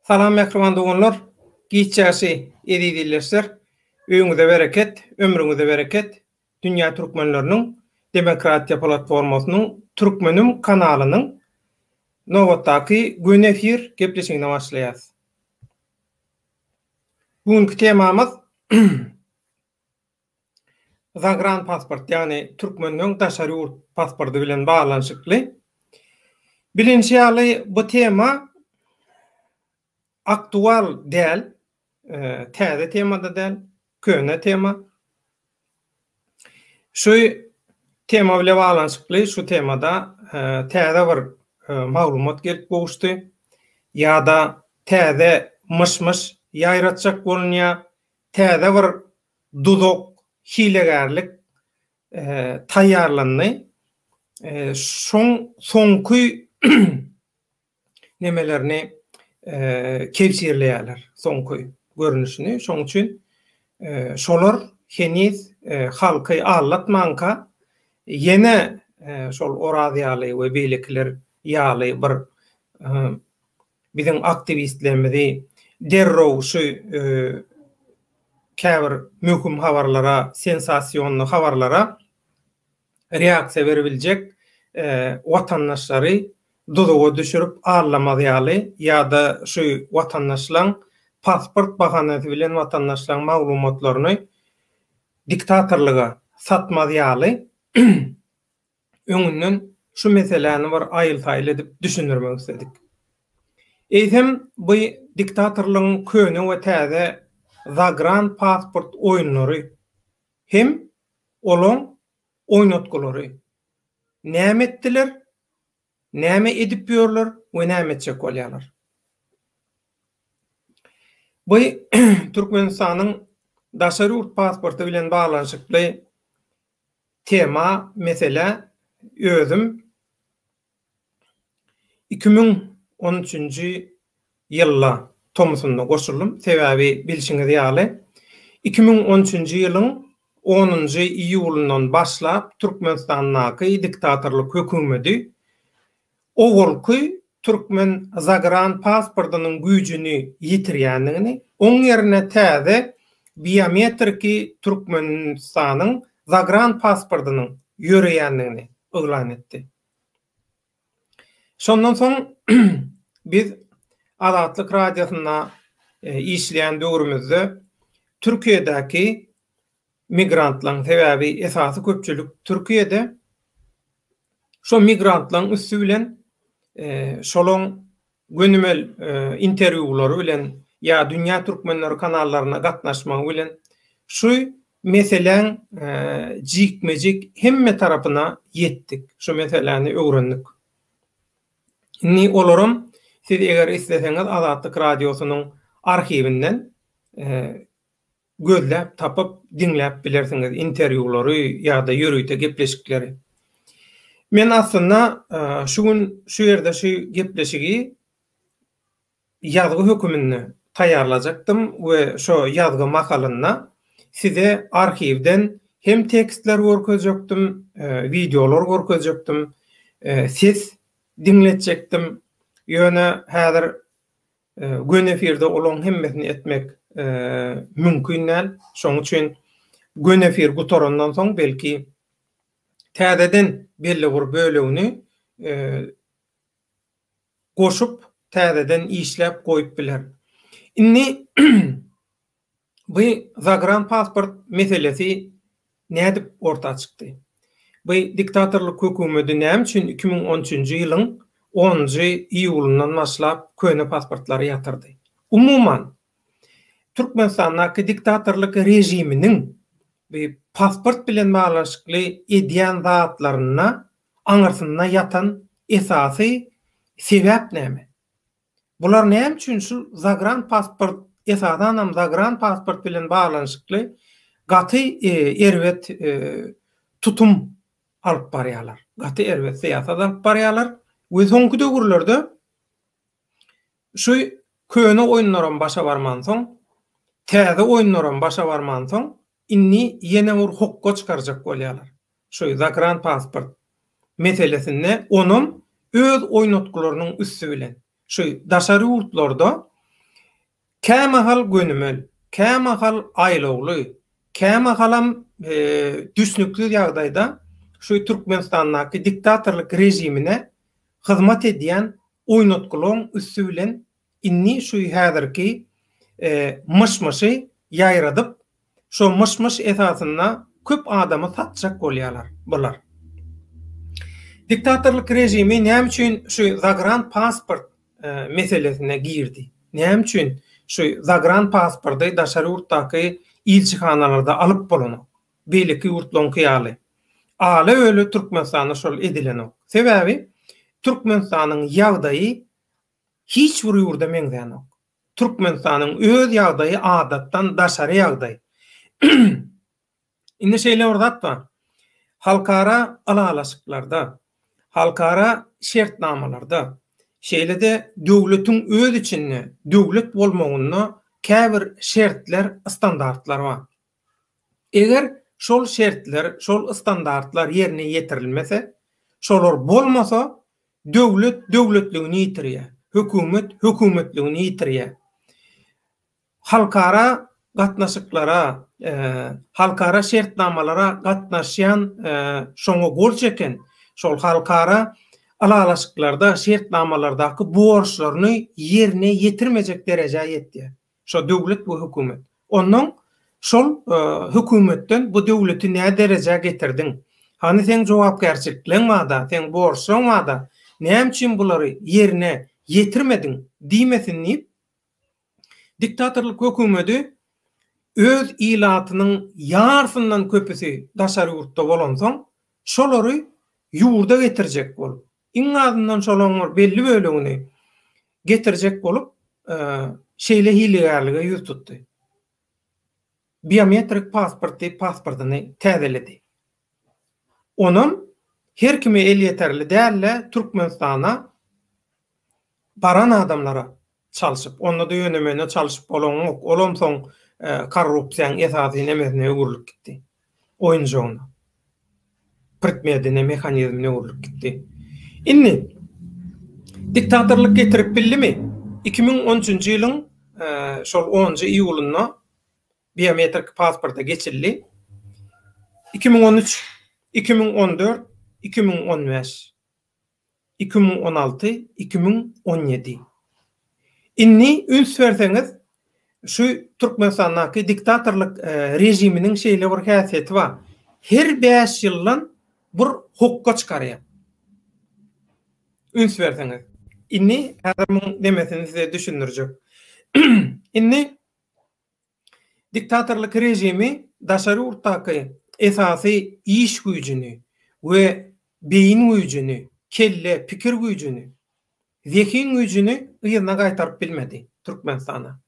Salam mähriban doganlar, giç ýagşy eziz ildeşler. Öýüňize bereket, ömrüňize bereket. Dünýä türkmenleriniň demokratiýa platformasynyň Türkmenim kanalynyň nobatdaky göni efir gepleşigine başlaýarys. Bu günki temamyz Zagran pasport, ýagny türkmenleň daşary ýurt pasporty bilen baglanyşykly. Bilinşi ýaly, bu tema aktual däl, täze tema-da däl, köne tema. Şu tema bile baglanyşykly şu temada täze bir maglumat gelip gowuşdy ýa-da täze myş-myş ýaýratjak bolunýar, täze bir duzak, hilegärlik taýýarlandy. Şoň soňky nemelerini kebşirleýärler, soňky görnüşini. Şoň üçin şolar heniz halky aldatmanka ýene şol Oraz ýaly we beýlekiler ýaly bir biziň aktiwistlerimizi derrew şu käbir möhüm habarlara, sensasionny habarlara reaksiýa beribiljek watandaşlary duzaga düşürip aldamaz ýaly ýa-da şu watandaşlaň pasport bahanasy bilen watandaşlaň maglumatlaryny diktatorlyga satmaz ýaly öňünden şu meseläni bir aýyl-saýyl edip düşündirmek isledik. Eýsem bu diktatorlygyň köne we täze zagran pasport oýunlary hem olaň oýnatgylary näme etdiler, näme edip ýörler we näme etjek bolýarlar? Bu Türkmenistanyň daşary ýurt pasporty bilen baglanyşykly tema, meselä özüm 2013-nji ýylda tomusynda goşuldym. Sebäbi bilşiňiz ýaly, 2013-nji ýylyň onunjy iýulyndan başlap Türkmenistandaky diktatorlyk hökümedi owalky türkmen zagran pasportynyň güýjüni ýitirýändigini, oň ýerine täze biometriki Türkmenistanyň zagran pasportynyň ýöreýändigini yglan etdi. Şondan soň biz Azatlyk Radiosynda işleýän döwrümizde Türkiýedäki migrantlaryň, sebäbi esasy köpçülik Türkiýede, şo migrantlaryň üsti bilen şolaň gönümel interwýulary bilen ýa Dünýä Türkmenleri kanallaryna gatnaşmagy bilen şu meseläň jikme-jik hemme tarapyna ýetdik, şu meseläni öwrendik. Indi olaram siz eger isleseňiz Azatlyk Radiosynyň arhiwinden gözläp tapyp diňläp bilersiňiz interwýulary ýa-da ýörite gepleşikleri. Men aslynda şu gün şu ýerde şu gepleşigi ýazgy höküminde taýýarlajakdym we şo ýazgy mahalynda size arhiwden hem tekstler görkezjekdim, wideolar görkezjekdim, ses diňletjekdim. Ýöne häzir Göni efirde olaň hemmesini etmek mümkin däl. Şonuň üçin göni efir gutarandan soň belki täzeden belli bir bölegini goşup täzeden işläp goýup biler. Indi Bu zagran pasport meselesi nädip orta çykdy? Bu diktatorlyk hökümedi näme üçin 2013-nji ýylyň onunjy iýulyndan başlap köne pasportlary ýatyrdy? Umuman, Türkmenistandaky diktatorlyk režiminiň bu pasport bilen baglanyşykly edýän zatlarynda aňyrsynda ýatan esasy sebäp näme? Bular näme üçin şu zagran pasport esasanam zagran pasport bilen baglanyşykly gaty erbet tutum alyp barýarlar. Gaty erbet syýasat alyp barýarlar we soňky döwürlerde şu köne oýunlaram başa barmansoň, täze oýunlaram başa barmansoň indi ýene bir hokga çykarjak bolýarlar. Şu zagran pasport meselesinde onam öz oýnatgylarynyň üsti bilen şu daşary ýurtlarda. Kämahal gönümel, kämahal aýlawly, kämahalam düşnüksiz ýagdaýda şu Türkmenistandaky diktatorlyk režimine hyzmat edýän oýnatgylaryň üsti bilen indi şu häzirki myş-myşy ýaýradyp, şo myş-myş esasynda köp adamy satjak bolýarlar bular. Diktatorlyk režimi näme üçin şu zagran pasport meselesine girdi? Näme üçin şu zagran pasporty daşary ýurtdaky ilçihanalarda alyp bolanok? Beýleki ýurtlaryňky ýaly. Ala-öle Türkmenistanda şol edilenok. Sebäbi Türkmenistanyň ýagdaýy hiç bir ýurda meňzänok. Türkmenistanyň öz ýagdaýy adatdan daşary ýagdaý. Indi şeýle bir zat bar. Halkara ylalaşyklarda, halkara şertnamalarda, şeýle-de döwletiň öz içinde döwlet bolmagynda käbir şertler, standartlar bar. Eger şol şertler, şol standartlar ýerine ýetirilmese, şolar bolmasa, döwlet döwletligini ýitirýär, hökümet hökümetligini ýitirýär. Halkara gatnaşyklara, halkara şertnamalara gatnaşýan, şoňa gol çeken, şol halkara ylalaşyklarda, şertnamalardaky borçlaryny ýerine ýetirmejek derejä ýetýär. Şo döwlet we hökümet. Onnoň şol hökümetden bu döwleti nä derejä getirdiň? Hany seň jogapkärçilikleň barda, seň borçlaň barda, näme üçin bulary ýerine ýetirmediň diýmesin diýip, diktatorlyk hökümedi öz ilatynyň ýarsyndan köpüsi daşary ýurtda bolansoň, şolary ýurda getirjek bolup, iň azyndan şolaryň bir belli bölegini getirjek bolup, şeýle hilegärlige ýüz tutdy. Biometrik pasport diýip pasportyny täzeledi. Onam her kime elýeterli däl-de, Türkmenistana baran adamlara çalşyp, onda-da ýöne-möne çalşyp bolanok, olam soň korrupsiýaň esasy nemesine öwrülip gitdi, oýunjagyna, predmedine, mehanizmine öwrülip gitdi. Indi, diktatorlyk getirip bildimi? 2013-nji ýylyň şol onunjy iýulynda biometrik pasporta geçildi. 2013, 2014, 2015. 2016, 2017. Indi üns berseňiz, şu Türkmenistandaky diktatorlyk režiminiň şeýle bir häsiýeti bar. Her bäş ýyldan bir hokga çykarýar. Üns berseňiz. Indi häzir muň nemesini size düşündirjek. Indi Diktatorlyk režimi daşary ýurtdaky esasy iş güýjüni we beýin güýjüni, kelle, pikir güýjüni, zehin güýjüni yzyna gaýtaryp bilmedi Türkmenistana.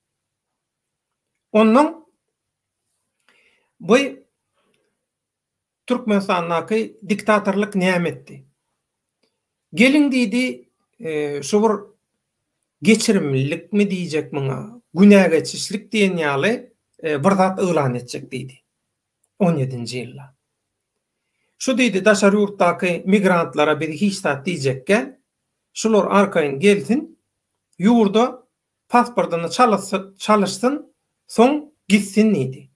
Onnoň bu Türkmenistandaky diktatorlyk näme etdi? Geliň diýdi, şu bir geçirimlilikmi diýjek muňa, günä geçişlik diýen ýaly bir zat yglan etjek diýdi. On ýedinji ýylda. Şu diýdi, daşary ýurtdaky migrantlara biz hiç zat diýjek däl. Şular arkaýyn gelsin, ýurda pasportyny çalyşsyn, soň gitsin diýdi.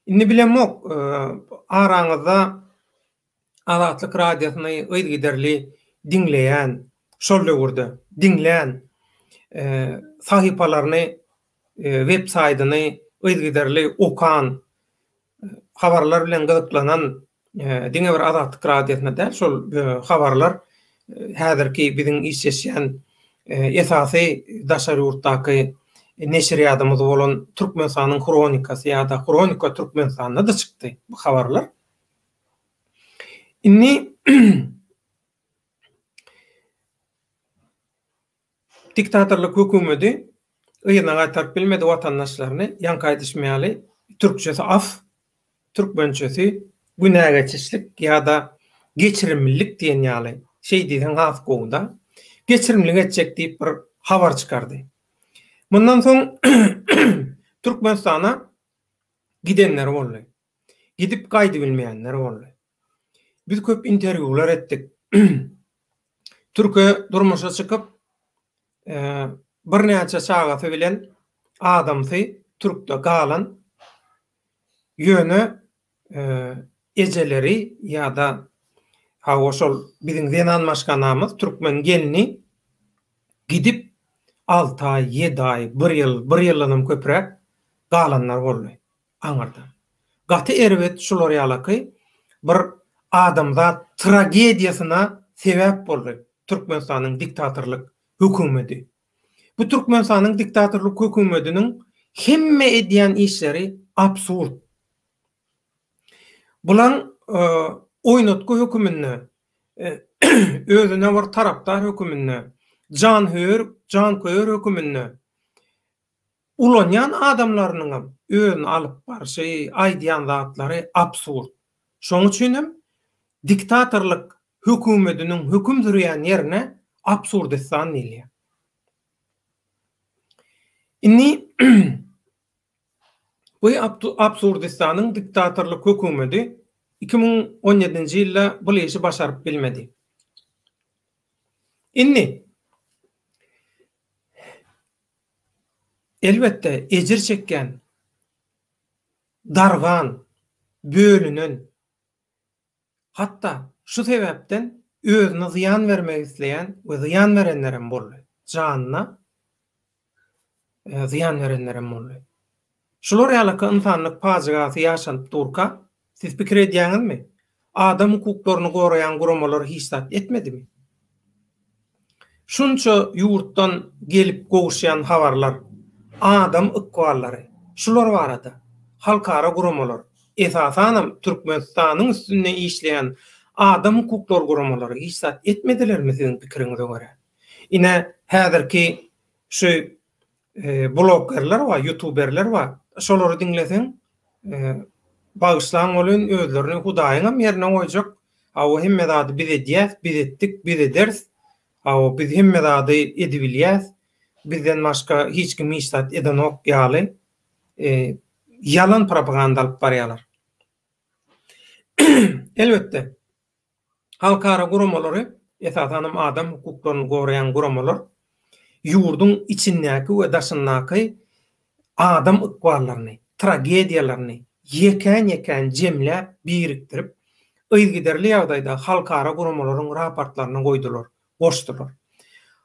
Indi bilemok, araňyzda Azatlyk Radiosyny yzygiderli diňleýän, şol döwürde diňlän, sahypalaryny, web saýdyny yzygiderli okan, habarlar bilen gyzyklanan diňe bir Azatlyk Radiosyna däl, şol habarlar häzirki biziň işleşýän esasy daşary ýurtdaky neşirýadymyz bolan Türkmenistanyň Hronikasy ýa-da Hronika Türkmenistanda-da çykdy bu habarlar. Indi diktatorlyk hökümeti yzyna gaýtaryp bilmedi watandaşlaryny, ýaňky aýdyşym ýaly, türkçesi af, türkmençesi günä geçişlik ýa-da geçirimlilik diýen ýaly, şeý diýseň has gowy-da. Geçirimlilik etjek diýip bir habar çykardy. Mundan soň Türkmenistana gidenler boldy. Gidip gaýdybilmeýänler boldy. Biz köp interwýular etdik. Türke durmuşa çykyp, e, birnäçe çagasy bilen adamsy türkde galan, ýöne ejeleri ýa-da hawa şol biziň zenan maşgalamyz türkmen gelni gidip alty aý, ýedi aý, bir ýyl, bir ýyldanam köpräk galanlar boldy aňyrda. Gaty erbet şular ýalaky bir adamzat tragediýasyna sebäp boldy Türkmenistanyň diktatorlyk hökümedi. Bu Türkmenistanyň diktatorlyk hökümetiniň hemme edýän işleri absurd. Bulaň oýnatgy höküminde, özüne bir tarapdar höküminde, janhöýer, janköýer höküminde ulanýan adamlarynyňam özüni alyp barşy, aýdýan zatlary absurd. Şoň üçinem diktatorlyk hökümetiniň höküm sürýän ýerine Absurdistan diýilýär. Indi bu Absurdistanyň diktatorlyk hökümeti 2017-nji ýylda bul işi başaryp bilmedi. Indi elbetde ejir çekýän, dargan, bölünen Hatda şu sebäpden özüne zyýan bermek isleýän we zyýan berenlerem boldy. Janyna zyýan berenlerem boldy. Şular ýalyky ynsanlyk pajygasy ýaşalyp durka, siz pikir edýäňizmi, adam hukuklaryny goraýan guramalar hiç zat etmedimi? Şunça ýurtdan gelip gowuşýan habarlar, adam ykballary, şular barada halkara guramalar, esasanam Türkmenistanyň üstünde işleýän adam hukuklary guramalary hiç zat etmedilermi siziň pikiriňize görä? Ine, häzirki şu bloggerler bar, ýutuberler bar, şolary diňleseň, bagyşlaň welin özlerini Hudaýyňam ýerine goýjak, hawa hemme zady biz edýäs, biz etdik, biz ederis, hawa biz hemme zady edibilýäs, bizden başga hiç kim hiç zat edenok ýaly ýalan propaganda alyp barýarlar. Elbetde, Halkara guramalary, esasanam adam hukuklaryny goraýan guramalar ýurduň içindäki we daşyndaky adam ykballaryny, tragediýalaryny ýekän-ýekän jemläp, birikdirip, yzygiderli ýagdaýda halkara guramalaryň raportlaryna goýdular, goşdular.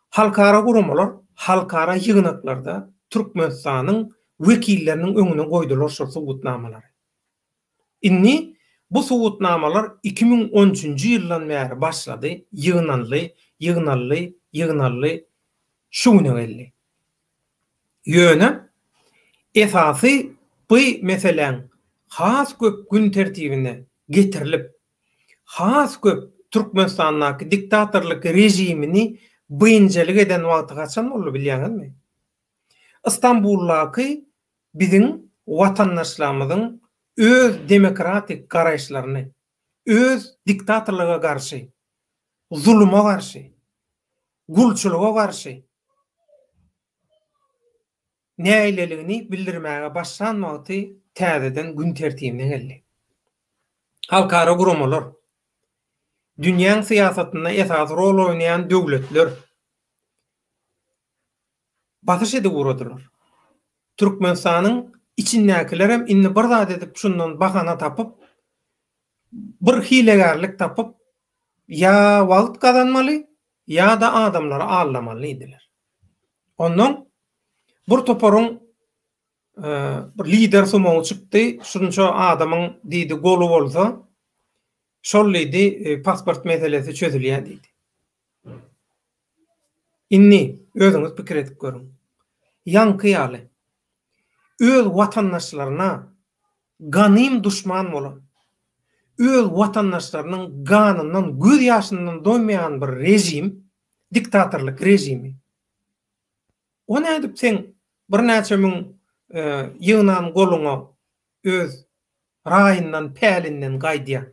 Halkara guramalar halkara ýygnaklarda Türkmenistanyň wekilleriniň öňüne goýdular şol subutnamalary. Indi bu subutnamalar 2013-nji ýyldan bäri başlady, ýygnaldy, ýygnaldy, ýygnaldy, şu güne geldi. Ýöne esasy bu meseläň has köp gün tertibine getirilip, has köp Türkmenistandaky diktatorlyk režimini biynjalyk eden wagty haçan boldy bilýäňizmi? Istanbuldaky biziň watandaşlarymyzyň öz demokratik garaýyşlaryny, öz diktatorlyga garşy, zuluma garşy, gulçulyga garşy nägileligini bildirmäge başlan wagty täzeden gün tertibine geldi. Halkara guramalar, dünýäň syýasatynda esasy rol oýnaýan döwletler, basyş edip ugradylar. Türkmenistanyň içindäkilerem indi bir zat edip şundan bahana tapyp, bir hilegärlik tapyp ýa wagt gazanmaly, ýa-da adamlary aldamaly diýdiler. Ondan bir toparyň bir lider sumagy çykdy, şunça adamyň diýdi goly bolsa, şol diýdi pasport meselesi çözülýär diýdi. Indi özüňiz pikir edip görüň. Ýaňky ýaly, öz watandaşlaryna ganym duşman bolan, öz watandaşlarynyň ganyndan, göz ýaşyndan doýmaýan bir režim, diktatorlyk režimi. O nädip seň birnäçe müň ýygnan goluňa öz raýyndan, pälinden gaýdýar?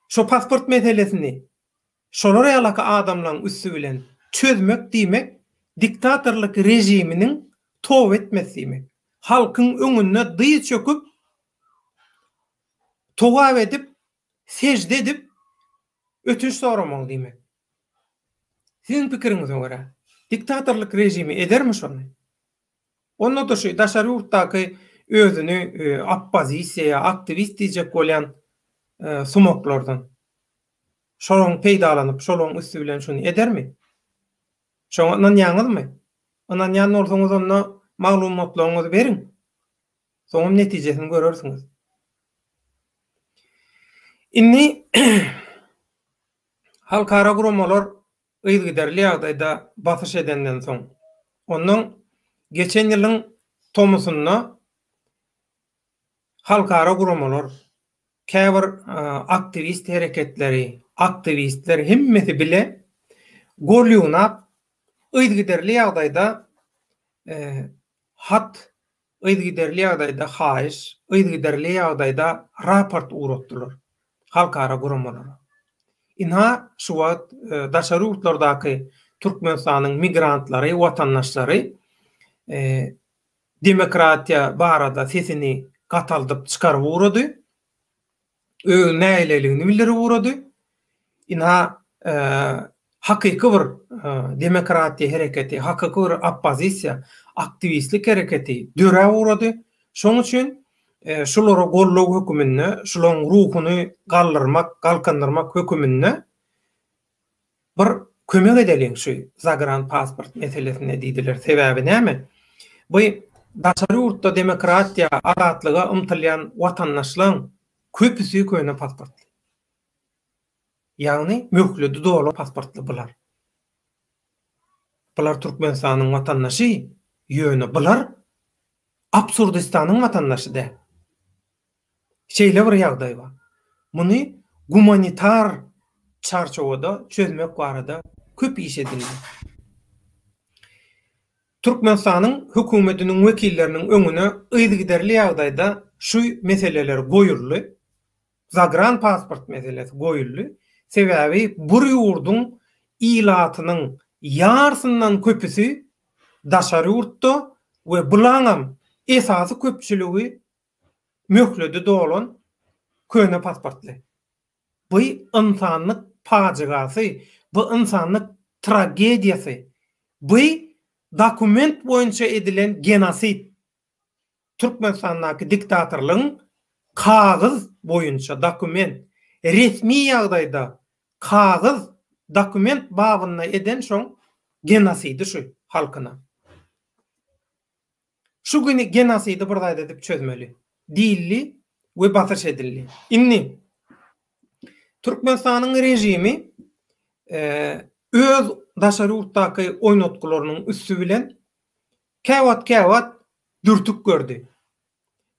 Şo pasport meselesini şolar ýalaky adamlaň üsti bilen çözmek diýmek diktatorlyk režiminiň toba etmesi diýmek. Halkyň öňünde dyz çöküp togap edip sežde edip ötünç soramagy diýmek. Siziň pikiriňize görä. Diktatorlyk režimi edermi şony? Onda-da şu daşary ýurtdaky özüni oppozisiýa ýa aktiwist diýjek bolýan sumaklardan. Şolaň peýdalanyp, şolaň üsti bilen şuny edermi? Şoňa ynanýaňyzmy? Ynanýan bolsaňyz onda maglumatlaryňyzy beriň. Soňam netijesini görersiňiz. Indi halkara guramalar yzygiderli ýagdaýda basyş edenden soň, ondan geçen ýylyň tomusynda halkara guramalar, käbir aktiwist hereketleri, aktiwistler hemmesi bile gol ýygnap, yzygiderli ýagdaýda hat, yzygiderli ýagdaýda haýyş, yzygiderli ýagdaýda raport ugratdylar halkara guramalara. Ynha, şu wagt daşary ýurtlardaky Türkmenistanyň migrantlary, watandaşlary demokratiýa barada sesini gataldyp çykaryp ugrady. Öz nägileligini bildirip ugrady. Ynha, hakyky bir demokratiýa hereketi, hakyky bir oppozisiýa, aktiwistlik hereketi döräp ugrady. Şonuň üçin şulara goldaw höküminde, şularyň ruhuny galdyrmak, galkyndyrmak höküminde Bir kömek edeliň şu zagran pasport meselesinde diýdiler. Sebäbi näme? Bu daşary ýurtda demokratiýa, azatlyga ymtylýan watandaşlaň köpüsi köne pasportly. Ýagny möhledi dolan pasportly bular. Bular Türkmenistanyň watandaşy, ýöne bular Absurdistanyň watandaşy däl. Şeýle bir ýagdaý bar. Muny gumanitar çarçuwada çözmek barada köp iş edildi. Türkmenistanyň hökümetiniň wekilleriniň öňüne yzygiderli ýagdaýda şu meseleler goýuldy. Zagran pasport meselesi goýuldy. Sebäbi bir ýurduň ilatynyň ýarsyndan köpüsi daşary ýurtda we bulaňam esasy köpçüligi möhledi dolan köne pasportly. Bu ynsanlyk pajygasy, bu ynsanlyk tragediýasy, bu dokument boýunça edilen genosid. Türkmenistandaky diktatorlygyň kagyz boýunça dokument, resmi ýagdaýda kagyz dokument babynda eden şoň genosidi şu halkyna. Şu güni genosidi bir zat edip çözmeli diýildi we basyş edildi. Indi Türkmenistanyň režimi öz daşary ýurtdaky oýnatgylarynyň üsti bilen käwagt-käwagt dürtük gördi.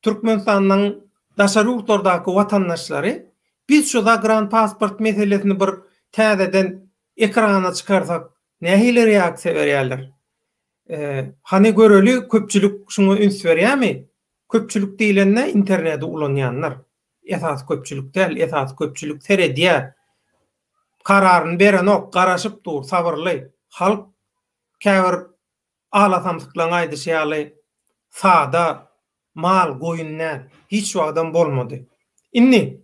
Türkmenistanyň daşary ýurtlardaky watandaşlary biz şu zagranpasport meselesini bir täzeden ekrana çykarsak nähili reaksiýa berýärler? Hany göreli köpçülik şuňa üns berýärmi? Köpçülik diýlende interneti ulanýanlar. Esasy köpçülik däl, esasy köpçülik seredýär. Kararyny berenok, garaşyp dur, sabyrly. Halk käbir ala samsyklaryň aýdyşy ýaly sada mal, goýun däl. Hiç wagtam bolmady. Indi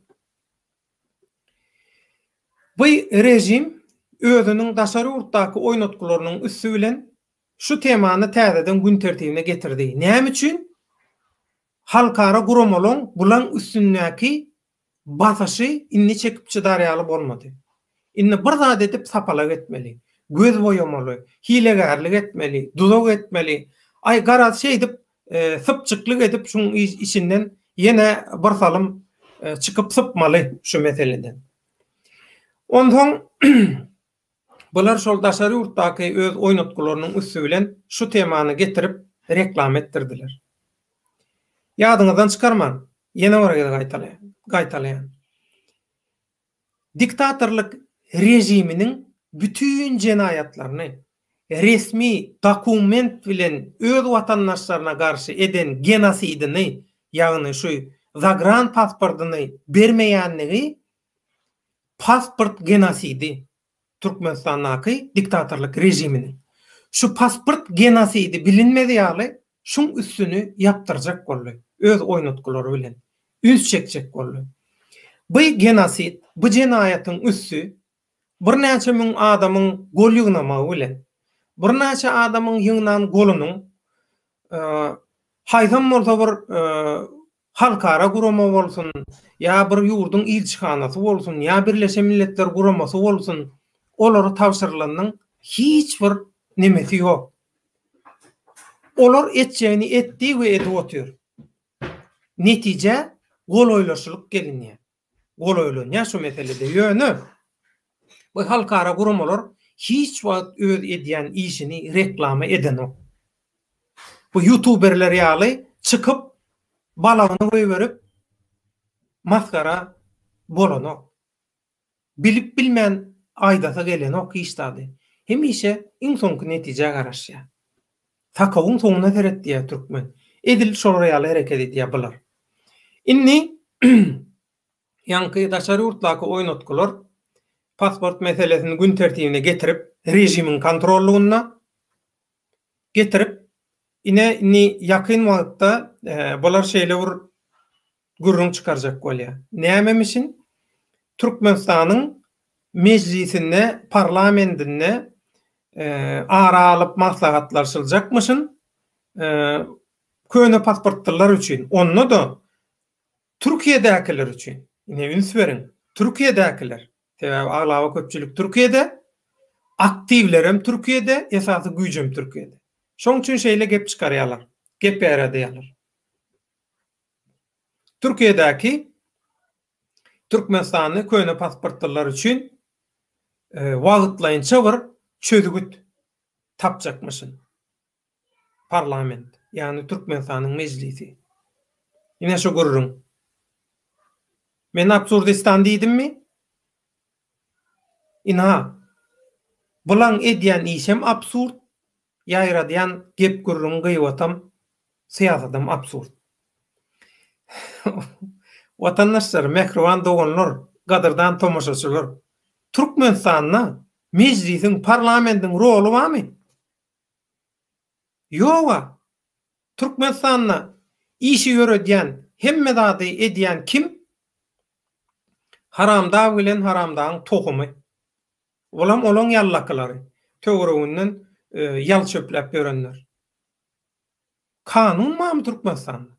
Bu režim özüniň daşary ýurtdaky oýnatgylarynyň üsti bilen şu temany täzeden gün tertibine getirdi. Näme üçin? Halkara guramalaň bulaň üstündäki basyşy indi çekip çydar ýaly bolmady. Indi bir zat edip sapalak etmeli, göz boýamaly, hilegärlik etmeli, duzak etmeli. Aý garaz şeýdip sypjyklyk edip şuň içinden ýene bir salym çykyp sypmaly şu meseleden. Onsoň bular şol daşary ýurtdaky öz oýnatgylarynyň üsti bilen şu temany getirip reklama etdirdiler. Ýadyňyzdan çykarmaň, ýene bir gezek gaýtalaýan. Diktatorlyk režiminiň bütin jenaýatlaryny resmi dokument bilen öz watandaşlaryna garşy eden genosidini, ýagny şu zagran pasportyny bermeýänligi pasport genosidi Türkmenistandaky diktatorlyk režiminiň. Şu pasport genosidi bilinmez ýaly şuň üstüni ýapdyrjak boldy öz oýnatgylary bilen. Üns çekjek boldy. Bu genosid, bu jenaýatyň üsti birnäçe müň adamyň gol ýygnamagy bilen, Birnäçe adamyň ýygnan golunyň haýsam bolsa bir halkara gurama bolsun, ýa bir ýurduň ilçihanasy bolsun, ýa Birleşen Milletler Guramasy bolsun, olara tabşyrylanyň hiç bir nemesi ýok. Olar etjegini etdi we edip otyr. Netijä golaýlaşylyp gelinýär. Golaýlanýar şu meselede. Ýöne bu halkara guramalar hiç wagt öz edýän işini reklama edenok. Bu ýutuberler ýaly çykyp balagyny goýberip masgara bolanok. Bilip bilmän aýdasy gelenok hiç zady. Hemişe iň soňky netijä garaşýar. Sakawyň soňuna seret diýýär türkmen. Edil şolar ýaly hereket edýär bular. Indi ýaňky daşary ýurtdaky oýnatgylar pasport meselesini gün tertibine getirip režimiň kontrollygynda getirip ine indi ýakyn wagtda bular şeýle bir gürrüň çykarjak bolýar. Nämemişin? Türkmenistanyň Mejlisinde, parlamendinde ara alyp maslahatlaşyljakmyşyn köne pasportlylar üçin, onda-da Türkiýedäkiler üçin. Ine üns beriň, Türkiýedäkiler. Sebäbi aglaba köpçülik Türkiýede, aktiwlerem Türkiýede, esasy güýjem Türkiýede. Şoň üçin şeýle gep çykarýarlar, gep ýaradýarlar. Türkiýedäki Türkmenistanly köne pasportlylar üçin wagtlaýynça bir çözgüt tapjakmyşyn. Parlament, ýagny Türkmenistanyň mejlisi. Ine şu gürrüň. Men Absurdistan diýdimmi? Ynha, bulaň edýän işem absurd, ýaýradýan gep-gürrüň gyýbatam, syýasatam absurd. Watandaşlar, mähriban doganlar, gadyrdan tomaşaçylar! Türkmenistanda Mejlisiň, parlamentiň roly barmy? Ýog-a! Türkmenistanda işi ýöredýän, hemme zady edýän kim? Haramdag bilen haramdagyň tohumy. Olam olaň ýallakylary, töwereginden ýal çöpläp ýörenler. Kanun barmy Türkmenistanda?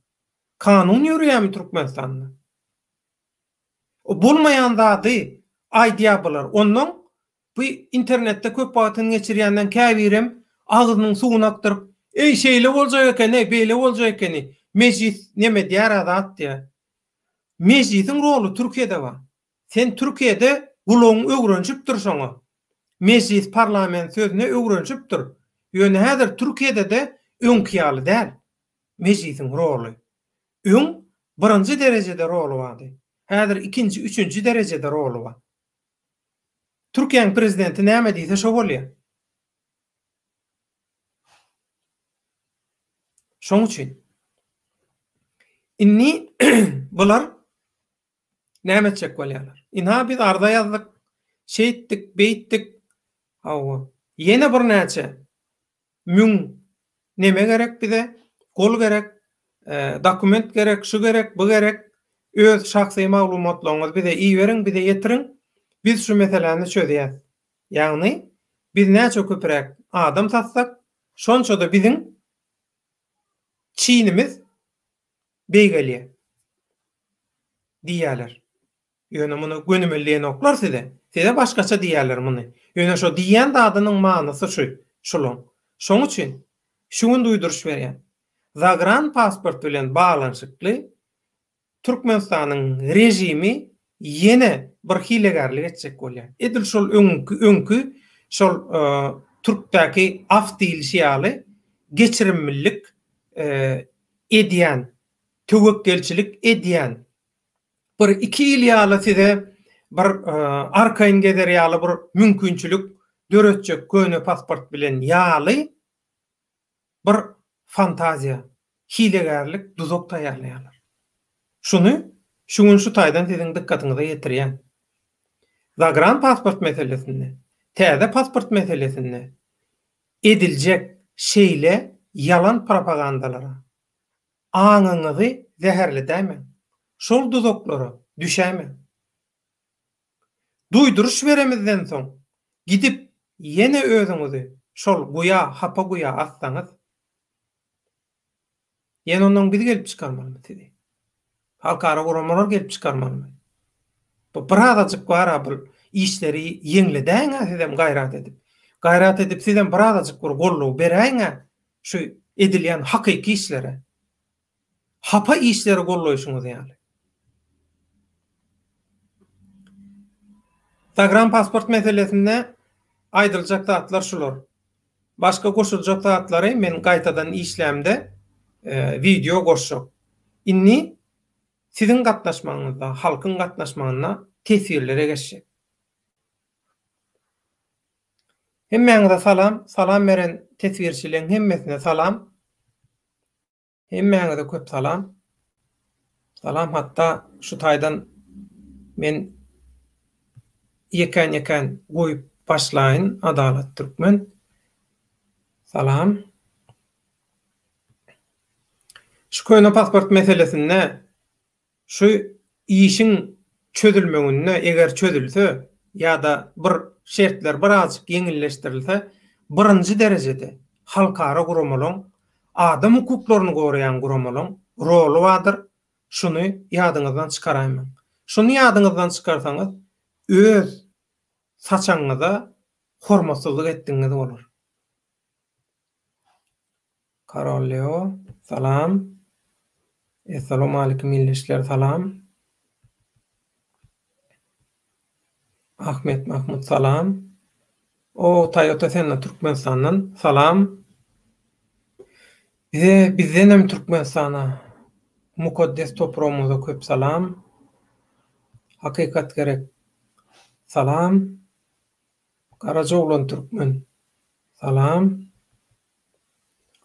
Kanun ýöreýärmi Türkmenistanda? Bolmaýan zady aýdýar bular. Onnoň bu internetde köp wagtyny geçirýänden käbirem agzynyň suwuny akdyryp, Eý şeýle boljak eken-eý, beýle boljak ekeni, mejlis neme edýär-ä zat diýýär. Mejlisiň roly Türkiýede bar. Sen Türkiýede gulagyň öwrenişipdir şoňa. Mejlis parlament sözüne öwrenişipdir. Ýöne häzir Türkiýede-de öňki ýaly däl mejlisiň roly. Öň birinji derejede roly bardy. Häzir ikinji, üçünji derejede roly bar. Türkiýäň prezidenti näme diýse şo bolýar. Şoň üçin indi bular näme etjek bolýarlar? Ynha biz arza ýazdyk, şeýtdik, beýtdik. Hawa. Ýene birnäçe müň neme gerek bize, gol gerek, dokument gerek, şu gerek, bu gerek, öz şahsy maglumatlaryňyzy bize iberiň, bize ýetiriň, biz şu meseläni çözýäs. Ýagny, biz näçe köpräk adam satsak, şonça-da biziň çinimiz beýgelýär diýýärler. Ýöne muny gönümel diýenoklar size. Size başgaça diýýärler muny. Ýöne şo diýýän zadynyň manysy şu, şulaň. Şoň üçin şu gün duýduryş berýän. Zagran pasport bilen baglanyşykly Türkmenistanyň režimi ýene bir hilegärlik etjek bolýar. Edil şol öňki öňki şol türkdäki af diýilişi ýaly geçirimlilik edýän, töwekgelçilik edýän Bir iki ýyl ýaly size bir arkaýyn gezer ýaly bir mümkinçilik döretjek köne pasport bilen ýaly bir fantaziýa, hilegärlik duzak taýýarlaýarlar. Şuny şu gün şu taýdan siziň dykgatyňyza ýetirýän. Zagran pasport meselesinde, täze pasport meselesinde ediljek şeýle ýalan propagandalara Aňyňyzy zäherledäýmäň. Şol duzaklara düşäýmäň. Duýduryş beremizden soň, gidip ýene özüňizi. şol guýa, hapa guýa atsaňyz, ýene ondan biz gelip çykarmalymy sizi? Halkara guramalar gelip çykarmalymy? Bu birazajyk bar-a bul işleri ýeňledäýiň-ä sizem gaýrat edip. Gaýrat edip sizem birazajyk bir goldaw beräýiň-ä şu edilýän hakyky işlere. Hapa işleri gollaýşyňyz ýaly. Zagranpasport meselesinde aýdyljak zatlar şular. Başga goşuljak zatlary men gaýtadan işlämde wideo goşjak. Indi siziň gatnaşmagyňyzda, halkyň gatnaşmagynda teswirlere geçjek. Hemmäňize salam, salam beren teswirçileň hemmesine salam. Hemmäňize köp salam. Salam hatda şu taýdan men ýekän ýekän goýup başlaýyn Adalat Türkmen. Salam. Şu köne pasport meselesinde Şu işiň çözülmeginde, eger çözülse ýa-da bir şertler birazjyk ýeňilleşdirilse, birinji derejede halkara guramalaň, adam hukuklaryny goraýan guramalaň roly bardyr, şuny ýadyňyzdan çykaraýmaň. Şuny ýadyňyzdan çykarsaňyz, öz saçagyňyza hormatsyzlyk etdigiňiz bolar. Karol Leo salam. Essalawmalikim ildeşler salam. Ahmet Mahmut salam. O Toyota Senna Türkmenistandan salam. Bize bizdenem Türkmenistana mukaddes topragymyza köp salam. Hakykat gerek salam. Garajaoglan Türkmen salam.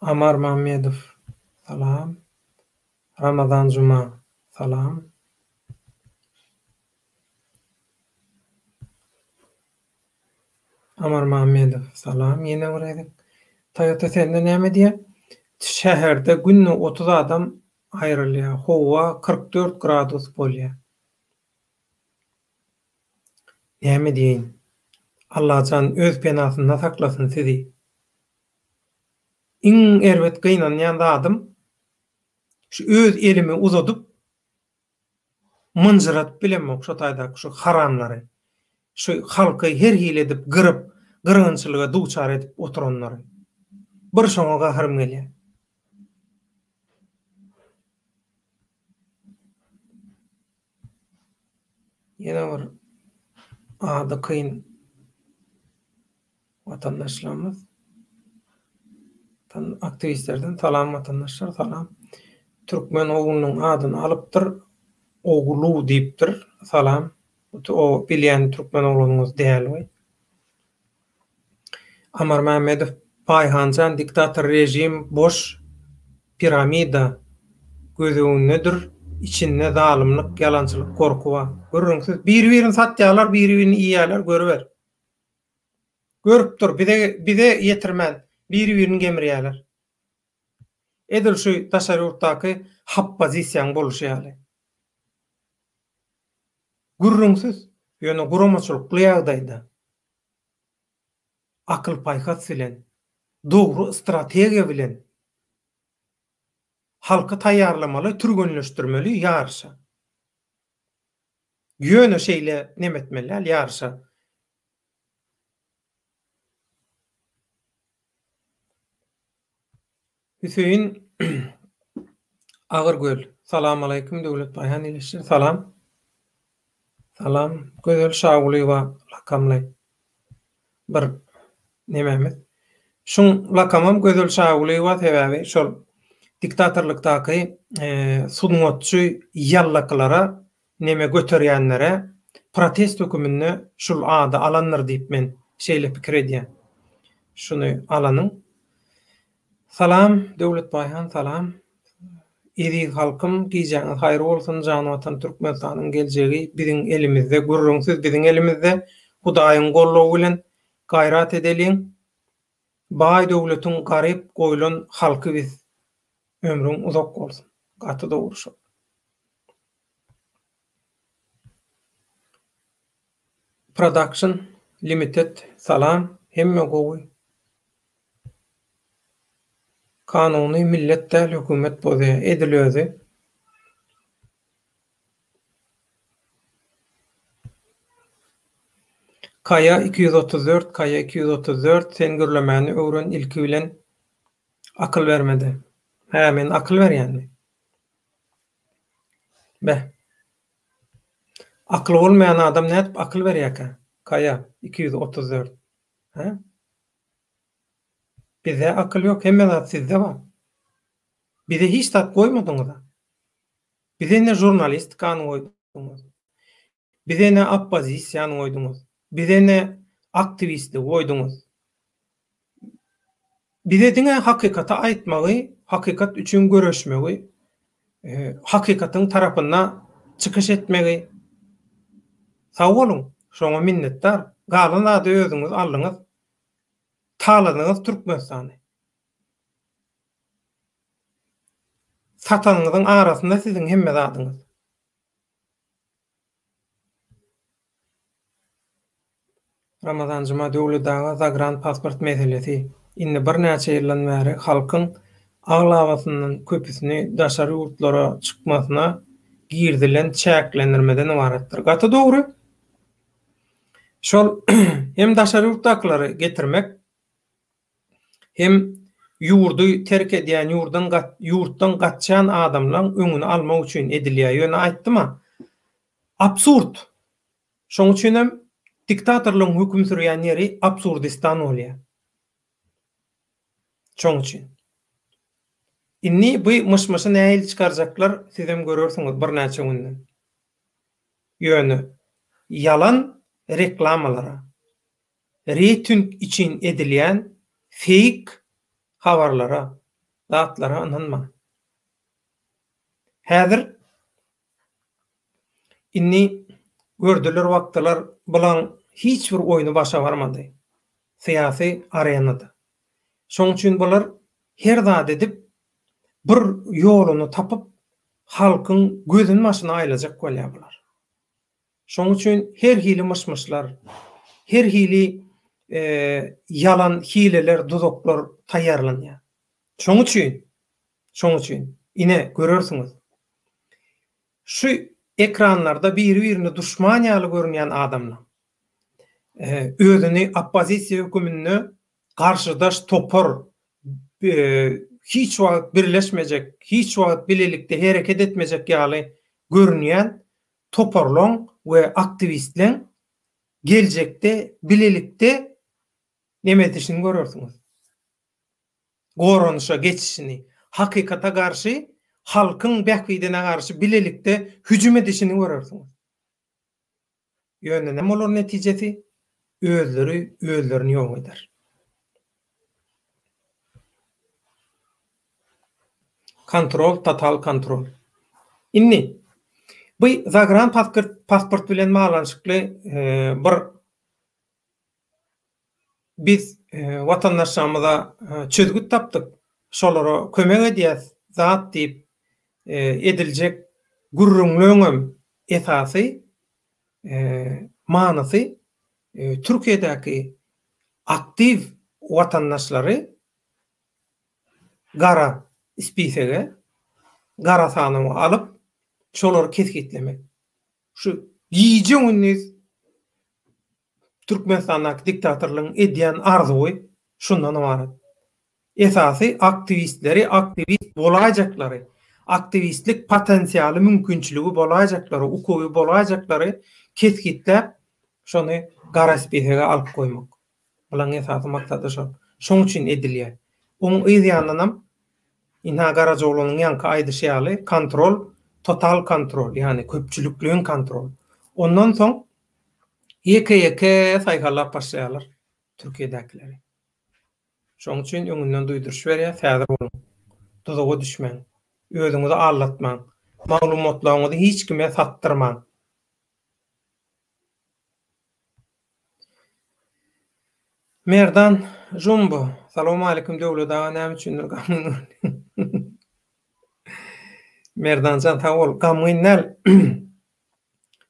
Amar Mammedow salam. Ramazan Juma salam. Amar Mammedow salam ýene bir gezek. Toyota sende näme diýýär? Şäherde günde 30 adam aýrylýar. Howa 44 gradus bolýar. Näme diýeýin. Allajan öz penasynda saklasyn sizi. Iň erbet gynanýan zadym şu öz elimi uzadyp mynjyradyp bilemok şo taýdaky şu haramlary. Şu halky her hili edip gyryp, gyrgynçylyga duçar edip oturanlary. Bir şoňa gaharym gelýär. Ýene bir ady kyn watandaşlarymyz aktiwistlerden salam watandaşlar salam. Türkmen oglunyň adyny alypdyr oglu diýipdir salam. O bilýän türkmen oglanyňyz däl we. Amar Mämmedow Baýhanjan diktator režim boş piramida göz öňündedir içinde zalymlyk ýalançylyk gorky bar gürrüňsiz biri birini satýarlar biri birini iýýärler görüber görüp dur bize bize ýetirmän biri birini gemirýärler edil şu daşary ýurtdaky happozisiýaň boluşy ýaly gürrüňsiz ýöne guramaçylykly ýagdaýda akyl-paýhas bilen, dogry strategiýa bilen halky taýýarlamaly, türgenleşdirmeli ýaryşa. Ýöne şeýle neme etmeli däl ýaryşa. Hüseýin Agyrgöl Salamaleýkim Döwlet Baýhan ildeşler salam. Salam Gözel Şagulyýewa lakamly bir nemämiz. Şuň lakamam Gözel Şagulyýewa sebäbi şol diktatorlykdaky sungatçy ýallakylara neme göterýänlere protest höküminde şul ady alandyr diýip men şeýle pikir edýän. Şuny alanyň. Salam Döwlet Baýhan salam. Eziz halkym gijäňiz haýyr bolsun jan watan Türkmenistanyň geljegi biziň elimizde gürrüňsiz biziň elimizde Hudaýyň goldawy bilen gaýrat edeliň baý döwletiň garyp goýlan halky biz ömrüň uzak bolsun gaty dogry şol. Production limited salam hemme gowy. Kanuny millet däl hökümet bozýar. Edil özi. Kaýa 234 Kaýa 234 sen gürlemäni öwren ilki bilen akyl bermede. Hä men akyl berýänmi? Beh. Akyly bolmaýan adam nädip akyl berýärkä? Kaýa 234 Hä? Bizde akyl ýok hemme zat sizde bar. Bize hiç zat goýmadyňyza. Bize ne žurnalistikany goýduňyz. Bize ne oppozisiýany goýduňyz. Bize ne aktiwistligi goýduňyz. Bize diňe hakykaty aýtmagy, hakykat üçin göreşmegi, hakykatyň tarapynda çykyş etmegi Sag boluň, şoňa minnetdar. Galan zady özüňiz aldyňyz. Taladyňyz Türkmenistany. Satanyňyzyň arasynda siziň hemme zadyňyz. Ramazan Juma Döwlet aga zagran pasport meselesi indi birnäçe ýyldan bäri halkyň aglabasyndan köpüsini daşary ýurtlara çykmasyna girizilen çäklendirmeden ybaratdyr. Gaty dogry. Şol hem daşary ýurtdakylary getirmek hem ýurdy terk edýän, ýurdan ýurtdan gaçýan adamlaň öňüni almak üçin edilýär. Ýöne aýtdym-a, absurd. Şoň üçinem diktatorlygyň höküm sürýän ýeri absurdistan bolýar. Şoň üçin. Indi bu myş-myşy nähili çykarjaklar sizem görersiňiz birnäçe günden. Ýöne ýalan reklamalara, reýting üçin edilýän feýk habarlara, zatlara ynanmaň. Häzir indi gördüler bakdylar bulaň hiç bir oýny başa barmady syýasy arenada. Şoň üçin bular her zat edip bir ýoluny tapyp halkyň gözüni başyny aýlajak bolýar bular. Şoň üçin her hili myş-myşlar, her hili ýalan hileler, duzaklar taýýarlanýar. Şoň üçin, şoň üçin, ine, görersiňiz. Şu ekranlarda biri-birine duşman ýaly görünýän adamlar, özüni oppozisiýa höküminde garşydaş topar, hiç wagt birleşmejek, hiç wagt bilelikde hereket etmejek ýaly görünýän toparlaň we aktiwistleň geljekde bilelikde neme edişini görersiňiz. Goranyşa geçişini, hakykata garşy, halkyň bähbidine garşy bilelikde hüjüm edişini görersiňiz. Ýöne näme bolar netijesi? Özleri özlerini ýok eder. Kontrol, total kontrol. Indi bu zagran pasport bilen baglanyşykly bir biz watandaşlarymyza çözgüt tapdyk, şolara kömek edýäs zat diýip ediljek gürrüňleňem esasy manysy Türkiýedäki aktiw watandaşlary gara spisege, gara sanawa alyp, şolary kesgitlemek. Şu gije-gündiz Türkmenistandaky diktatorlygyň edýän arzuwy şundan ybarat. Esasy aktiwistleri, aktiwist bolaýjaklary, aktiwistlik potensialy, mümkinçiligi bolaýjaklary, ukuby bolaýjaklary kesgitläp, şony gara spisege alyp goýmak. Bularyň esasy maksady şol. Şoň üçin edilýär. Oň yz ýanyndanam ynha Garajaoglanyň ýaňky aýdyşy ýaly kontrol, total kontrol, ýagny köpçülikleýin kontrol. Ondan soň ýeke-ýeke saýhallap başlaýarlar Türkiýedäkileri. Şoň üçin öňünden duýduryş berýäs, häzir boluň. Duzaga düşmäň. Özüňizi aldatmaň. Maglumatlaryňyzy hiç kime satdyrmaň. Merdan Jumbo, Salowmalikim Döwlet aga näme üçindir gamgyn görünýäň. Merdanjan sag bol, gamgyn däl.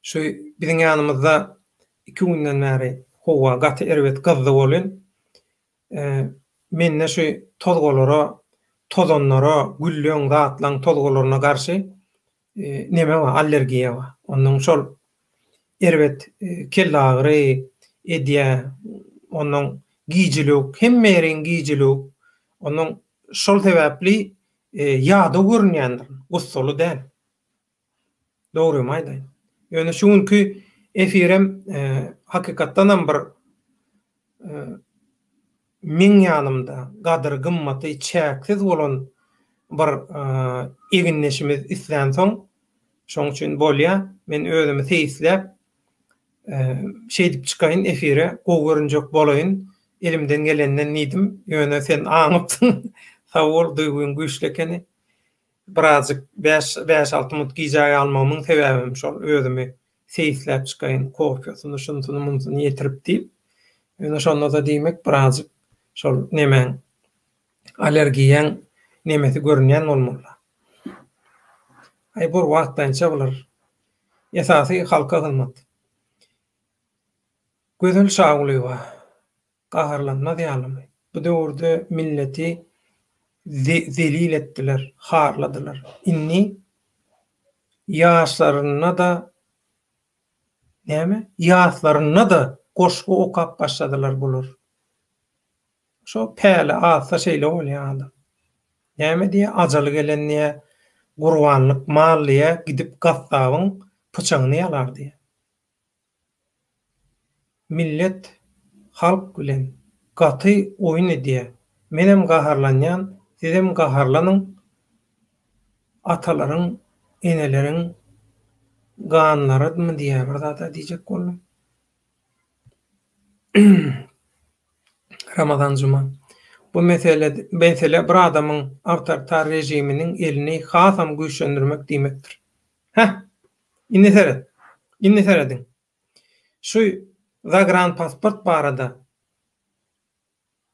Şu biziň ýanymyzda iki günden bäri howa gaty erbet gyzdy welin, mende şu tozgalara. tozanlara, gülleň, zatlaň tozgalaryna garşy neme bar, allergiýa bar. Onnoň şol erbet kellagyry edýär, onnoň gijilewük, hemme ýeriň gijilewük. Onnoň şol sebäpli ýadaw görünýändir, gussaly däl. Dogrymy aýdaýyn. Ýöne şu günki efirem hakykatdanam bir meň ýanymda gadyr-gymmaty çäksiz bolan bir egindeşimiz islänsoň, şoň üçin bolýa, men özümi seýisläp, şeýdip çykaýyn efire, gowy görünjek bolaýyn, elimden gelenden diýdim. Ýöne sen aňypsyň. Sag bol, duýgyň güýçli ekeni. Birazjyk bäş, bäş-alty minut gijä galmagymyň sebäbem şol, özümi seýisläp çykaýyn, kofýasyny, şunsuny, munsuny ýetirip diýip. Ýöne şonda-da diýmek birazjyk şol nemäň, allergiýaň nemesi görünýän bolmaly. Aý bor wagtlaýynça bular. Esasy halka hyzmat. Gözel Şagulyýewa. Gaharlanmaz ýalymy? Bu döwürde milleti zelil etdiler, harladylar. Indi ýaşlarynda-da näme? Ýaslarynda-da goşgy okap başladylar bular. Şo päli azsa şeýle bolýar adam. Näme diýýär? Ajaly gelen diýýär, gurbanlyk mal diýýär, gidip gassabyň pyçagyny ýalar diýýär. Millet halk bilen gaty oýun edýä menem gaharlanýan sizem gaharlanyň atalaryň eneleriň ganlarydymy diýä bir zada diýjek boldum. Ramazan Juma. Bu mesele mesele bir adamyň awtoritar režiminiň elini hasam güýçlendirmek diýmekdir. Heh! Indi seret. Indi serediň. Şu zagranpasport barada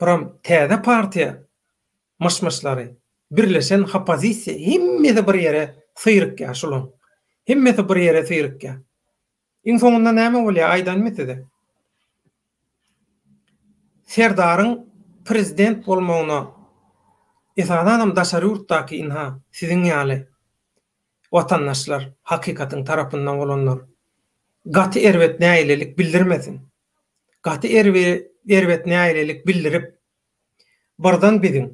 biram täze partiýa myş-myşlary, birleşen hopozisiýa hemmesi bir ýere syrykýar şulaň. Hemmesi bir ýere syrykýar. Iň soňunda näme bolýar aýdanymy size. Serdaryň prezident bolmagyna esasanam daşary ýurtdaky ynha siziň ýaly Watandaşlar, hakykatyň tarapynda bolanlar gaty erbet nägilelik bildirmesin. Gaty erbet nägilelik bildirip, birden biziň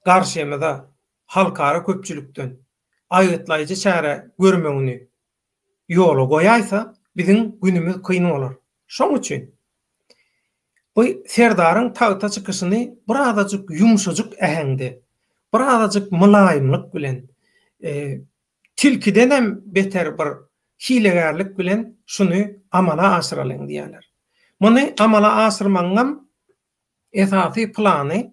garşymyza halkara köpçülikden aýgytlaýjy çäre görmegini ýola goýaýsa, biziň günümiz kyn bolar. Şoň üçin bu Serdaryň tagta çykyşyny birazajyk ýumşajyk äheňde, birazajyk mylaýymlyk bilen, tilkidenem beter bir hilegärlik bilen şuny amala aşyralyň diýýärler. Muny amala aşyrmagyňam esasy plany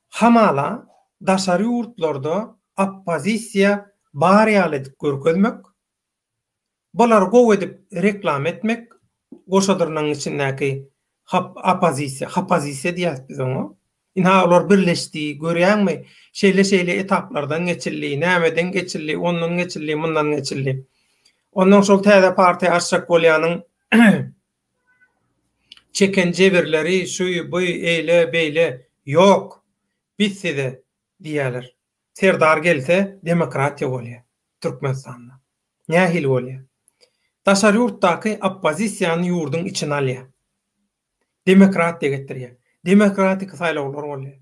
hamala daşary ýurtlarda oppozisiýa bar ýaly edip görkezmek, Bulary gowy edip reklama etmek, goşa dyrnagyň içindäki hap oppozisiýa, hopozisiýa diýýäs biz oňa. Ynha olar birleşdi, görýäňmi, şeýle-şeýle etaplardan geçildi, nämeden geçildi, ondan geçildi, mundan geçildi. Ondan şol täze partiýa açjak bolýanyň çeken jebirleri şu, bu, eýle, beýle, ýok, biz size diýýäler. Serdar gelse demokratiýa bolýar Türkmenistanda. Nähili bolýar? Daşary ýurtdaky oppozisiýany ýurduň içine alýar. Demokratiýa getirýär. Demokratiki saýlawlar bolýar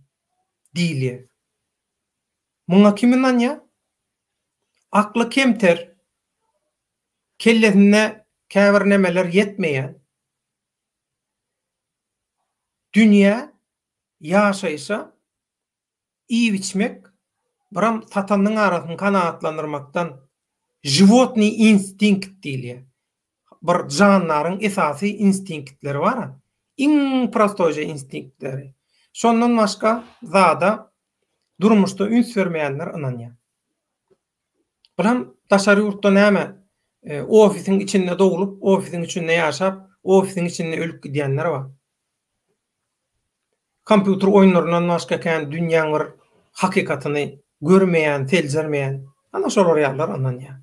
diýilýär. Muňa kim ynanýar? Akly kemter, kellesinde käbir nemeler ýetmeýän, dünýä ýaşaýşa iýip-içmek, biram satanyň arasyny kanagatlandyrmakdan žiwotnyý instinkt diýilýär. Bir jandaryň esasy instinktleri bar-a, iň prostoýja instinktleri. Şondan başga zada durmuşda üns bermeýänler ynanýar. Biram daşary ýurtda näme, ofisiň içinde doglup, ofisiň içinde ýaşap, ofisiň içinde ölüp gidýänler bar. Kompýuter oýunlaryndan başga kän dünýäň bir hakykatyny görmeýän, seljermeýän, ana şolar ýalylar ynanýar.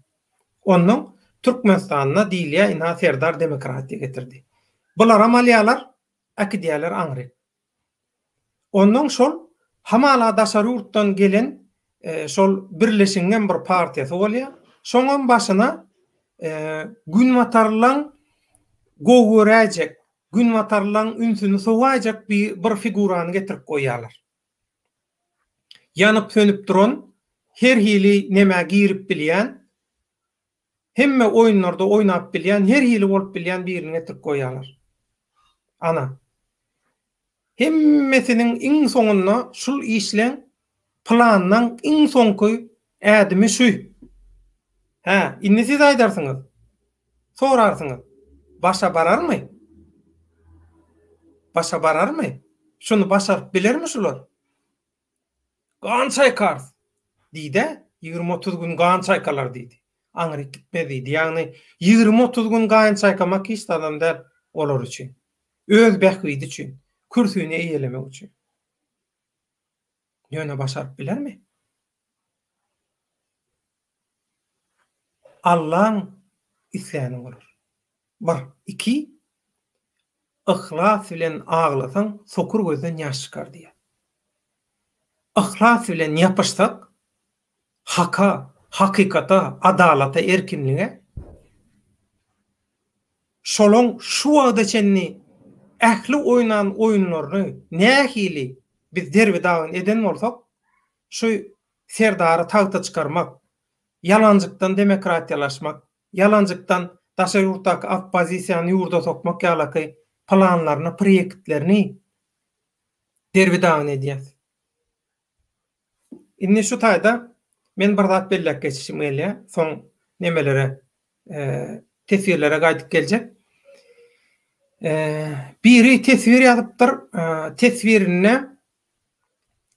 Onnoň Türkmenistanda diýilýär ynha Serdar demokratiýa getirdi. Bularam alýarlar, äkidýärler aňryk. Onnoň şol hamala daşary ýurtdan gelen. şol birleşigiňem bir partiýasy bolýar. Şoňam başyna günbatarlaň gowy göräýjek, günbatarlaň ünsüni sowaýjak bir figurany getirip goýýarlar. Ýanyp-sönüp duran, her hili nemä girip bilýän, hemme oýunlarda oýnap bilýän, her hili bolup bilýän birini getirip goýýarlar. Ana. Hemmesiniň iň soňunda şul işleň planynyň iň soňky ädimi şu. Hä, indi siz aýdarsyňyz. Sorarsyňyz. Başa bararmy? Başa bararmy? Şuny başaryp bilermi şular? Gan çaýkarys! Diýd-ä, ýigrimi-otuz gün gan çaýkalar diýdi. Aňryk gitmez diýdi. Ýagny ýigrimi-otuz gün gan çaýkamak hiç zadam däl olar üçin. Öz bähbidi üçin, kürsüni eýelemek üçin. Ýöne başaryp bilermi? Allaň isläni bolar. Bir, iki, yhlas bilen aglasaň, sokur gözden ýaş çykar diýýär. Yhlas bilen ýapyşsak, haka, hakykata, adalata, erkinlige, şolaň şu wagta çenli ähli oýnan oýunlaryny nähili biz derbi-dagyn eden bolsak, şu Serdary tagta çykarmak, ýalanjykdan demokratiýalaşmak, ýalanjykdan daşary ýurtdaky oppozisiýany ýurda sokmak ýalaky planlaryny, proýektlerini derbi-dagyn edýäs. Indi şu taýda men bir zat belläp geçişim gelýär, soň nemelere, teswirlere gaýdyp geljek. Biri teswir ýazypdyr, teswirinde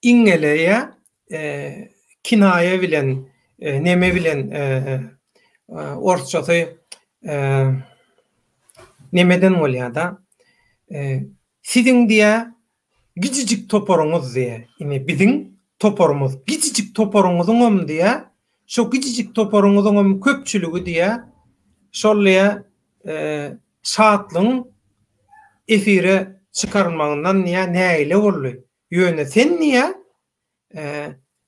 iňňeleýä kinaýa bilen neme bilen orsçasy nemeden bolýada siziň diýä gijijik toparyňyz diýä ine biziň toparymyz gijijik toparyňyzyňam diýä şo gijijik toparyňyzyňam köpçüligi diýä şol diýä Şatlygyň efire çykarylmagyndan diýä nägile boldy. Ýöne sen diýä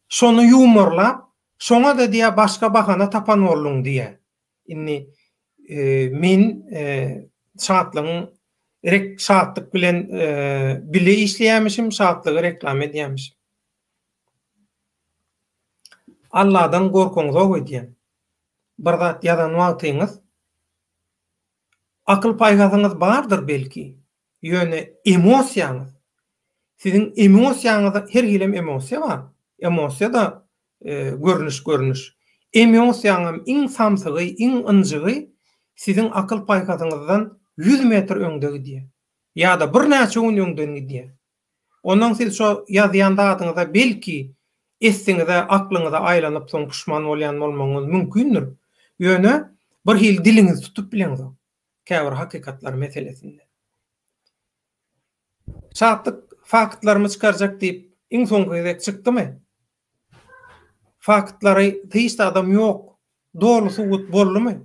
şony ýuwmarlap, şoňa-da diýä başga bahana tapan bolduň diýä. Indi men Şatlygyň Şatlyk bilen bile işleýämişim, Şatlygy reklama edýämişim. Alladan gorkaňzok öýdýän. Bir zat ýazan wagtyňyz Akyl-paýhasyňyz bardyr belki, ýöne emosiýaňyz, siziň emosiýaňyz, her hilem emosiýa bar, emosiýa-da görnüş-görnüş. Emosiýaňam iň samsygy, iň ynjygy siziň akyl-paýhasyňyzdan ýüz metr öňde gidýär. Ýa-da birnäçe gün öňden gidýär. Onnoň siz şo ýazýan zadyňyza belki essiňize, aklyňyza aýlanyp soň puşman bolýan bolmagyňyz mümkindir. Ýöne bir hili diliňizi tutup bileňzok käbir hakykatlar meselesinde. Şatlyk faktlarymy çykarjak diýip iň soňky gezek çykdymy? Faktlary hiç zadam ýok. Doly subut boldumy?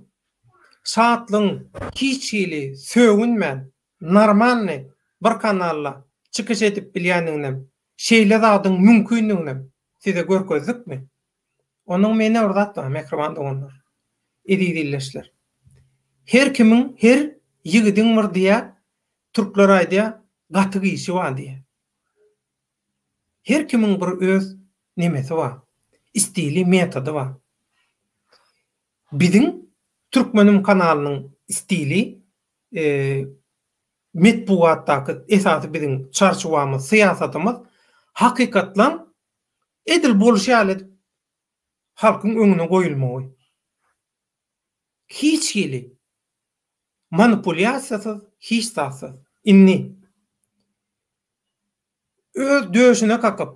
Şatlygyň hiç hili sögünmän Normalny bir kanalda çykyş edip bilýändiginem, şeýle zadyň mümkindiginem size görkezdikmi? Onnoň mende bir zat bar, mähriban doganlar, eziz ildeşler. Her kimiň, her ýigidiň bir diýýär, türkler aýdýar, gatyk işi bar diýýär. Her kimiň bir öz nemesi bar, stili, metody bar. Biziň Türkmenim kanalynyň stili metbugatdaky esasy biziň çarçuwamyz, syýasatymyz hakykatlaň edil bolşy ýaly edip halkyň öňüne goýulmagy. Hiç hili manipulýasiýasyz, hiç zatsyz. Indi Öz döşüne kakyp,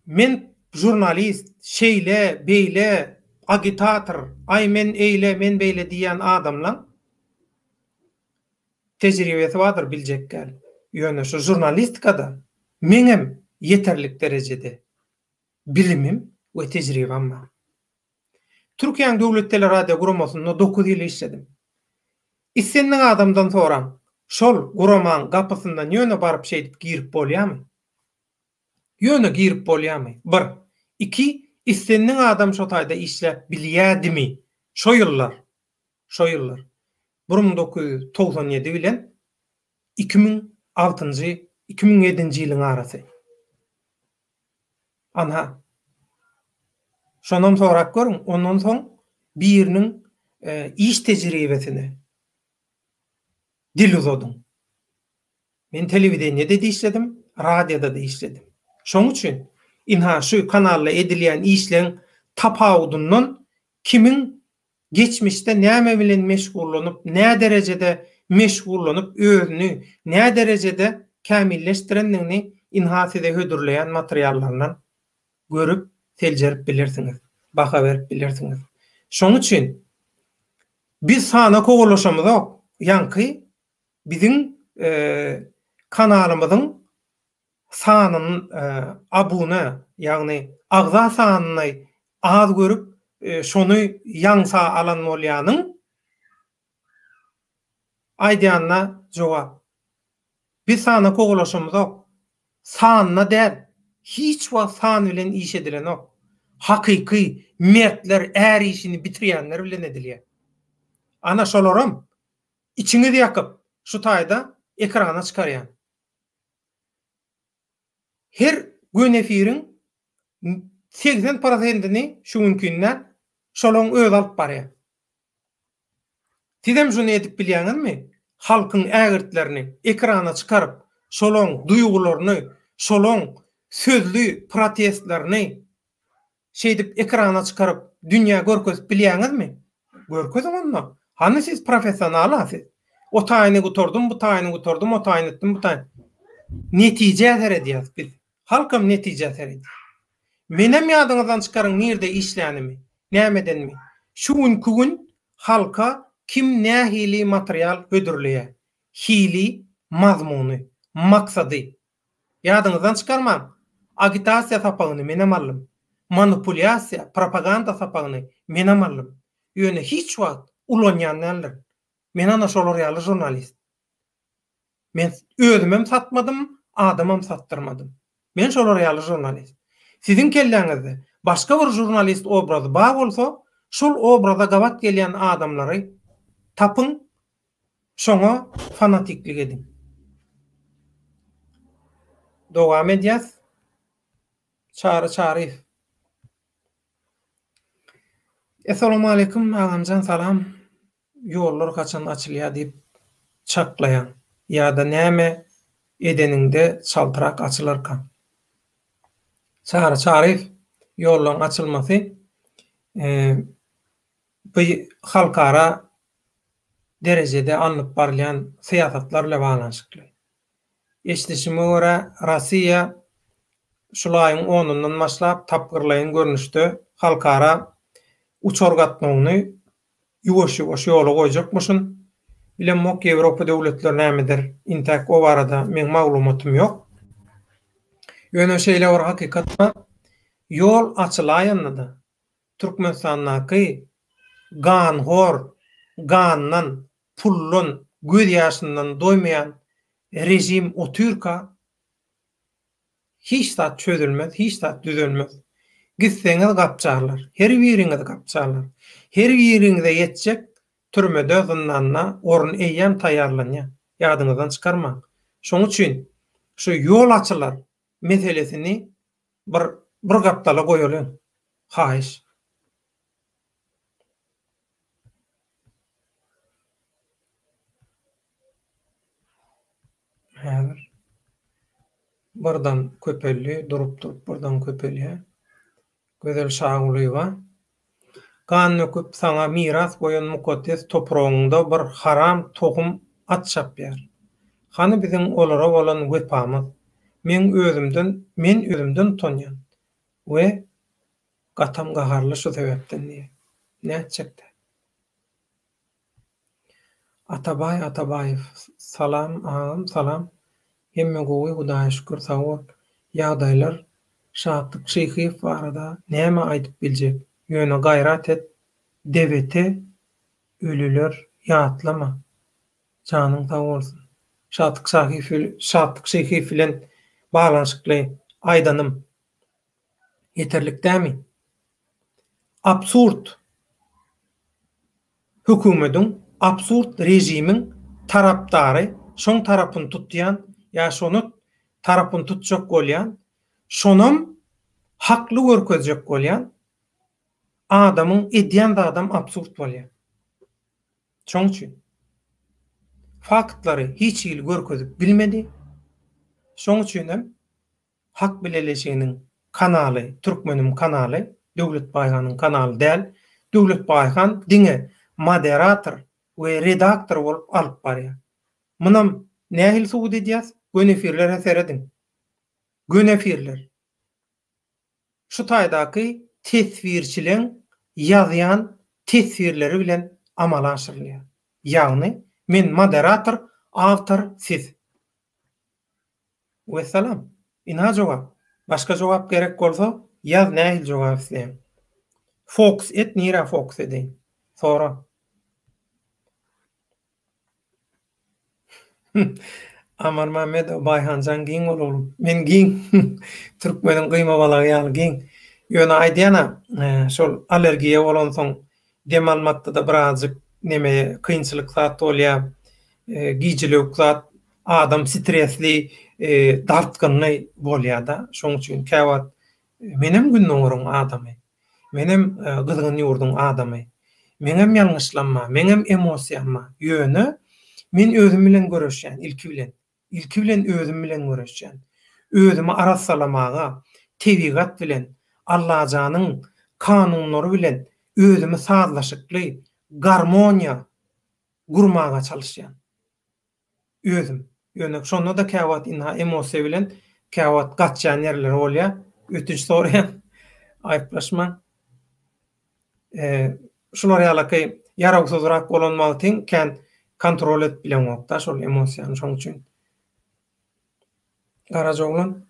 men žurnalist, şeýle, beýle, agitator, aý men eýle, men beýle diýýän adamlaň tejribesi bardyr biljek däl. Ýöne şu žurnalistikada meňem ýeterlik derejede bilimim we tejribem bar. Türkiýäň Döwlet teleradio guramasynda dokuz ýyl işledim. Islendik adamdan soraň, şol guramaň gapysyndan ýöne baryp şeýdip girip bolýamy? Ýöne girip bolýamy? Bir. Iki. Islendik adam şo taýda işläp bilýädimi? Şo ýyllar, şo ýyllar, 1997 bilen 2006-njy, 2007-nji ýylyň arasy. Anha. Şonam sorap görüň, ondan soň biriniň iş tejribesine dil uzadyň. Men telewideniýede-de işledim, radioda-da işledim. Şoň üçin, ynha şu kanalda edilýän işleň tapawudyndan kimiň geçmişde näme bilen meşgullanyp, näderejede meşgullanyp özüni näderejede kämilleşdirendigini ynha size hödürleýän materiallaryndan görüp, seljerip bilersiňiz, baha berip bilersiňiz. Şoň üçin biz sana kowalaşamyzok, ýaňky biziň kanalymyzyň sanyny abuna, ýagny agza sanyny az görüp, şony ýaňsa alan bolýanyň aýdýanyna jogap. Biz sana kowalaşamyzok. Sanyna däl, hiç wagt san bilen iş edilenok. Hakyky mertler, är işini bitirýänler bilen edilýär. Ana şolaram içiňizi ýakyp şu taýda ekrana çykarýan. Her göni efiriň 80 prosentini şu günkinden şolaň özi alyp barýar. Sizem şuny edip bilýäňizmi? Halkyň ägirtlerini ekrana çykaryp, şolaň duýgularyny, şolaň sözli protestlerini şeýdip ekrana çykaryp dünýä görkezip bilýäňizmi? Görkeziň onda. Hany siz professional-a siz? O taýyny gutardym, bu taýyny gutardym, o taýyny etdim, bu taýyny. Netijä seredýäs biz. Halkam netijä seredýär. Menem ýadyňyzdan çykaryň nirde işlänimi, näme edenimi. Şu günki gün halka kim nähili material hödürleýär? Hili, mazmuny, maksady. Ýadyňyzdan çykarmaň, agitasiýa sapagyny menem aldym. Manipulýasiýa, propaganda sapagyny menem aldym. Ýöne hiç wagt ulanýan däldirin. Men ana şolar ýaly žurnalist. Men özümem satmadym, adamam satdyrmadym. Men şolar ýaly žurnalist. Siziň kelläňizde başga bir žurnalist obrazy bar bolsa, şol obraza gabat gelýän adamlary tapyň, şoňa fanatiklik ediň. Dowam edýäs. Çary Çaryýew. Essalawmaleýkum agamjan salam. Ýollar haçan açylýar diýip çaklaýaň ýa-da näme edeniňde çaltrak açylarka? Çary Çaryýew, Ýollaryň açylmasy bu halkara derejede alnyp barylýan syýasatlar bilen baglanyşykly. Eşidişime görä, Russiýa şul aýyň onundan başlap tapgyrlaýyn görnüşde halkara uçar gatnawyny ýuwaş-ýuwaş ýola goýjakmyşyn. Bilemok Ýewropa döwletleri näme eder, intäk o barada meň maglumatym ýok. Ýöne şeýle bir hakykat bar, ýol açylaýanda-da Türkmenistandaky ganhor, gandan, puldan, göz ýaşyndan doýmaýan režim otyrka Hiç zat çözülmez, hiç zat düzelmez. Gitseňiz gapjarlar. Her biriňizi gapjarlar. Her biriňize ýetjek türmede, zyndanda orun eýýäm taýýarlanýar. Ýadyňyzdan çykarmaň. Şoň üçin şu ýol açylar meselesini bir bir gapdala goýalyň. Haýyş. Häzir birden köpeldi, durup-durup birden köpelýär. Gözel Şagulyýewa, Gan döküp saňa miras goýan mukaddes topragyňda bir haram tohum at çapýar. Hany biziň olara bolan wepamyz? Meň özümden, men özümden utanýan we gatam gaharly şu sebäpden diýýär. Nätjekdä? Atabaý Atabaýew Salam agam salam hemme gowy hudaýa şükür sag bol ýagdaýlar Şatlyk Şyhyýew barada näme aýdyp biljek ýöne gaýrat et DBT ölüler ýatlama janyň sag bolsun Şatlyk Şatlyk Şyhyýew bilen baglanşykly aýdanym ýeterlik dämi? Absurd hökümediň, absurd režimiň tarapdary, şoň tarapyny tutýan ýa şony tarapyny tutjak bolýan, şonam hakly görkezjek bolýan adamyň edýän zadam absurd bolýar. Şoň üçin faktlary hiç hili görkezip bilmedi. Şoň üçin hem Hak bileleşiginiň kanaly Türkmenim kanaly Döwlet Baýhanyň kanaly däl. Döwlet Baýhan diňe moderator we redaktor bolup alyp barýar. Munam nähili subut edýäs? Göni efirlere serediň. Göni efirler. Şu taýdaky teswirçileň ýazýan teswirleri bilen amala aşyrylýar. Ýagny men moderator, awtor siz. Wessalam. Ynha jogap. Başga jogap gerek bolsa ýaz nähili jogap isleýäň. Fokus et nirä fokus edeýin. Sora. Amar Mammedow Baýhanjan giň bol oglum. Men giň. Türkmeniň gyýma balagy ýaly giň. Ýöne aýdýan-a, şol allergiýa bolansoň dem almakda-da birazjyk neme kynçylyk zat bolýar. Gijilewük zat adam stresli, dartgynly bolýar-da. Şoň üçin käwagt menem gündogaryň adamy. Menem gyzgyn ýurduň adamy. Meňem ýalňyşlam bar, meňem emosiýam bar. Ýöne men özüm bilen göreşýän ilki bilen. Ilki bilen özüm bilen göreşýän. Özümi arassalamaga, tebigat bilen, Allajanyň kanunlary bilen özümi sazlaşykly, garmoniýa gurmaga çalyşýan. Özüm. Ýöne şonda-da käwagt ynha emosiýa bilen käwagt gaçýan ýerleri bolýar. Ötünç soraýan. Aýyplaşmaň. Şular ýalaky ýarawsyzrak bolan wagtyň kän kontrol edip bileňokda şol emosiýany şoň üçin. Garajaoglan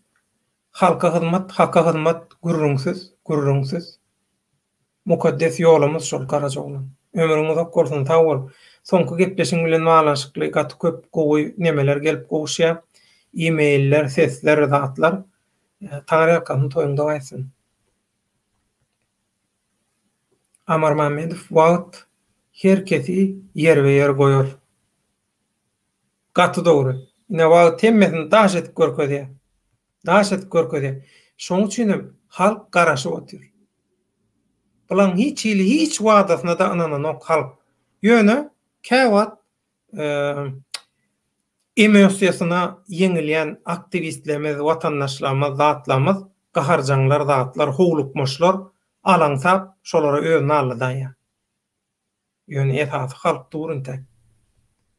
halka hyzmat, haka hyzmat gürrüňsiz, gürrüňsiz. Mukaddes ýolumyz şol Garajaoglan. Ömrüň uzak bolsun sag bol. Soňky gepleşiň bilen baglanyşykly gaty köp gowy nemeler gelip gowuşýar. E-mailler, sesler, zatlar. Taňryýalkasyn toýuňda gaýtsyn. Amar Mammedow wagt her kesi ýerbe-ýer goýar. Gaty dogry. Ine wagt hemmesini daş edip görkezýär. Daş edip görkezýär. Şoň üçinem halk garaşyp otyr. Bulaň hiç hili hiç wadasyna-da ynananok halk. Ýöne käwagt emosiýasyna ýeňilýän aktiwistlerimiz, watandaşlarymyz, zatlarymyz, gaharjaňlar, zatlar, howlukmaçlar alaňsap şolara özüni aldadaýýar. Ýöne esasy halk dur intäk.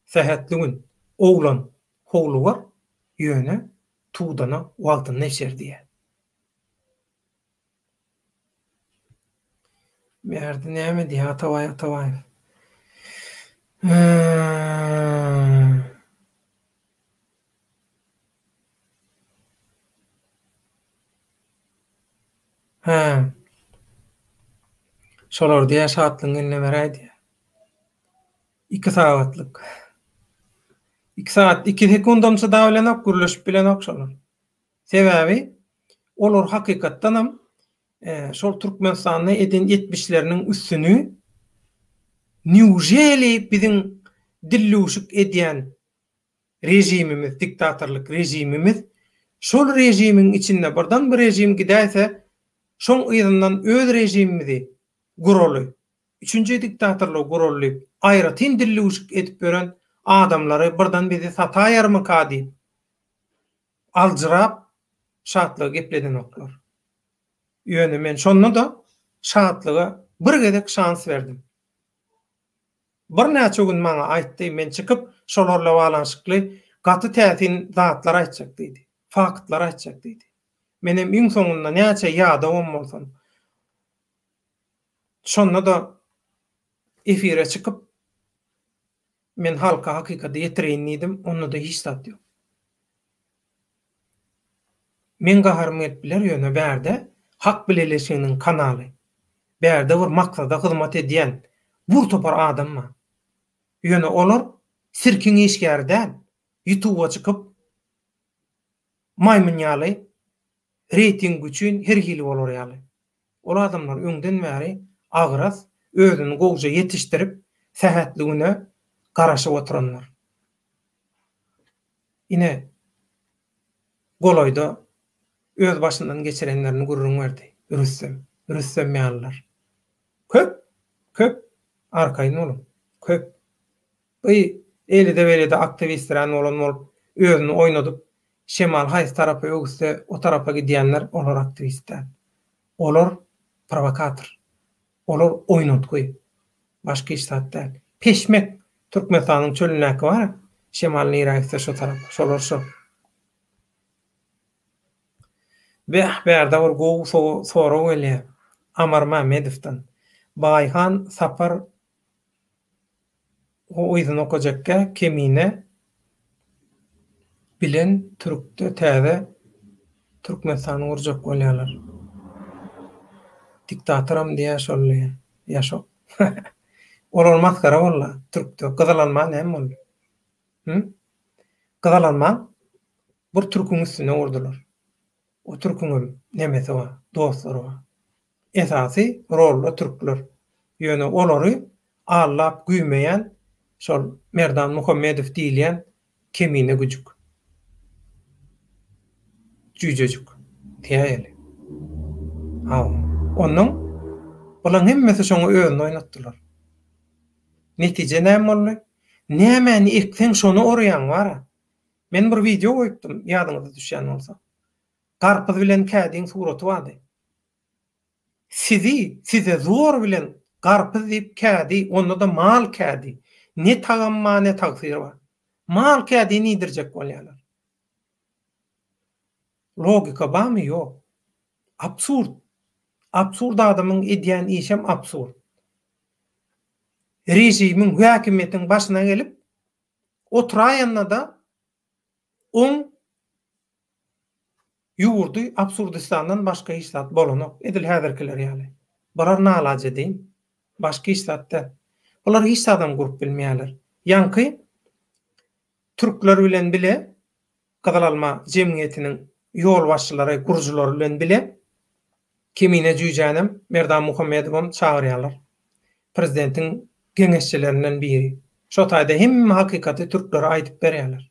Sähetli gün, oglan howlugar, ýöne tudana wagtynda içer diýýär. Bärde näme diýýär Atabaý Atabaýew? Hä. Şolar diýýär şatlygyň eline beräý diýýär. Iki sagatlyk. Iki sagat, iki sekundam çydabilenok, gürleşip bilenok şolar. Sebäbi olar hakykatdanam şol Türkmenistanda eden etmişleriniň üstüni newželi biziň dillüwşük edýän režimimiz, diktatorlyk režimimiz, şol režimiň içinde birden bir režim gidäýse, şoň yzyndan öz režimimizi guraly, üçünji diktatorlygy guraly diýip, aýratyn dillüwşük edip ýören adamlary birden bizi sataýarmyka diýip, aljyrap, Şatlygy gepledenoklar. Ýöne men şonda-da Şatlyga bir gezek şans berdim. Birnäçe gün maňa aýtdy, men çykyp, şolar bilen baglanyşykly gaty täsin zatlar aýtjak diýdi. Faktlar aýtjak diýdi. Menem iň soňunda näçe ýadawam bolsam, şonda-da efire çykyp, men halka hakykaty ýetireýin diýdim, onda-da hiç zat ýok. Meň gaharym gelip biler ýöne bärde Hak bileleşiginiň kanaly. Bärde bir maksada hyzmat edýän bur topar adam bar. Ýöne olar sirkiň işgäri däl. Ýutuba çykyp maýmyn ýaly reýting üçin her hili bolar ýaly. Ol adamlar öňden bäri. Agras, özüni gowja ýetişdirip, sähetli güne garaşyp oturanlar. Ine, golaýda öz başyndan geçirenlerini gürrüň berdi Rüstem. Rüstem ýalylar. Köp, köp, arkaýyn boluň, köp. By eýlede-beýlede aktiwisträn bolan bolup, özüni oýnadyp, şemal haýsy tarapa öwüsse, o tarapa gidýänler, olar aktiwist däl. Olar prowokator. Olar oýnatgy. Başga hiç zat däl. Peşmek Türkmenistanyň çölündäki bar-a, şemal nirä gitse şo tarapa. Şolar şo. Beh, bärde bir gowy sorag gelýär. Amar Mämmedowdan. Baýhan Sapar O yzyny okajakka Kemine bilen türkde täze Türkmenistany gurjak bolýarlar. Diktatoram diýýär şol diýýär. Ýaşok. Olar masgara boldy türkde. Gyzylanma näme boldy? Hü? Gyzylanma bir türküň üstüne urdular. O türküňem nemesi bar, dostlary bar. Esasy rolda türkler. Ýöne olary allap güýmeýän şol Merdan Muhammedow diýilýän kemine güjük. Jüýjejik diýäýeli. Hawa. Onnoň bulaň hemmesi şoňa özüni oýnatdylar. Netije näme boldy? Nämäni ekseň şony orýaň bar-a. Men bir wideo goýupdym, ýadyňyza düşýän bolsa. Garpyz bilen kädiň suraty bardy. Sizi, size zor bilen garpyz diýip kädi, onda-da mal kädi. Ne tagam bar, ne tagsyr bar. Mal kädini iýdirjek bolýarlar. Logika barmy? Ýok. Absurd. Absurd adamyň edýän işem absurd. Režimiň, häkimiýetiň başyna gelip oturaýanda-da oň Ýurdy Absurdistandan başga hiç zat bolanok, edil häzirkiler ýaly. Bular nalajedeýin. Başga hiç zat däl. Bular hiç zadam gurup bilmeýärler. Ýaňky türkler bilen bile Gyzyl alma jemgyýetiniň ýolbaşçylary, gurujylary bilen bile Kemine jüýjänem, Merdan Muhammedowam çagyrýarlar. Prezidentiň geňeşçilerinden biri. Şo taýda hemme hakykaty türklere aýdyp berýärler.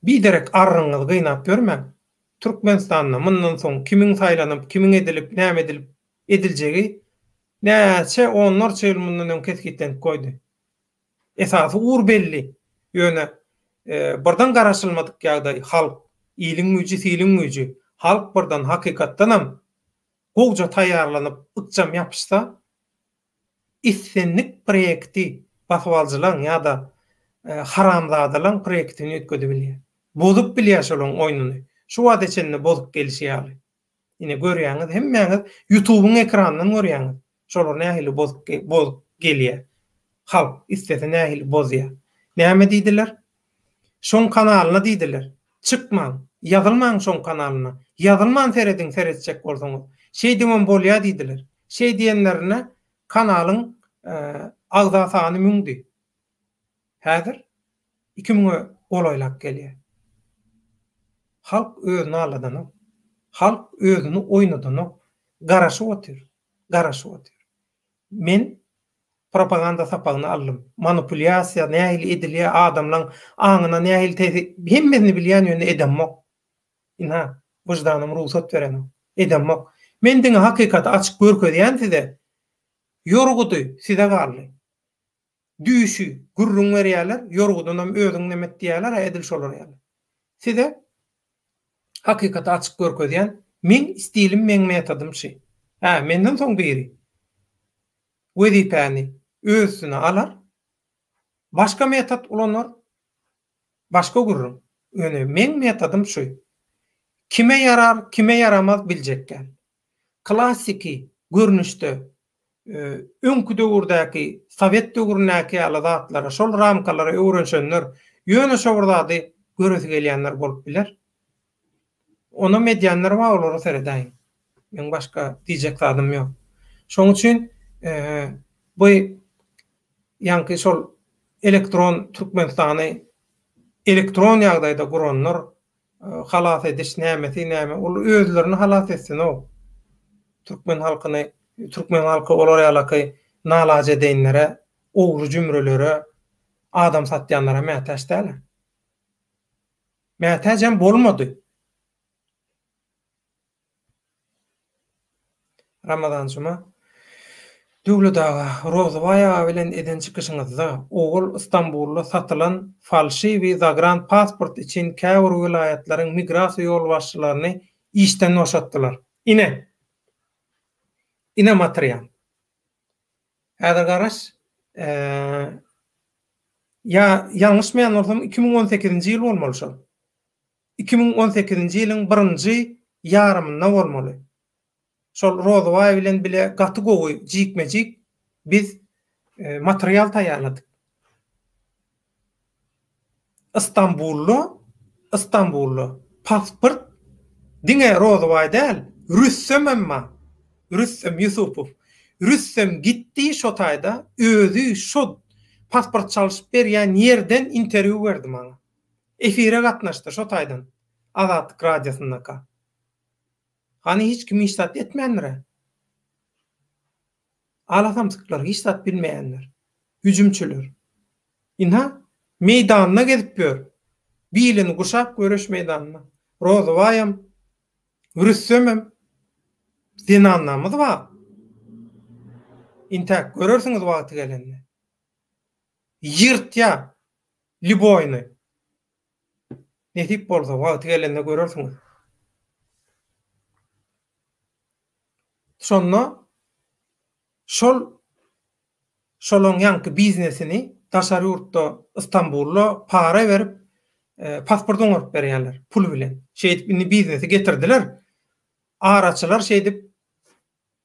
Biderek arryňyzy gynap ýörmäň. Türkmenistanda mundan soň kimiň saýlanyp, kimiň edilip, näme edilip ediljegi näçe onlarça ýyl mundan öň kesgitlenip goýdy. Esasy ugur belli. Ýöne birden garaşylmadyk ýagdaý halk, iliň güýji siliň güýji, halk birden hakykatdanam gowja taýýarlanyp ykjam ýapyşsa Islendik proýekti basybalyjylaň ýa-da haramzadalaň proýektini üýtgedibilýär. Bozup bilýär şolaň oýnuny. Şu wagta çenli bozup gelşi ýaly. Ine görýäňiz hemmäňiz ýutubyň ekranyndan görýäňiz. Şolar nähili bozup bozup gelýär. Halk islese nähili bozýar. Näme diýdiler? Şoň kanalyna diýdiler. Çykmaň, ýazylmaň şoň kanalyna. Ýazylman serediň seretjek bolsaňyz. Şeýdibem bolýa diýdiler. Şeý diýenlerinde kanalyň agza sany müňdi. Häzir iki müňe golaýlap gelýär. Halk özüni aldadanok. Halk özüni oýnadanok. Garaşyp otyr. Garaşyp otyr. Men propaganda sapagyny aldym. Manipulýasiýa nähili edilýär, adamlaň aňyna nähili täsir, hemmesini bilýän ýöne edemok. Ynha, wyždanym rugsat berenok. Edemok. Men diňe hakykaty açyk görkezýän size. Ýorgudy size galdy. Düýşi gürrüň berýärler, ýorgudynam özüň neme et diýýärler-ä edil şolar ýaly. Size hakykaty açyk görkezýän meň stilim meň metodym şy. Hä, menden soň biri wezipäni öz üstüne alar, başga metod ulanar, başga gürrüň. Ýöne meň metodym şu. Kime ýarar, kime ýaramaz biljek däl. Klassiki görnüşde öňki döwürdäki sowet döwründäki ýaly zatlara, şol ramkalara öwrenşenler, ýöne şo bir zady göresi gelýänler bolup biler. Onam edýänler bar, olara seredäýiň. Meň başga diýjek zadym ýok. Şoň üçin bu ýaňky şol elektron Türkmenistany elektron ýagdaýda guranlar halas ediş nämesi näme ol özlerini halas etsin-ow. Türkmen halkyny. Türkmen halky olar ýalaky nalajedeýinlere, ogry-jümrülere, adam satýanlara mätäç däl. Mätäjem bolmady. Ramazan Juma. Döwlet aga, Rozybaý aga bilen eden çykyşyňyzda owal Istanbulda satylan falşiwi zagran pasport üçin käbir welaýatlaryň migrasiýa ýolbaşçylaryny işden boşatdylar. Ine! Ine material. Häzir garaş. Ýa ýalňyşmaýan bolsam 2018-nji ýyl bolmaly şol. 2018-nji ýylyň birinji ýarymynda bolmaly. Şol Rozybaý bilen bile gaty gowy jikme-jik biz material taýýarladyk. Istanbulda, Istanbulda pasport diňe Rozybaý däl, Rüstemem bar. Rüstem Ýusupow. Rüstem gitdi şo taýda, özi şo pasport çalşyp berýän ýerden interwýu berdi maňa. Efire gatnaşdy şo taýdan, Azatlyk Radiosyndaka. Hany hiç kim hiç zat etmändir-ä. Ala samsyklar, hiç zat bilmeýänler. Hüjümçiler. Ynha, meýdanda gezip ýör. Bilini guşap göreş meýdanynda. Rozybaýam, Rüstemem zenanlarymyz bar. Intäk görersiňiz wagty gelende. Ýyrtýar lýuboýny. Nesip bolsa wagty gelende görersiňiz. Şonda şol şolaň ýaňky biznesini daşary ýurtda Istanbulda para berip pasport oňaryp berýärler pul bilen. Şeýdip indi biznesi getirdiler. Araçylar şeýdip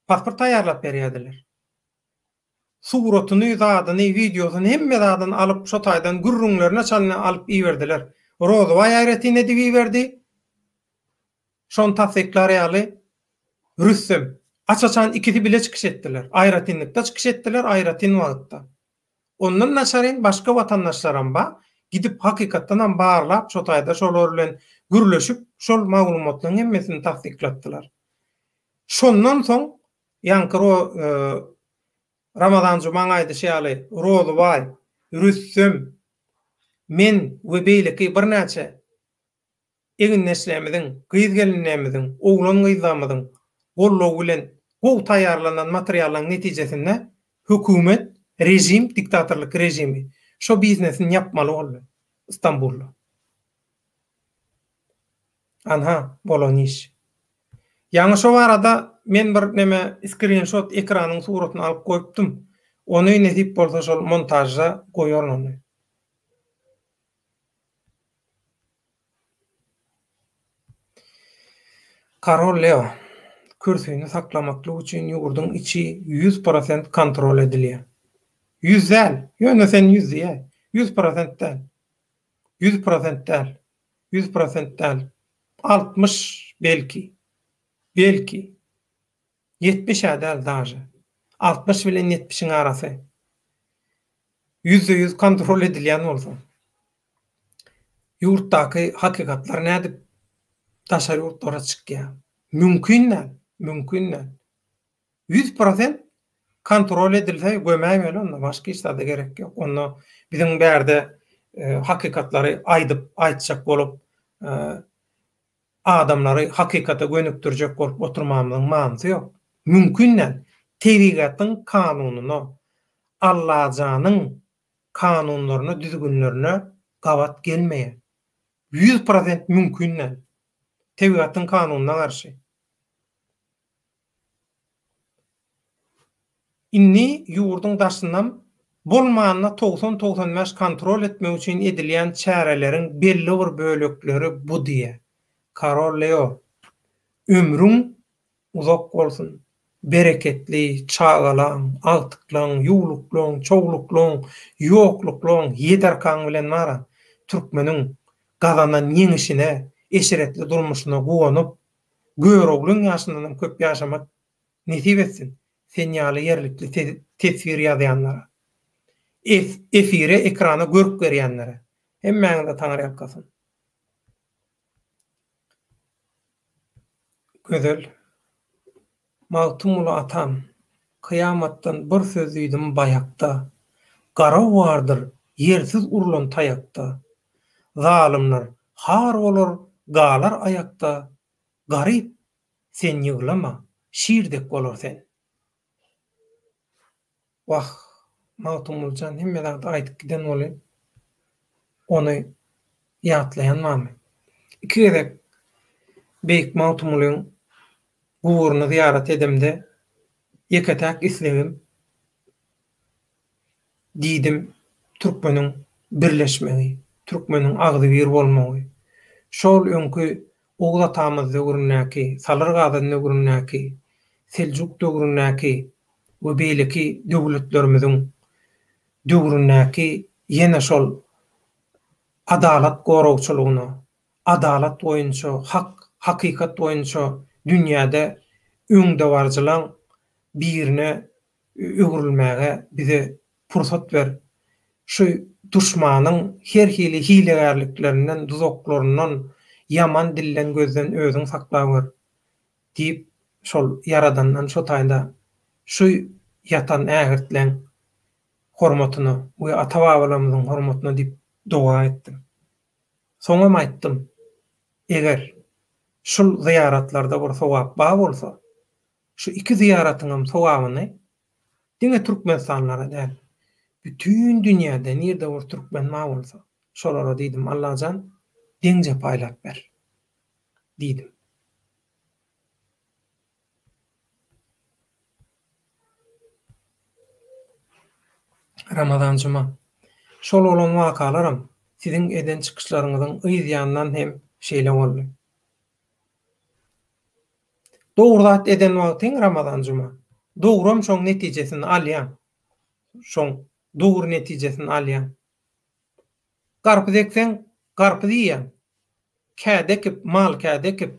pasport taýýarlap berýärdiler. Suratyny, zadyny, wideosyny hemme zadyny alyp şo taýdan gürrüňlerine çalyny alyp iberdiler. Rozybaý aýratyn edip iberdi. Şony tassyklar ýaly Rüstem. Aç-açan ikisi bile çykyş etdiler. Aýratynlykda çykyş etdiler, aýratyn wagtda. Ondan daşaryn başga watandaşlaram bar. Gidip hakykatdanam barlap şo taýda şolar bilen gürleşip şol maglumatlaryň hemmesini tassyklatdylar. Şondan soň ýaňky Ramazan Jumaň aýdyşy ýaly Rozybaý, Rüstem, men we beýleki birnäçe egindeşlerimiziň, gyz-gelinlerimiziň, oglan-gyzlarymyzyň goldawy bilen gowy taýýarlanan materiallaryň netijesinde hökümet, režim, diktatorlyk režimi şo biznesini ýapmaly boldy Stambulda. Anha, bolan iş. Ýaňy şo barada men bir neme skrinşot ekranyň suratyny alyp goýupdym. Ony nesip bolsa şol montažda goýaryn ony. Karol Leo, Kürsini saklamaklyk üçin ýurduň içi 100% kontrol edilýär. Ýüz däl, ýöne sen ýüz diýäý. 100% däl. 100% däl. 100% däl. 60 belki. Belki. Ýetmiş-ä däl daže. 60 bilen ýetmişiň arasy. Ýüzde ýüz kontrol edilýän bolsa. Ýurtdaky hakykatlar nädip daşary ýurtlara çykýar? Mümkin däl, mümkin däl. 100% kontrol edilse gömäýmeli onda başga hiç zada gerek ýok. Onda biziň bärde hakykatlary aýdyp, aýtjak bolup, adamlary hakykata gönükdirjek bolup oturmamyzyň manysy ýok. Mümkin däl. Tebigatyň kanunyna, Allajanyň kanunlaryna, düzgünlerine gabat gelmeýär. 100% mümkin däl. Tebigatyň kanunyna garşy. Indi ýurduň daşynam bolmanda 90-95 kontrol etmek üçin edilýän çäreleriň belli bir bölekleri bu diýýär. Karol Leo, ömrüň uzak bolsun, bereketli, çagalaň, agtyklaň, ýuwluklaň, çowluklaň, ýokluklaň, ýedarkaň bilen bara, türkmeniň gazanan ýeňişine, eşretli durmuşyna guwanyp, Göroglyň ýaşyndanam köp ýaşamak nesip etsin sen ýaly ýerlikli teswir ýazýanlara. Efire ekrana görk berýänlere. Hemmäňize Taňryýalkasyn. Gözel. Magtymguly atam. Kyýamatdan bir söz diýdim baýakda, Garaw bardyr ýersiz urlan taýakda. Zalymlar har bolar, galar aýakda, Garyp, sen ýyglama, şir dek bolar sen. Wah, Magtymgulyjan hemme zady aýdyp giden welin, ony ýatlaýan barmy? Iki gezek beýik Magtymgulyň guburyny zyýarat edemde, ýeke-täk islegim, diýdim, türkmeniň birleşmegi, türkmeniň agzybir bolmagy. Şol öňki Oguz atamyz döwründäki, Salyr Gazan döwründäki, Seljuk döwründäki we beýleki döwletlerimiziň döwründäki ýene şol adalat goragçylygyna, adalat boýunça, hak, hakykat boýunça dünýäde öňdebaryjylaň birine öwrülmäge bize pursat ber. Şu duşmanyň her hili hilegärliklerinden, duzaklaryndan, ýaman dilden-gözden özüň saklawör diýip, şol Ýaradandan şo taýda şu ýatan ägirtleň hormatyna we ata-babalarymyzyň hormatyna diýip doga etdim. Soňam aýtdym, eger şul zyýaratlarda bir sogap bar bolsa, Şu iki zyýaratyňam sogabyny diňe türkmenistanlylara däl, bütin dünýäde nirde bir türkmen bar bolsa, şolara diýdim, Allajan deňje paýlap ber diýdim. Ramazan Juma. Şol bolan wakalaram siziň eden çykyşlaryňyzyň yz ýanyndan hem şeýle boldy. Dogry zat eden wagtyň Ramazan Juma. Dogram şoň netijesini alýaň. Şoň dogry netijesini alýaň. Garpyz ekseň garpyz iýýäň. Kädi ekip, mal kädi ekip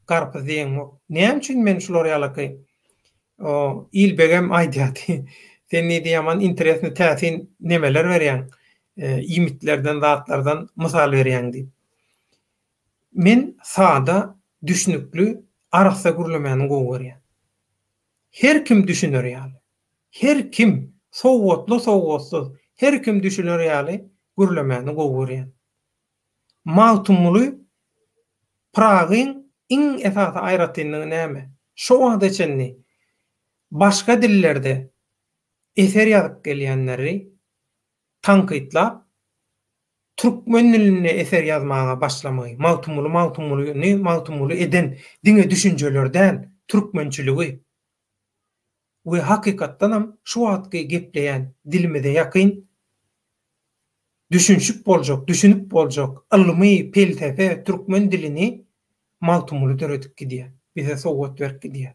garpyz diýeňok. Näme üçin men şular ýalaky o Ilbegem aýdýardy. Sen diýdi ýaman interesny täsin nemeler berýäň. Iýmitlerden zatlardan mysal berýäň diýip. Men sada, düşnükli, arassa gürlemäni gowy görýän. Her kim düşüner ýaly. Her kim, sowatly, sowatsyz, her kim düşüner ýaly gürlemäni gowy görýän. Magtymguly Pyragyň iň esasy aýratynlygy näme? Şo wagta çenli başga dillerde eser ýazyp gelýänleri tankytlap, türkmen dilinde eser ýazmaga başlamagy, Magtymguly Magtymgulyny Magtymguly eden diňe düşünjeleri däl, türkmençiligi we hakykatdanam şu wagtky gepleýän dilimize ýakyn düşünşip boljak, düşünip boljak ylmy, pelsepe türkmen dilini Magtymguly döredip gidýär, bize sowgat berip gidýär.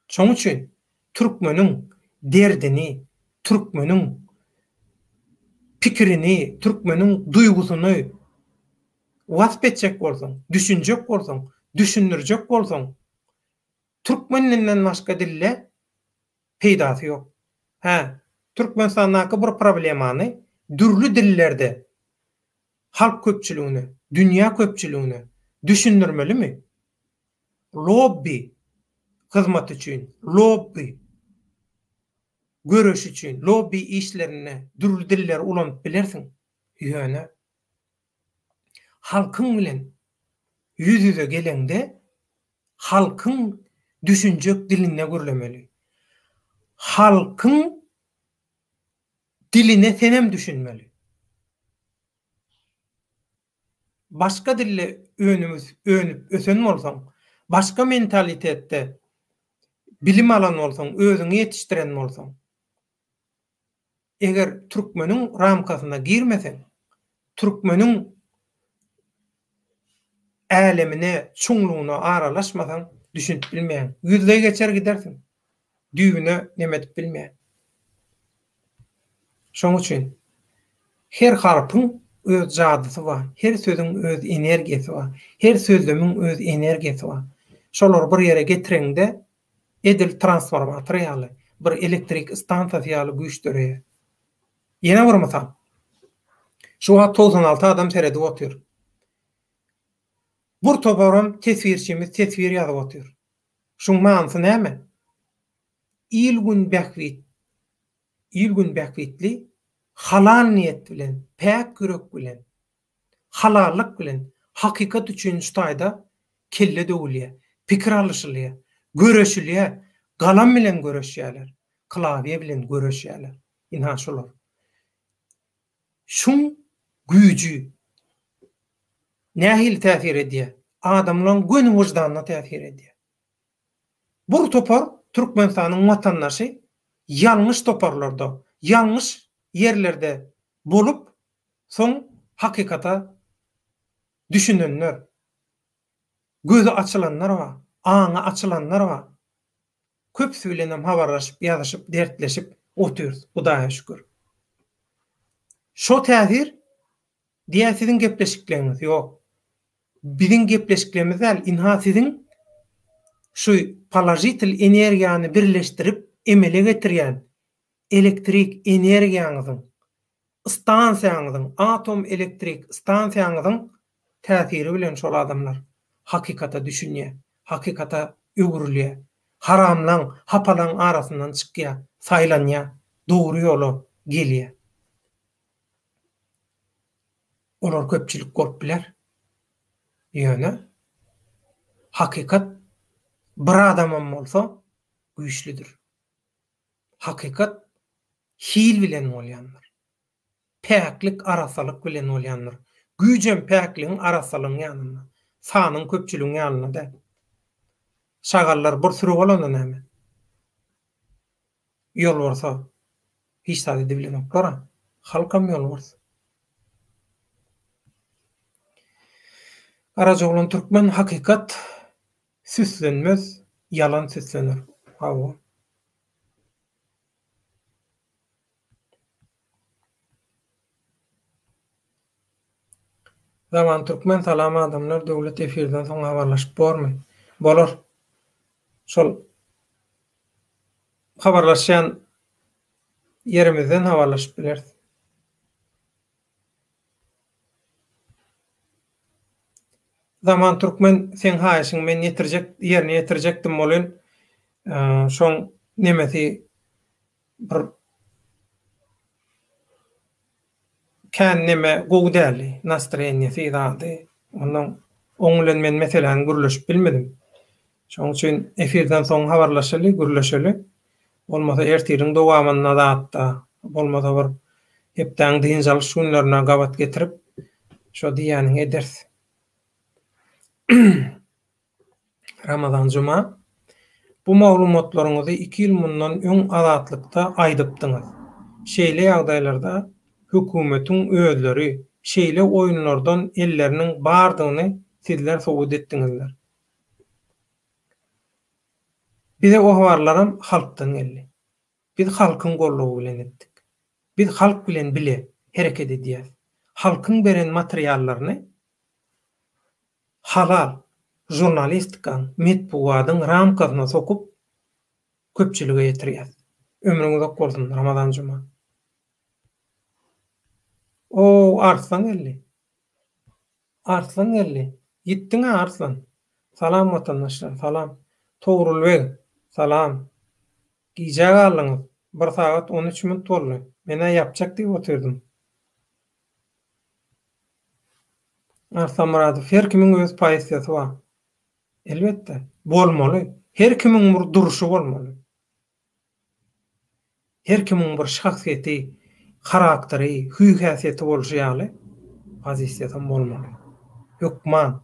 Şoň üçin türkmeniň derdini, türkmeniň pikirini, türkmeniň duýgusyny wasp etjek bolsaň, düşünjek bolsaň, düşündirjek bolsaň, türkmen dilinden başga dilde peýdasy ýok. Hä, Türkmenistandaky bir problemany dürli dillerde halk köpçüligine, dünýä köpçüligine düşündirmelimi? Lobbi hyzmaty üçin, lobbi göreşi üçin, lobbi işlerinde dürli dilleri ulanyp bilersiň. Ýöne halkyň bilen ýüz-ýüze geleňde halkyň düşünjek dilinde gürlemeli. Halkyň diline senem düşünmeli. Başga dilde önüp önüp ösen bolsaň, başga mentalitetde bilim alan bolsaň, özüňi ýetişdiren bolsaň, eger türkmeniň ramkasyna girmeseň, türkmeniň älemine, çuňlugyna aralaşmasaň, düşünip bilmeýäň. Ýüzleý geçer gidersiň. Düýbüne neme edip bilmeýäň. Şoň üçin her harpyň öz jadysy bar, her sözüň öz energiýasy bar, her sözlemiň öz energiýasy bar. Şolary bir ýere getireňde edil transformator ýaly, bir elektrik stansiýasy ýaly güýç döreýär. Ýene bir mysal. Şu wagt 96 adam seredip otyr. Bir toparam teswirçimiz teswir ýazyp otyr. Şuň manysy näme? il-gün bähbit, il-gün bähbitli halal niýet bilen, päk ýürek bilen, halallyk bilen hakykat üçin şu taýda kelle döwülýär, pikir alyşylýar, göreşilýär, galam bilen göreşýärler, klawiýa bilen göreşýärler. Ynha şular. Şuň güýji nähili täsir edýär? Adamlaň göni wyždanyna täsir edýär. Bir topar Türkmenistanyň watandaşy ýalňyş toparlarda, ýalňyş ýerlerde bolup, soň hakykata düşünenler, gözi açylanlar bar, aňy açylanlar bar. Köpüsi bilenem habarlaşyp, ýazyşyp, dertleşip otyrys, Hudaýa şükür. Şo täsir diýýär siziň gepleşikleňiz, ýok. Biziň gepleşiklerimiz däl, ynha siziň şu položitel energiýany birleşdirip emele getirýän elektrik energiýaňyzyň, stansiýaňyzyň, atom elektrik stansiýaňyzyň täsiri bilen şol adamlar hakykata düşünýär, hakykata öwrülýär, haramlaň, hapalaň arasyndan çykýar, saýlanýar, dogry ýola gelýär. Olar köpçülik bolup biler. Ýöne hakykat bir adamam bolsa güýçlüdir. Hakykat hil bilen bolýandyr. Päklik, arassalyk bilen bolýandyr. Güýjem päkligiň, arassalygyň ýanynda. Sanyň, köpçüligiň ýanynda däl. Şagallar bir süri bolanda näme? Ýolbarsa hiç zat edibilenoklar-a. Halkam ýolbars. Garajaoglan türkmen hakykat süslenmez, ýalan süslener. Hawa. Zaman Türkmen salam adamlar Döwlet efirden soň habarlaşyp bormy? Bolar. Şol habarlaşýan ýerimizden habarlaşyp bileris. Zaman Türkmen seň haýyşyňy men ýetirjek ýerine ýetirjekdim welin şoň nemesi bir kän neme gowy däldi nastroýeniýesi zady ondan oň bilen men meseläni gürleşip bilmedim. Şoň üçin efirden soň habarlaşaly, gürleşeli. Bolmasa ertiriň dowamynda zatda, bolmasa bir hepdäň dynç alyş günlerine gabat getirip, şo diýýäniňi ederis. Ramazan Juma, Bu maglumatlaryňyzy iki ýyl mundan öň Azatlykda aýdypdyňyz. Şeýle ýagdaýlarda hökümetiň özleri şeýle oýunlardan elleriniň bardygyny sizler subut etdiňizler. Bize o habarlaram halkdan geldi. Biz halkyň goldawy bilen etdik. Biz halk bilen bile hereket edýäs. Halkyň beren materiallaryny halal žurnalistikaň, metbugadyň ramkasyna sokup köpçülige ýetirýäs. Ömrüň uzak bolsun Ramazan Juma. Ow Arslan geldi. Arslan geldi. Ýitdiň-ä Arslan. Salam watandaşlar, salam. Togrul beg, salam. Gijä galdyňyz. Bir sagat on üç minut boldy. Men-ä ýapjak diýip otyrdym. Arslan Myradow, Her kimiň öz pozisiýasy bar. Elbetde, bolmaly. Her kimiň bir durşy bolmaly. Her kimiň bir şahsyýeti, harakteri, hüý-häsiýeti bolşy ýaly, pozisiýasam bolmaly. Hökman.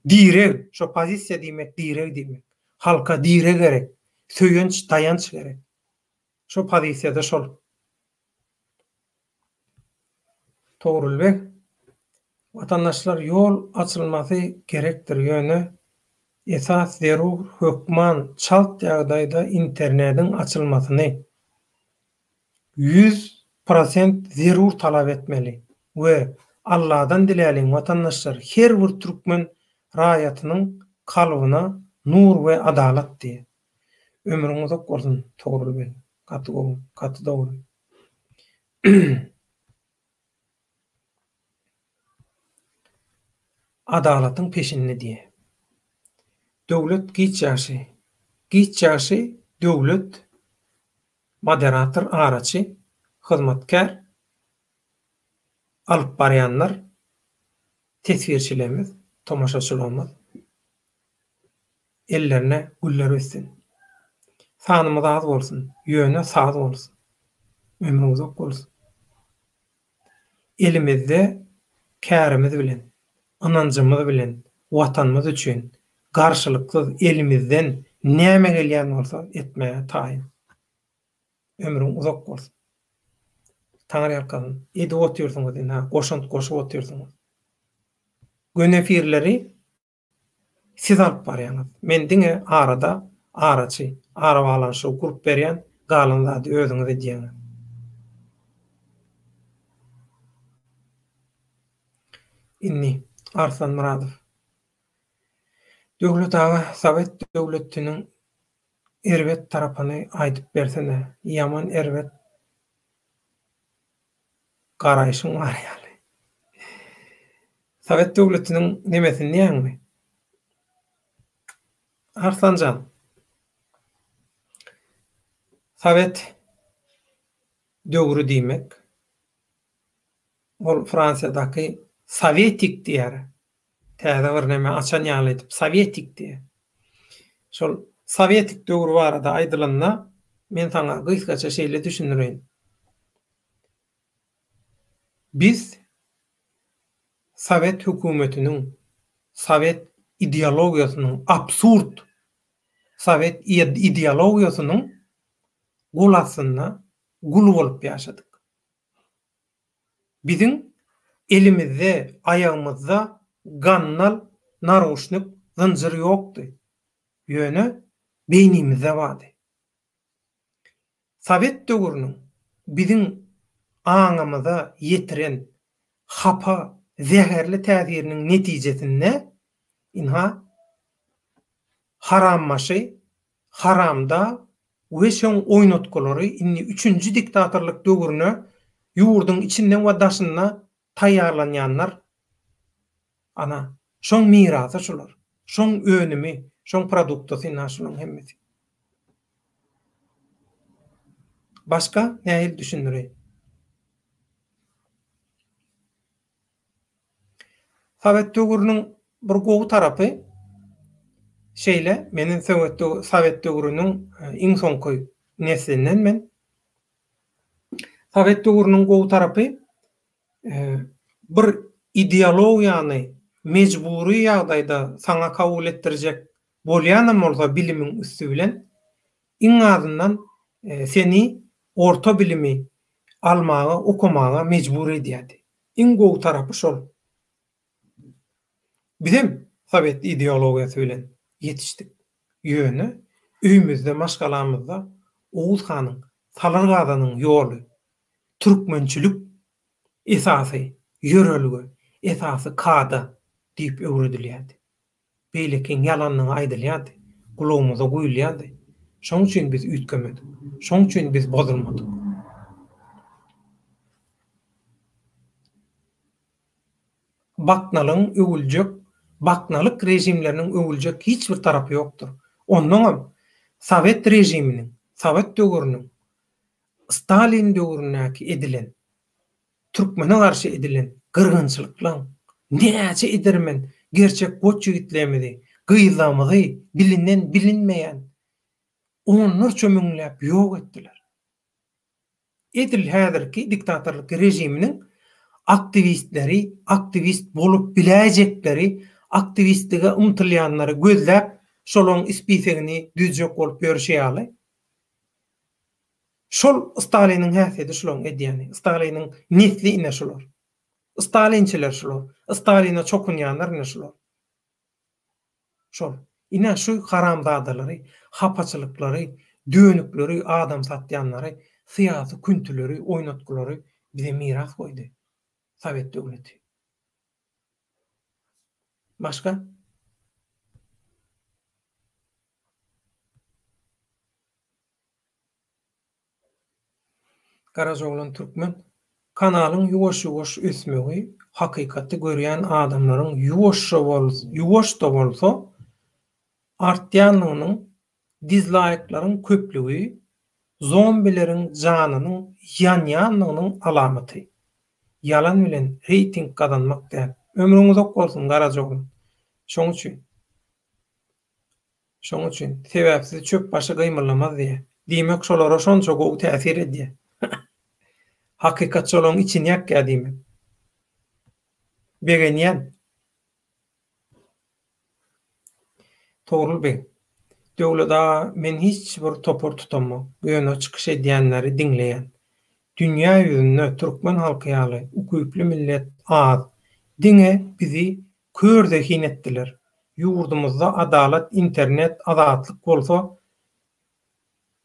Direg, şo pozisiýa diýmek direg diýmek. Halka direg gerek, söýenç, daýanç gerek. Şo pozisiýada şol. Togrul beg, Watandaşlar ýol açylmasy gerekdir ýöne esas zerur hökman çalt ýagdaýda internediň açylmasyny 100% zerur talap etmeli we Alladan diläliň watandaşlar her bir türkmen raýatynyň kalbyna nur we adalat diýe. Ömrüň uzak bolsun Togrul beg gaty gowy gaty dogry. Adalatyň peşinde diýe. Döwlet giç ýagşy. Giç ýagşy. Döwlet moderator, araçy, hyzmatkär, alyp barýanlar, teswirçilerimiz, tomaşaçylarymyz ellerine güller össün. Sanymyz az bolsun, ýöne saz bolsun. Ömrüň uzak bolsun. Elimizde kärimiz bilen, ynanjymyz bilen Watanymyz üçin garşylyksyz elimizden näme gelýän bolsa etmäge taýyn. Ömrüň uzak bolsun. Taňryýalkasyn. Edip otyrsyňyz ynha, goşant goşup otyrsyňyz. Göni efirleri siz alyp barýaňyz. Men diňe arada araçy, arabaglanyşygy gurup berýän, galan zady özüňiz edýäňiz. Indi Arslan Myradow. Döwlet aga sowet döwletiniň erbet tarapyny aýdyp bersene ýaman erbet garaýşyň bar ýaly. Sowet döwletiniň nemesini diýýäňmi? Arslanjan. Sowet döwri diýmek ol Fransiýadaky sowetik diýýär. Täze bir neme açan ýaly edip sowetik diýýär. Şol sowetik döwri barada aýdylanda men saňa gysgaça şeýle düşündireýin. Biz sowet hökümetiniň, sowet ideologiýasynyň absurd sowet ideologiýasynyň gol astynda gul bolup ýaşadyk. Biziň elimizde, aýagymyzda gandal, naruşnik, zynjyr ýokdy. Ýöne beýnimizde bardy. Sowet döwrüniň biziň aňymyza ýetiren hapa, zäherli täsiriniň netijesinde ynha harambaşy, haramdag we şoň oýnatgylary indi üçünji diktatorlyk döwrüne ýurduň içinde we daşynda taýýarlanýanlar ana şoň mirasy şular. Şoň önümi, şoň produktasy ynha şulaň hemmesi. Başga nähili düşündireýin? Sowet döwrüniň bir gowy tarapy şeýle, meniň sowet sowet döwrüniň iň soňky neslinden men. Sowet döwrüniň gowy tarapy bir ideologiýany mejbury ýagdaýda saňa kabul etdirjek bolýanam bolsa bilimiň üsti bilen, iň azyndan seni orta bilimi almaga, okamaga mejbur edýärdi. Iň gowy tarapy şol. Bizem sowet ideologiýasy bilen ýetişdik. Ýöne öýümizde, maşgalamyzda Oguz hanyň, Salyr Gazanyň ýoly, türkmençilik esasy ýörelge, esasy kada diýip öwredilýärdi. Beýlekiň ýalandygy aýdylýardy, gulagymyza guýulýardy. Şoň üçin biz üýtgemedik. Şoň üçin biz bozulmadyk. Baknalygyň öwüljek, baknalyk režimleriniň öwüljek hiç bir tarapy ýokdur. Onnoňam sowet režiminiň, sowet döwrüniň, Stalin döwründäki edilen Türkmene garşy edilen gyrgynçylyklaň näçe edermen gerçek goç ýigitlerimizi, gyzlarymyzy bilinden bilinmeýän onlarça müňläp ýok etdiler. Edil häzirki diktatorlyk režiminiň aktiwistleri, aktiwist bolup biläýjekleri, aktiwistlige ymtylýanlary gözläp şolaň spisegini düzjek bolup ýörşi ýaly, Şol Staliniň häsiýeti şulaň edýäni. Staliniň nesli ine şular. Stalinçiler şular. Staline çokunýanlar ine şular. Şol. Ine şu haramzadalary, hapaçylyklary, dönükleri, adam satýanlary, syýasy küntüleri, oýnatgylary bize miras goýdy. Sowet döwleti. Başga? Garajaoglan Türkmen kanalyň ýuwaş-ýuwaş ösmegi hakykaty görýän adamlaryň ýuwaşja ýuwaş-da bolsa artýanlygynyň Dizlaýklaryň köplügi zombileriň janynyň ýanýanlygynyň alamaty. Ýalan bilen reýting gazanmak däl. Ömrüň uzak bolsun Garajaoglan. Şoň üçin. Şoň üçin. Sebäpsiz çöp başy gymyldamaz diýýä. Diýmek şolara şonça gowy täsir edýä. Hakykat şolaň içini ýakýa diýmek. Begenýän. Togrul beg. Döwlet aga men hiç bir topar tutamok, ýöne çykyş edýänleri diňleýän. Dünýä ýüzünde türkmen halky ýaly ukyply millet az. Diňe bizi kör zehin etdiler. Ýurdumyzda adalat internet azatlyk bolsa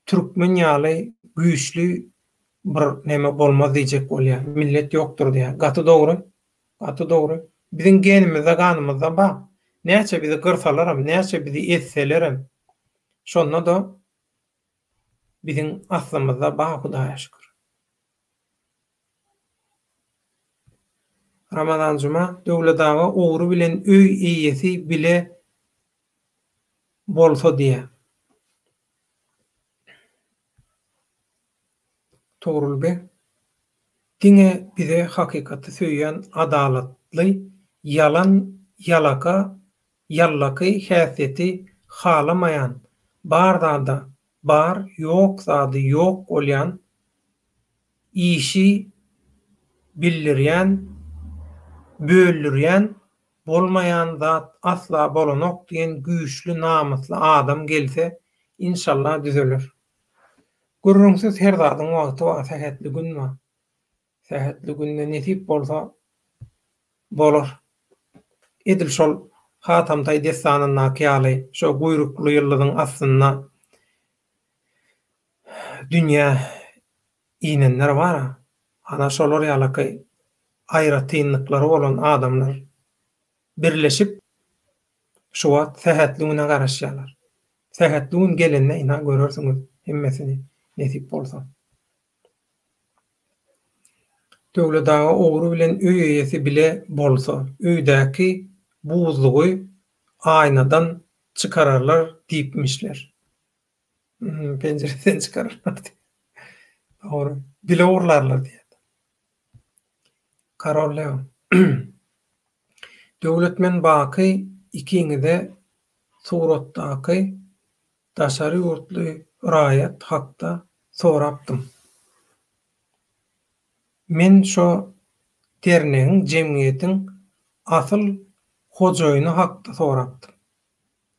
Türkmen ýaly güýçli bir neme bolmaz diýjek bolýar. Millet ýokdur diýýär. Gaty dogry. Gaty dogry. Biziň genimizde ganymyzda bar. Näçe bizi gyrsalaram, näçe bizi ezselerem şonda-da biziň aslymyzda bar Hudaýa şükür. Ramazan Juma, Döwlet aga ogry bilen öý eýesi bile bolsa diýýär. Togrul beg, diňe bize hakykaty söýýän adalatly, ýalan, ýalaka, ýallaky häsiýeti halamaýan, bar zada bar, ýok zady ýok bolýan, işi bildirýän, böldürýän Bolmaýan zat asla bolanok diýen güýçli namysly adam gelse inşallah düzeler. Gürrüňsiz her zadyň wagty bar sähetli gün bar. Sähetli günde nesip bolsa bolar. Edil şol Hatamtaý dessanyndaky ýaly şo guýrukly ýyldyzyň astynda dünýä inenler bar-a. Ana şolar ýalaky aýratynlyklary bolan adamlar birleşip şu wagt sähetli güne garaşýarlar. Sähetli gün gelende ynha görersiňiz hemmesini nesip bolsa. Döwlet aga ogry bilen öý eýesi bile bolsa öýdäki buzlugy aýnadan çykararlar diýipmişler. Penjireden çykararlar diýip. Dogry. Bile ogurlarlar diýýär. Karol Leo. Döwlet men Baky ikiňize suratdaky daşary ýurtly raýat hakda sorapdym. Men şo dernegiň jemgyýetiň asyl hojaýyny hakda sorapdym.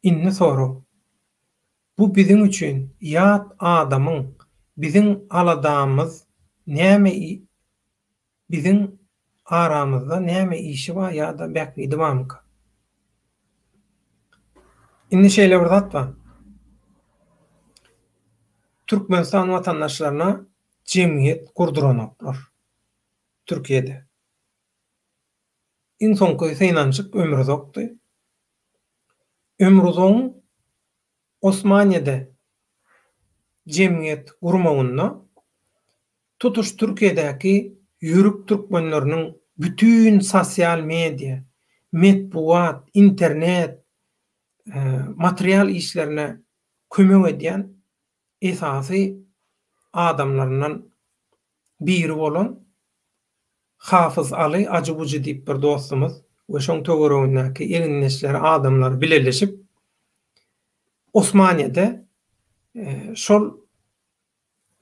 Indi sorag. Bu biziň üçin ýat adamyň biziň aladamyz näme biziň aramyzda näme işi bar ýa-da bähbidi barmyka? Indi şeýle bir zat bar. Türkmenistan watandaşlaryna jemgyýet gurduranoklar Türkiýede. Iň soňky synanyşyk Ömruzakdy. Ömruzagyň Osmaniýede jemgyýet gurmagynda tutuş Türkiýedäki ýörük türkmenleriniň bütin sosial media, metbugat, internet, material işlerine kömek edýän esasy adamlaryndan biri bolan Hafyz Aly Ajy-Bujy diýip bir dostumyz we şoň töweregindäki egindeşleri adamlar bileleşip Osmaniýede şol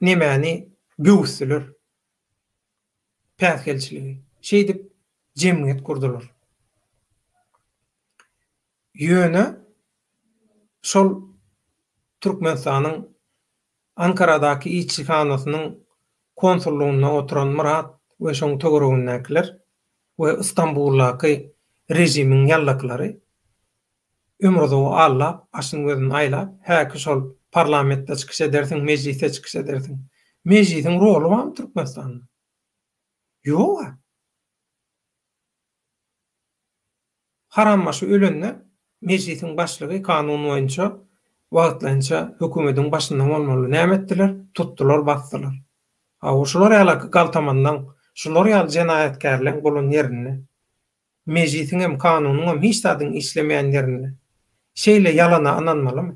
nemäni böwüsdiler. Päsgelçiligi. Şeýdip jemgyýet gurdular. Ýöne şol Türkmenistanyň Ankaradaky ilçihanasynyň konsullygynda oturan Myrat we şoň töweregindäkiler we Ystambuldaky režimiň ýallakylary Ömrüzowy aldap, başyny-gözüni aýlap, häki şol parlamentde çykyş edersiň, mejlisde çykyş edersiň. Mejlisiň roly barmy Türkmenistanda? Ýog-a. Harambaşy ölende Mejlisiň başlygy kanun boýunça wagtlaýynça hökümediň başynda bolmaly. Näme etdiler? Tutdular, basdylar. Hawa, şular ýalaky galtamanlaň, şular ýaly jenaýatkärleň bolan ýerinde, Mejlisiňem, kanunyňam, hiç zadyň işlemeýän ýerinde şeýle ýalana ynanmalymy?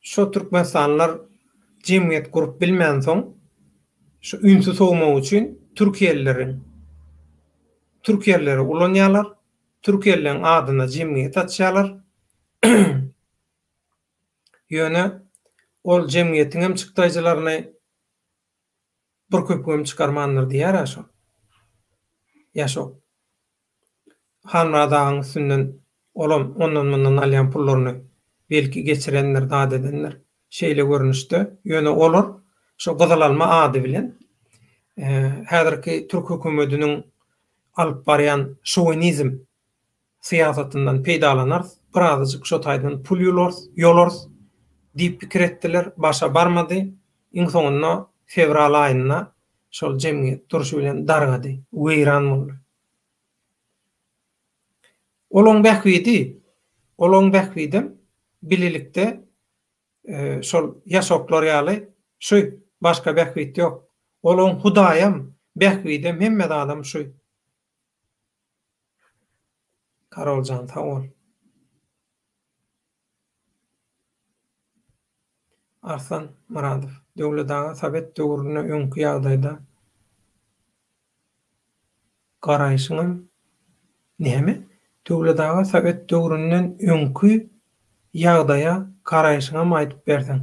Şo türkmenistanlylar jemgyýet gurup bilmänsoň, şu ünsi sowmak üçin türkiýelileriň türkiýelileri ulanýarlar, türkiýelileriň adyna jemgyýet açýarlar. Ýöne ol jemgyýetiňem çykdaýjylaryny bir köpügem çykarmandyr diýýär-ä şol. Ýaşok. Hanmyrat agaň üstünden olam ondan-mundan alýan pullaryny belki geçirendir, zat edendir. Şeýle görnüşde. Ýöne olar şo Gyzyl alma ady bilen häzirki türk hökümetiniň alyp barýan şowinizm syýasatyndan peýdalanarys, birazajyk şo taýdan pul ýularys, ýolarys diýip pikir etdiler. Başa barmady. Iň soňunda fewral aýynda şol jemgyýet durşy bilen dargady, weýran boldy. Olaň bähbidi, olaň bähbidem bilelikde şol ýaşoklar ýaly şu, başga bähbit ýok. Olaň Hudaýam, bähbidem, hemme zadam şu. Karoljan sag bol. Arslan Myradow, Döwlet aga sowet döwründe öňki ýagdaýda garaýşyňam näme? Döwlet aga sowet döwründen öňki ýagdaýa garaýşyňam aýdyp berseň.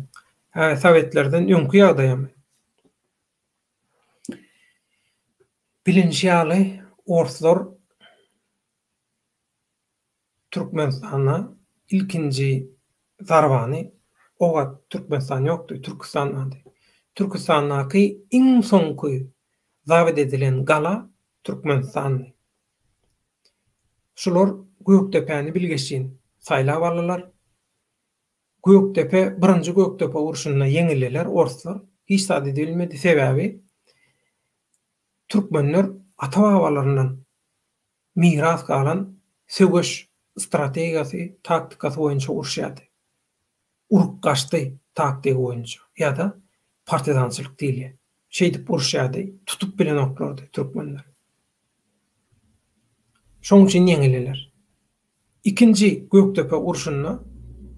Hä sowetlerden öňki ýagdaýamy? Bilinşi ýaly orslar Türkmenistana ilkinji zarbany o wagt Türkmenistan ýokdy, Türküstan bardy. Türküstandaky iň soňky zabt edilen gala Türkmenistandy. Şular Gökdepäni bilgeşlin saýlap aldylar. Gökdepe, birinji Gökdepe urşunda ýeňildiler orslar. Hiç zat edibilmedi, sebäbi türkmenler ata-babalaryndan miras galan söweş strategiýasy, taktikasy boýunça uruşýardy. Urup gaçdy taktigy boýunça ýa-da partizançylyk diýilýär. Şeýdip uruşýardy, tutup bilenoklardy türkmenler. Şoň üçin ýeňildiler. Ikinji Gökdepe urşunda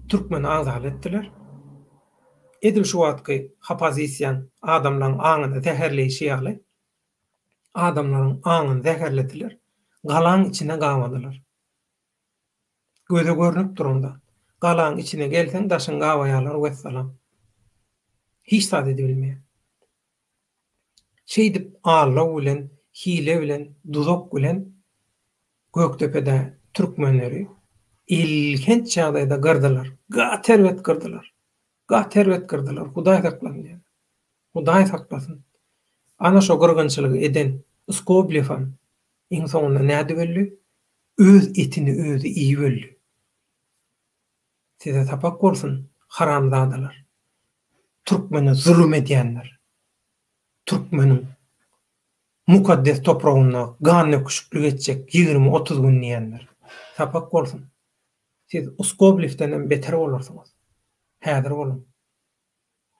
türkmeni agzaly etdiler. Edil şu wagtky hopozisiýaň adamlaryň aňyny zäherleýşi ýaly, adamlaryň aňyny zäherlediler, galaň içine gabadylar. Göze görnüp duran zat. Galaň içine gelseň daşyňy gabaýarlar wessalam. Hiç zat edibilmeýär. Şeýdip aldaw bilen, hile bilen, duzak bilen Gökdepede türkmenleri elhenç ýagdaýda gyrdylar. Gaty erbet gyrdylar. Gaty erbet gyrdylar. Hudaý saklasyn diýýän. Hudaý saklasyn. Ana şo gyrgynçylygy eden Skoblewam iň soňunda nädip öldi? Öz etini özi iýip öldi. Size sapak bolsun, haramzadalar. Türkmene zulum edýänler. Türkmeniň mukaddes topragynda gan döküşiklik etjek 20-30 gün diýenler. Sapak bolsun. Siz Skoblewdenem beter bolarsyňyz. Häzir boluň.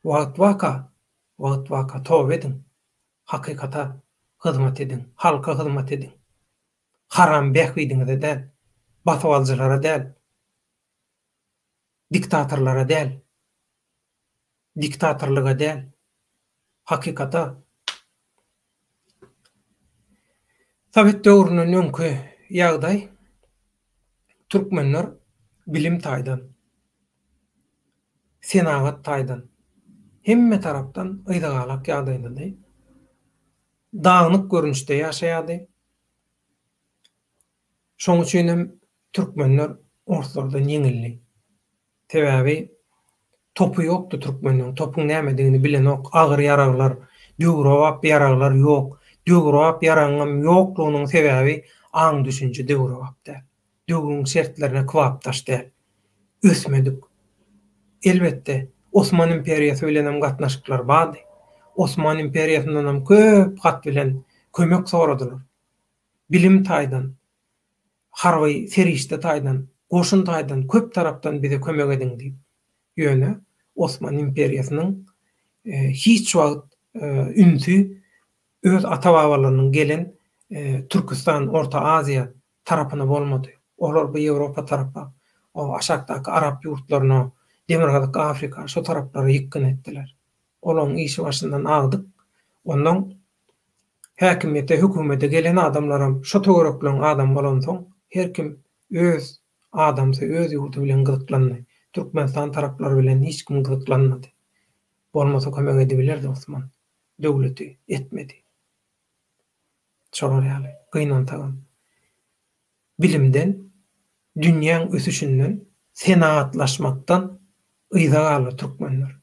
Wagt waka, wagt waka toba ediň. Hakykata hyzmat ediň, halka hyzmat ediň. Haram bähbidiňize däl, basybalyjylara däl, diktatorlara däl, diktatorlyga däl, hakykata. Sowet döwründen öňki ýagdaý türkmenler bilim taýdan, senagat taýdan, hemme tarapdan yzagalak ýagdaýdady. Dagynyk görnüşde ýaşaýardy. Şoň üçin hem türkmenler orslardan ýeňildi. Sebäbi topy ýokdy türkmeniň, topuň nämedigini bilenok, agyr ýaraglar, döwrebap ýaraglar ýok. Döwrebap ýaragyňam ýoklugynyň sebäbi aň-düşünje döwrebap däl. Döwrüň şertlerine kybapdaş däl. Ösmedik. Elbetde, Osman imperiýasy bilenem gatnaşyklar bardy. Osman imperiýasyndanam köp hat bilen kömek soradylar. Bilim taýdan, harby serişde taýdan, goşun taýdan köp tarapdan bize kömek ediň diýip. Ýöne Osman imperiýasynyň hiç wagt ünsi öz ata-babalarynyň gelen Türküstan, Orta Aziýa tarapyna bolmady. Olar bu Ýewropa tarapa, o aşakdaky arap ýurtlaryna, Demirgazyk Afrika şo taraplara ýykgyn etdiler. Olaň işi başyndan agdyk. Onnoň häkimiýete, hökümete gelen adamlaram şo töwerekleň adamy bolansoň, her kim öz adamsy, öz ýurdy bilen gyzyklandy. Türkmenistan taraplary bilen hiç kim gyzyklanmady. Bolmasa kömek edibilerdi Osman döwleti, etmedi. Şolar ýaly, gynansagam. Bilimden, dünýäň ösüşinden, senagatlaşmakdan yza galdy türkmenler.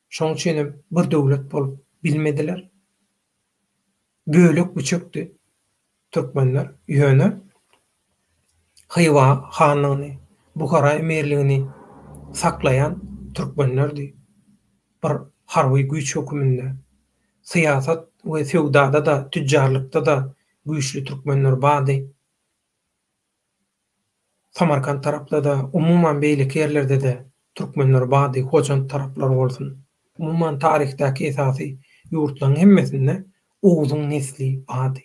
Şoň üçinem bir döwlet bolup bilmediler. Bölek-büçekdi türkmenler. Ýöne Hywa hanlygyny, Buhara emirligini saklaýan türkmenlerdi. Bir harby güýç höküminde. Syýasat we söwdada-da, tüjjarlykda-da güýçli türkmenler bardy. Samarkant tarapda-da, umuman beýleki ýerlerde-de türkmenler bardy, Hojant taraplar bolsun. Umuman taryhdaky esasy ýurtlaryň hemmesinde Oguzyň nesli bardy.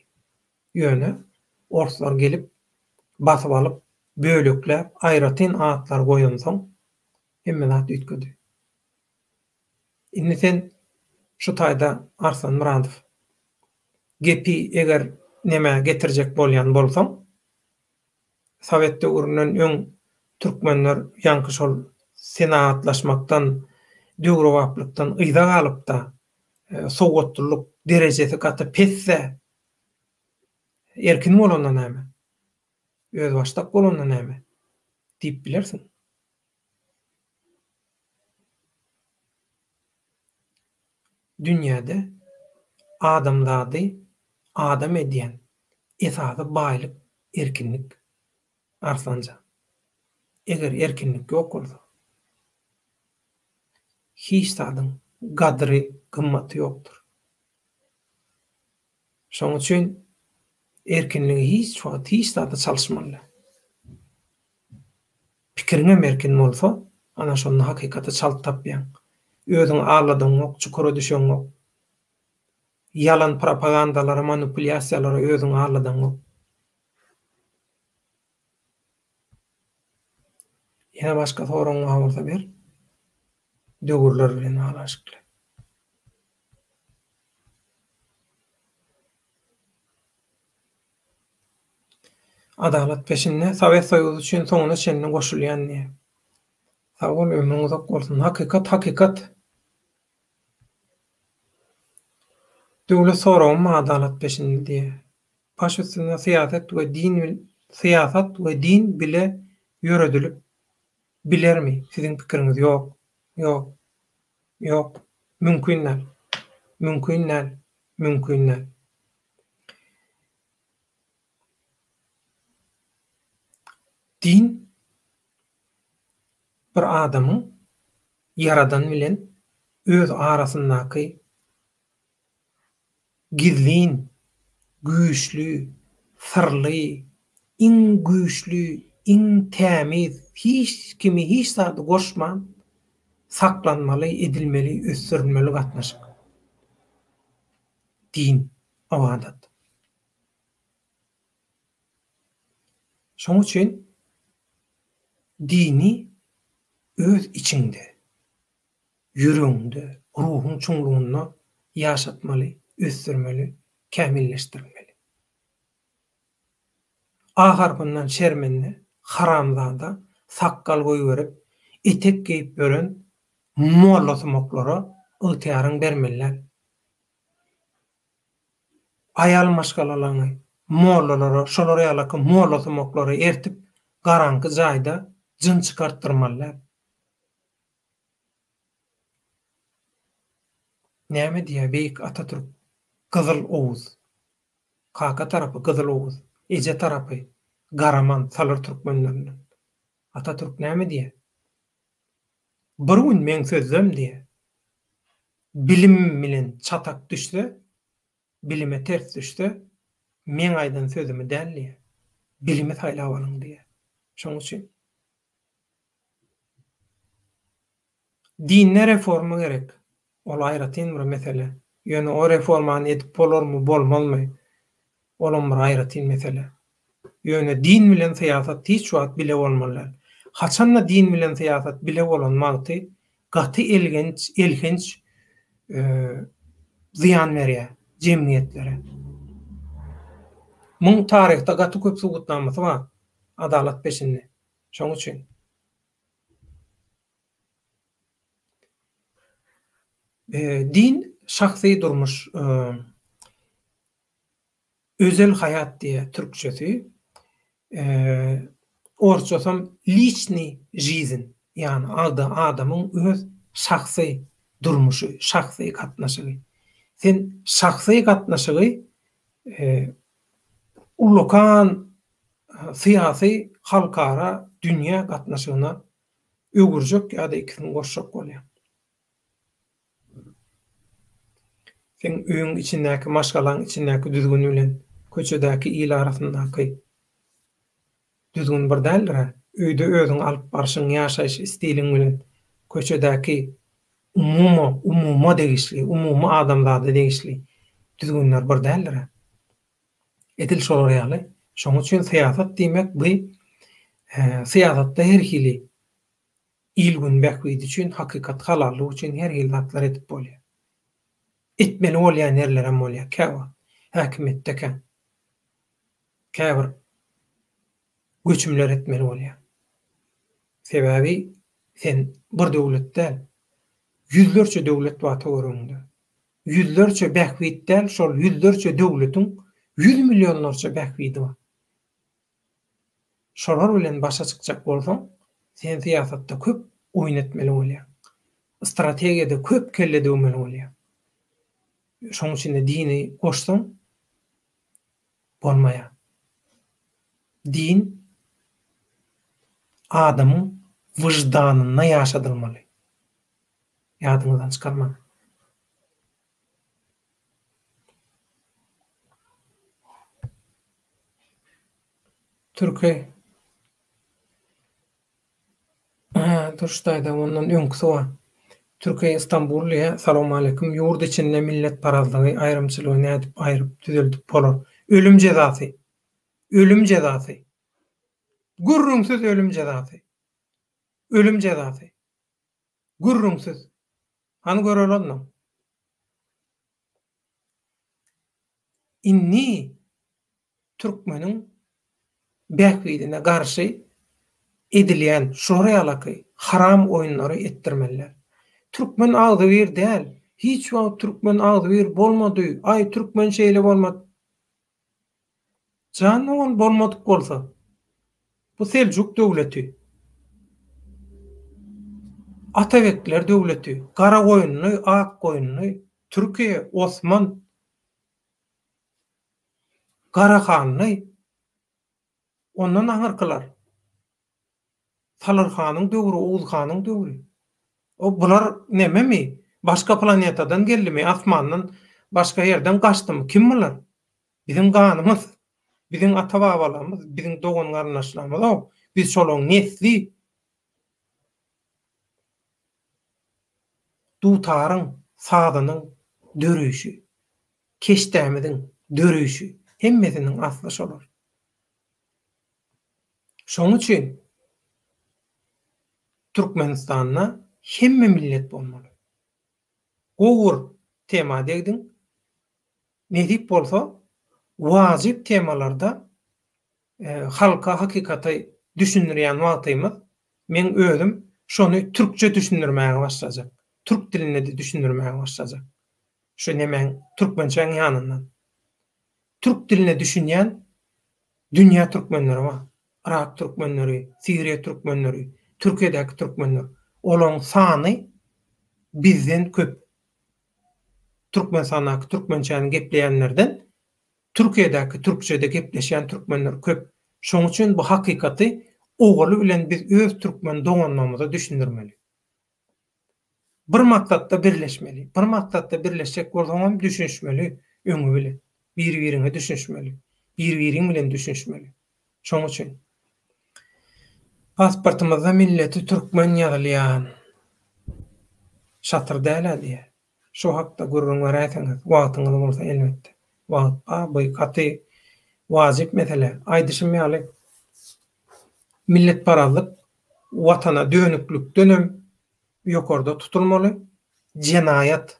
Ýöne orslar gelip, basyp alyp, bölekläp, aýratyn atlar goýansoň, hemme zat üýtgedi. Indi sen şu taýda Arslan Myradow, gepi eger nämä getirjek bolýan bolsaň, Sowet döwründen öň türkmenler ýaňky şol senagatlaşmakdan, döwrebaplykdan yza galypda, sowatlylyk derejesi gaty pesdä. Erkin bolanda näme? Özbaşdak bolanda näme? Diýip bilersiň. Dünýäde adamzady adam edýän esasy baýlyk erkinlik Arslanjan. Eger erkinlik ýok bolsa, hiç zadyň gadyry, gymmaty ýokdur. Şonuň üçin erkinligi hiç wagt hiç zada çalyşmaly däl. Pikiriňem erkin bolsa, ana şonda hakykaty çalt tapýaň. Özüňi aldadyňok, çukura düşeňok. Ýalan propagandalara, manipulýasiýalara özüňi aldadaňok. Ýene başga soragyň bar bolsa ber. Döwürler bilen baglanyşykly. Adalat peşinde Sowet Soýuzy üçin soňuna çenli goşulýan diýýär. Sag bol ömrüň uzak bolsun. Hakykat hakykat. Döwlet soragym bar adalat peşinde diýýär. Baş üstünde syýasat we din syýasat we din bile ýöredilip bilermi siziň pikiriňiz ýok ýok ýok mümkin däl mümkin däl mümkin däl. Din bir adamyň Ýaradan bilen öz arasyndaky gizlin, güýçli, syrly, iň güýçli, iň tämiz, hiç kimi, hiç zady goşman saklanmaly, edilmeli, ösdürilmeli gatnaşyk. Din, ybadat. Şonuň üçin dini öz içiňde, ýüregiňde, ruhuň çuňlugynda ýaşatmaly, ösdürmeli, kämilleşdirmeli. A harpyndan şermende, haramzada, sakgal goýberip, etek geýip ýören mollasumaklara ygtyýaryň bermeli däl. Aýal maşgalalaňy mollalara, şolar ýalaky mollasumaklara ertip, garaňky jaýda jyn çykartdyrmaly däl. Näme diýýär beýik Atatürk Gyzyl Oguz. Kaka tarapy Gyzyl Oguz, eje tarapy Garaman Salyr türkmenlerinden. Atatürk näme diýýär? Bir gün meň sözlem diýýär. Bilim bilen çatak düşse, bilime ters düşse, meň aýdan sözümi däl diýýär. Bilimi saýlap alyň diýýär. Şonuň üçin Dinde reforma gerek. Ol aýratyn bir mesele. Ýöne o reformany edip bolarmy, bolmazmy? Olam bir aýratyn mesele. Ýöne din bilen syýasat hiç wagt bile bolmaly däl. Haçanda din bilen syýasat bile bolan wagty gaty elgenç, elhenç zyýan berýär jemgyýetlere. Muň taryhda gaty köp subutnamasy bar adalat peşinde. Şoň üçin. Din şahsy durmuş Özel haýat diýýär türkçesi. Orsçasam liçnyý žizn, ýagny adamyň öz şahsy durmuşy, şahsy gatnaşygy. Sen şahsy gatnaşygy ullakan syýasy, halkara, dünýä gatnaşygyna öwürjek ýa-da ikisini goşjak bolýaň. Seň öýüň içindäki, maşgalaň içindäki düzgün bilen köçedäki il arasyndaky düzgün bir däldir-ä. Öýde özüňi alyp barşyň, ýaşaýyş stiliň bilen köçedäki umuma, umuma degişli, umumy adamzada degişli düzgünler bir däldir-ä. Edil şolar ýaly. Şonuň üçin syýasat diýmek bu syýasatda her hili Il-gün bähbidi üçin, hakykat halallyk üçin her hili zatlar edip bolýar. Etmeli bolýan ýerlerem bolýar käwagt. Häkimiýetdekäň käbir göçümler etmeli bolýar. Sebäbi sen bir döwlet däl, ýüzlerçe döwlet bar töweregiňde. Ýüzlerçe bähbit däl, şol ýüzlerçe döwletiň ýüz millionlarça bähbidi bar. Şolar bilen başa çykjak bolsaň, sen syýasatda köp oýun etmeli bolýaň. Strategiýada köp kelle döwmeli bolýaň. Şoň üçin-de dini goşsaň bolmaýar. Din adamyň wyždanynda ýaşadylmaly. Ýadyňyzdan çykarmaň. Türki Durş daýza ondan öňküsi bar. Türkiýe Istanbul diýýär. Salowmaleýkim. Ýurt içinde milletparazlygy, aýrymçylygy nädip aýryp, düzeldip bolar? Ölüm jezasy. Ölüm jezasy. Gürrüňsiz ölüm jezasy. Ölüm jezasy. Gürrüňsiz. Hany göreli onda. Indi türkmeniň bähbidine garşy edilýän şular ýalaky haram oýunlary etdirmeliler. Türkmen agzybir däl. Hiç wagt türkmen agzybir bolmady. Aý türkmen şeýle bolmady. Jan dogan bolmadyk bolsa, bu Seljuk döwleti, Atabekler döwleti, Garagoýunly, Akgoýunly, Türkiýe, Osman, Garahanly, ondan aňyrkylar, Salyr hanyň döwri, Oguz hanyň döwri. O bular nememi? Başga planetadan geldimi? Asmandan başga ýerden gaçdymy? Kim bular? Biziň ganymyz, biziň ata-babalarymyz, biziň dogan-garyndaşlarymyz-ow. Biz şolaryň nesli. Dutaryň sazynyň döreýşi, keşdämiziň döreýşi, hemmesiniň asly şolar. Şonuň üçin Türkmenistanda hemme millet bolmaly. Gowy bir tema degdiň. Nesip bolsa wajyp temalarda halka hakykaty düşündirýän wagtymyz meň özüm şony türkçe düşündirmäge başlajak. Türk dilinde-de düşündirmäge başlajak. Şu nemäň türkmençäň ýanyndan. Türk diline düşünýän dünýä türkmenleri bar. Yrak türkmenleri, Siriýa türkmenleri, Türkiýedäki türkmenler. Olaň sany bizden köp. Türkmenistandaky türkmençäni gepleýänlerden Türkiýedäki türkçede gepleşýän türkmenler köp. Şoň üçin bu hakykaty owaly bilen biz öz türkmen doganlarymyza düşündirmeli. Bir maksatda birleşmeli. Bir maksatda birleşjek bolsaňam düşünişmeli öňi bilen. Bir-biriňe düşünişmeli. Bir-biriň bilen düşünişmeli. Şoň üçin. Pasportymyzda milleti türkmen ýazylýan. Şatyr däl-ä diýýär. Şo hakda gürrüň beräýseňiz, wagtyňyz bolsa elbetde. Wagt bar, bu gaty wajyp mesele. Aýdyşym ýaly, milletparazlyk. Watana dönüklikdenem ýokarda tutulmaly, jenaýat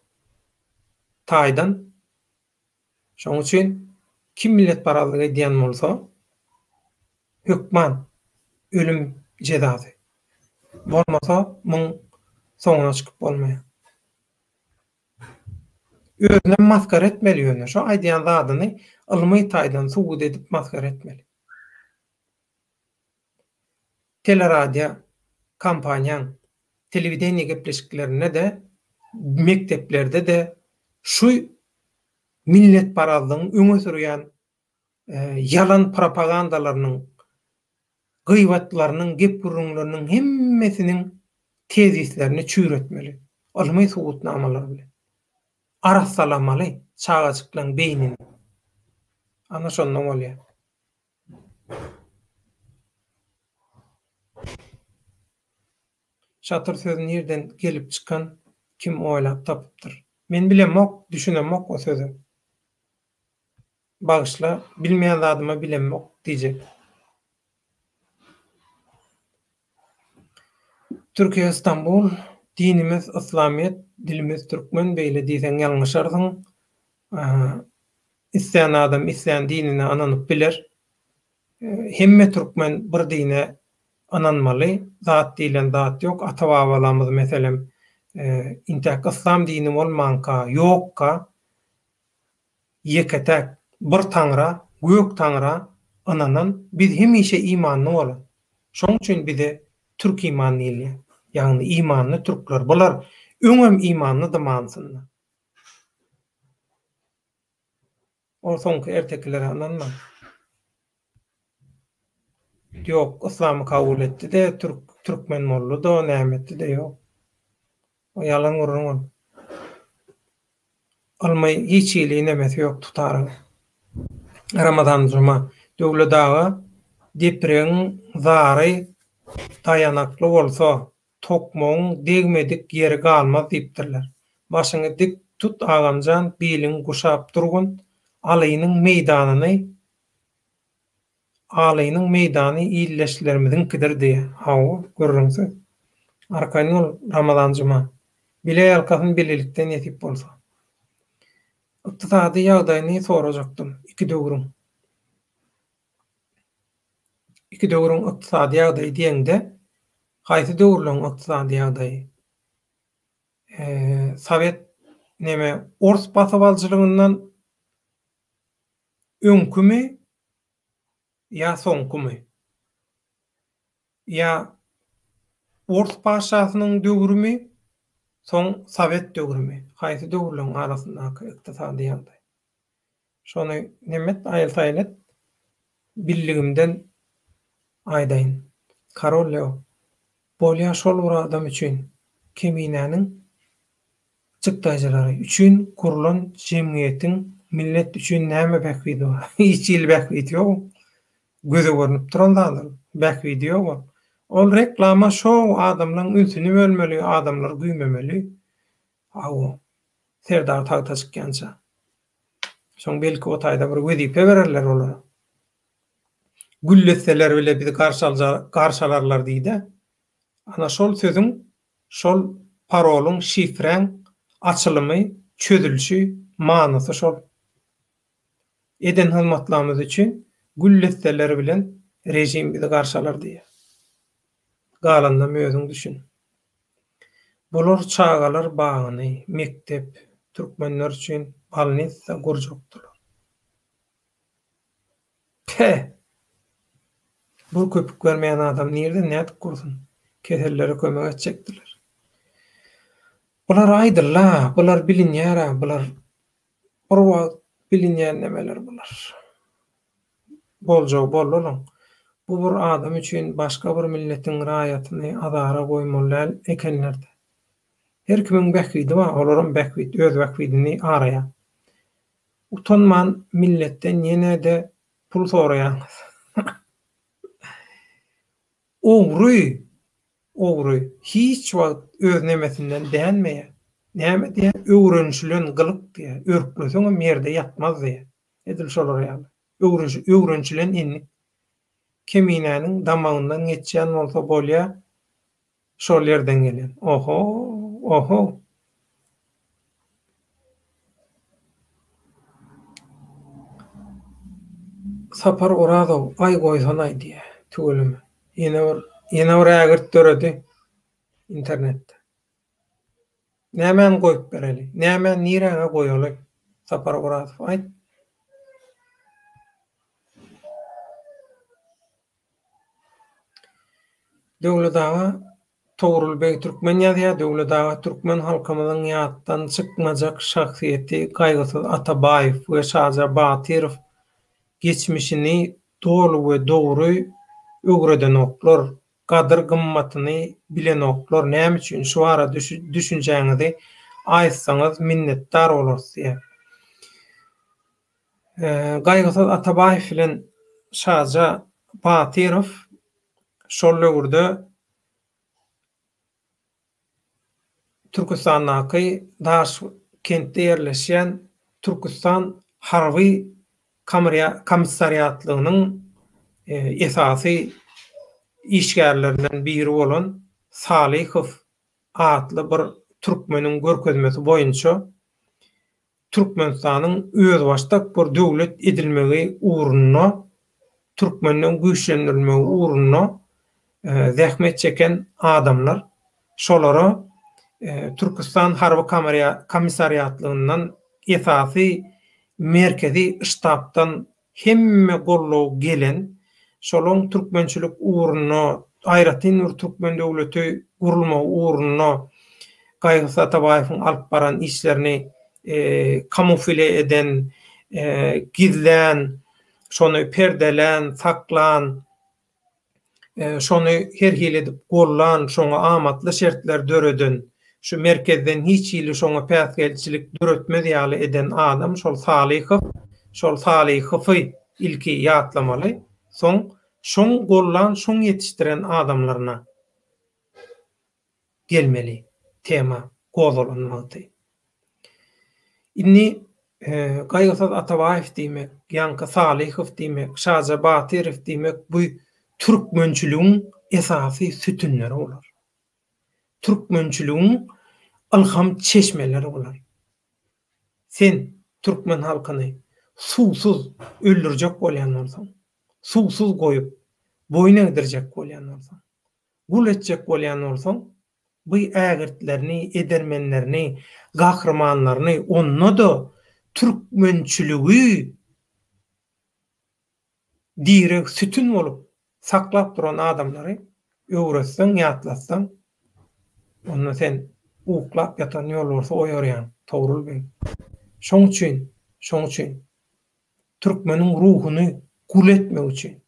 taýdan. Şonuň üçin kim milletparazlyk edýän bolsa, hökman ölüm jezasy. Bolmasa muň soňuna çykyp bolmaýar. Özünem masgara etmeli ýöne şo aýdýan zadyny ylmy taýdan subut edip masgara etmeli. Teleradio kompaniýaň telewideniýe gepleşiklerinde-de mekdeplerde-de şu milletparazlygyň öňe sürýän ýalan propagandalarynyň gybatlarynyň, gep-gürrüňleriniň hemmesiniň tezislerini çüýretmeli. Ylmy subutnamalar bilen. Arassalamaly çagajyklaň beýnini. Ana şonda bolýar. Şatyr sözi nirden gelip çykan, kim oýlap tapypdyr? Men bilemok, düşünemok o söze. Bagyşla, bilmeýän zadyma bilemok diýjek. Türkiýe Stambul, dinimiz yslamyýet, dilimiz türkmen beýle diýseň ýalňyşarsyň. Islän adam islän dinine ynanyp biler. Hemme türkmen bir dine ynanmaly zat diýlen zat ýok. Ata-babalarymyz meselem intäk yslam dini bolmanka, ýokka Ýeke-täk bir Taňra, Gök Taňra ynanan biz hemişe imanly bolan. Şoň üçin bize türk iman diýilýär. Ýagny imanly türkler. Bular öňem imanlydy manysynda. Ol soňky ertekilere ynanmaň. Ýok, yslamy kabul etdi-de, türk, türkmen boldy-da, näme etdi-de, ýok. O ýalan gürrüň ol. Ylmy hiç hili nemesi ýok tutaryň. Ramazan Juma, Döwlet aga, depregiň zary daýanakly bolsa, tokmagyň degmedik ýeri galmaz diýipdirler. Başyňy dik tut agamjan, biliňi guşap durgun, Alynyň meýdanyny Alynyň meýdany ildeşlerimiziňkidir diýýär. Hawa, gürrüňsiz. Arkaýyn bol, Ramazan Juma. Bile ýalkasyn bilelikde nesip bolsa. Ykdysady ýagdaýyny sorajakdym. Iki döwrüň. Iki döwrüň ykdysady ýagdaýy diýeňde, haýsy döwürleň ykdysady ýagdaýy? Sowet neme ors basybalyjylygyndan Öňkümi ýa soňkumy? Ýa ors patyşasynyň döwrümi, soň sowet döwrümi? Haýsy döwürleň arasyndaky ykdysady ýagdaý? Şony nemet aýyl-saýyl et, bildigimden aýdaýyn. Karol Leo, Bolýa şol bir adam üçin, Keminäniň çykdaýjylary üçin gurlan jemgyýetiň millet üçin näme bähbidi bar? Hiç hili bähbidi ýok. Göze görnüp duran zat ol. Bähbidi ýok ol. Ol reklama şou adamlaň ünsüni bölmeli, adamlary güýmemeli. Hawa. Serdar tagta çykýança. Soň belki o taýda bir wezipe bererler olara. Güllesseler bile bizi garşy alarlar diýdä. Ana şol sözüň Şol parolyň, şifräň açylymy, çözülişi, manysy şol. Eden hyzmatlarymyz üçin gül desseleri bilen režim bizi garşy alar diýýär. Galanynam özüň düşün. Bular çagalar bagyny, mekdep, türkmenler üçin bolnitsa gurjakdylar. Pe! Bir köpük bermeýän adam nirden nädip gursun? Kesellere kömek etjekdiler. Bular aýdyl-a, bular bilinýär-ä, bular bir wagt bilinýän nemeler bular. Boljagy boldy olaň. Bu bir adam üçin başga bir milletiň raýatyny azara goýmaly däl ekenler-dä. Her kimiň bähbidi bar, olaram bähbit, öz bähbidini araýar. Utanman milletden ýene-de pul soraýaňyz. Ogry, ogry hiç wagt öz nemesinden dänmeýär. Näme diýýär? Öwrenişilen gylyk diýýär. Örkleseňem ýerde ýatmaz diýýär. Edil şolar ýaly. Öwrenişilen endik. Keminäniň damagyndan geçýän bolsa bolýar. Şol ýerden gelýän. Oho, oho. Sapar Orazow, aý goýsanaý diýýär. Tüweleme. Ýene bir, ýene bir ägirt döredi internetde. Nämäni goýup bereli? Nämäni niräňe goýaly? Sapar Orazow, aýt. Döwlet aga Togrul beg Türkmen ýazýar, Döwlet aga türkmen halkymyzyň ýatdan çykmajak şahsyýeti Gaýgysyz Atabaýew we Şaja Batyrow geçmişini doly we dogry öwredenoklar, gadyr gymmatyny bilenoklar näme üçin şu barada düşünjäňizi aýtsaňyz minnetdar bolarys diýýär. Gaýgysyz Atabaýew bilen Şaja Batyrow şol döwürde Türküstandaky Daşkentde ýerleşýän Türküstan harby komissariatlygynyň esasy işgärlerinden biri bolan Salyhow atly bir türkmeniň görkezmesi boýunça Türkmenistanyň özbaşdak bir döwlet edilmegi ugrunda, türkmeniň güýçlendirilmegi ugrunda zähmet çeken adamlar, şolara Türküstan harby komissariatlygyndan esasy merkezi ştabdan hemme goldaw gelen, şolaň türkmençilik ugrunda, aýratyn bir türkmen döwleti gurulmagy ugrunda Gaýgysyz Atabaýewiň alyp baran işlerini kamufile eden, gizlän, şony perdelän, saklan, şony her hili edip gollan, şoňa amatly şertler döreden, şu merkezden hiç hili şoňa päsgelçilik döretmez ýaly eden adam şol Salyhow, şol Salyhowy ilki ýatlamaly, soň şoň gollan, şoň ýetişdiren adamlaryna gelmeli tema gozgalan wagty. Indi Gaýgysyz Atabaýew diýmek, ýaňky Salyhow diýmek, Şaja Batyrow diýmek bu türkmençiligiň esasy sütünleri bolar. Türkmençiligiň ylham çeşmeleri bolar. Sen türkmen halkyny suwsuz öldürjek bolýan bolsaň, suwsuz goýup, boýun egdirjek bolýan bolsaň, gul etjek bolýan bolsaň, bu ägirtlerini, edermenlerini, gahrymanlaryny, onda-da türkmençiligi direg sütün bolup saklap duran adamlary öwretseň, ýatlatsaň, onda sen uklap ýatan ýolbarsy oýarýaň, Togrul beg. Şoň üçin, şoň üçin türkmeniň ruhuny gul etmek üçin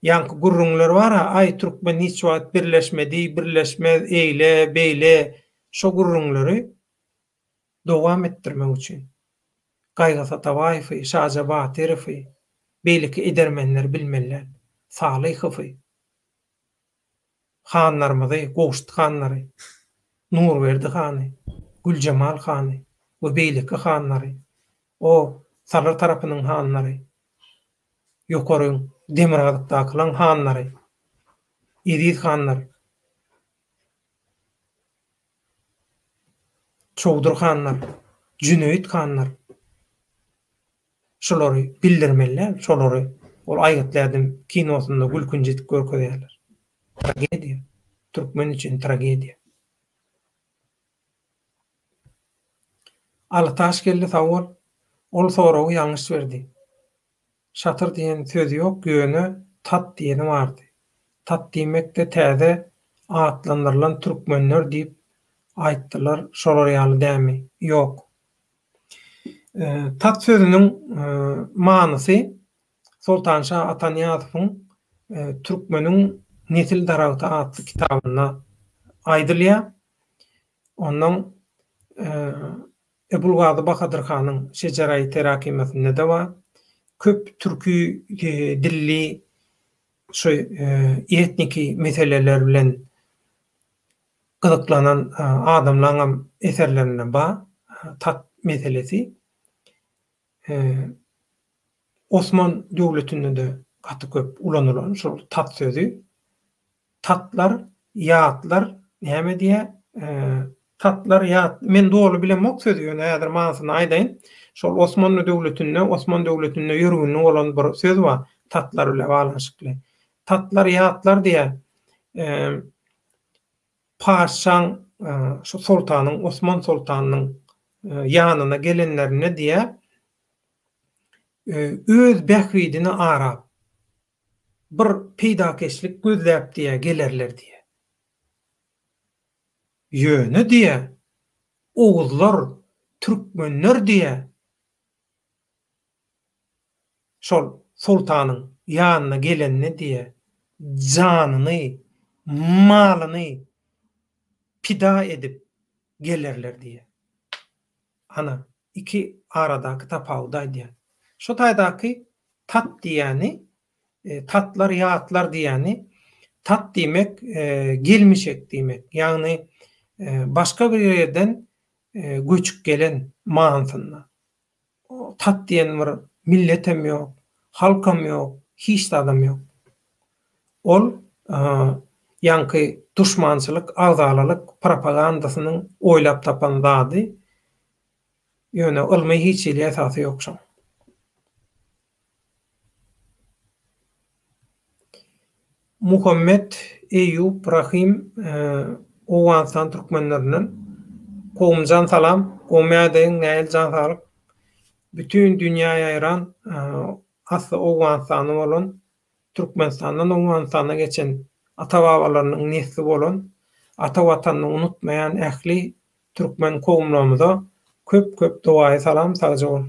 Ýaňky gürrüňler bar-a, aý türkmen hiç wagt birleşmedi, birleşmez, eýle, beýle, şo gürrüňleri dowam etdirmek üçin Gaýgysyz Atabaýewi, Şaja Batyrowy, beýleki edermenleri bilmeli däl. Salyhowy, hanlarymyzy, Gowşut hanlary, Nurberdi hany, Güljemal hany we beýleki hanlary, o Salyr tarapynyň hanlary, Ýokaryň, demirgazykdakylaň hanlary, Eziz hanlar, Çowdur hanlar, Jüneýit hanlar. Şulary bildirmeli däl, şolary ol Aýgytly ädim kinosynda gülkünç edip görkezýärler. Tragediýa. Türkmen üçin tragediýa. Aly Taşgeldi sag bol. Ol soragy ýalňyş berdi. Şatyr diýen söz ýok ýöne tat diýeni bardy. Tat diýmekde täze atlandyrylan türkmenler diýip aýtdylar şolar ýaly dämi? Ýok. Tat sözüniň manysy Soltanşa Atanyýazowyň Türkmeniň nesil daragty atly kitabynda aýdylýar. Ondan Ebulgazy Bahadyr hanyň Şejerai terakimesinde-de bar. Köp türki dilli şu etniki meseleler bilen gyzyklanan adamlaňam eserlerinde bar tat meselesi. Osman döwletinde-de gaty köp ulanylan şol tat sözi. Tatlar. Ýatlar näme diýýär? Tatlar ýat, men doly bilemok sözi ýöne häzir manysyny aýdaýyn. Şol Osmanly döwletinde, Osman döwletinde ýörgünli bolan bir söz bar, tatlar bile baglanyşykly. Tatlar ýatlar diýýär. Paşşaň, şu soltanyň, Osman soltanynyň ýanyna gelenlerinde diýýär, öz bähbidini arap, bir peýdakeşlik gözläp diýýär gelerler diýýär. Ýöne diýýär, oguzlar, türkmenler diýýär, şol soltanyň ýanyna gelende diýýär, janyny, malyny pida edip gelerler diýýär. Ana, iki aradaky tapawudy aýdýar. Şo taýdaky tat diýýäni, tatlar, ýatlar diýýäni, tat diýmek gelmişek diýmek, ýagny başga bir ýerden göçüp gelen manysynda. Tat diýen bir milletem ýok, halkam ýok, hiç zadam ýok. Ol ýaňky duşmançylyk, agzalalyk propagandasynyň oýlap tapan zady, ýöne ylmy hiç hili esasy ýok şoň. Muhammet Eýýup Rahym Owganystan türkmenlerinden. Kowumjan salam. Gowmy ýagdaýyň nähili jan saglyk. Bütin dünýä ýaýran asly Owganystanly bolan Türkmenistandan Owganystana geçen ata-babalarynyň nesli bolan ata watanyny unutmaýan ähli türkmen kowumlarymyza köp köp dowaýy salam sagja bol.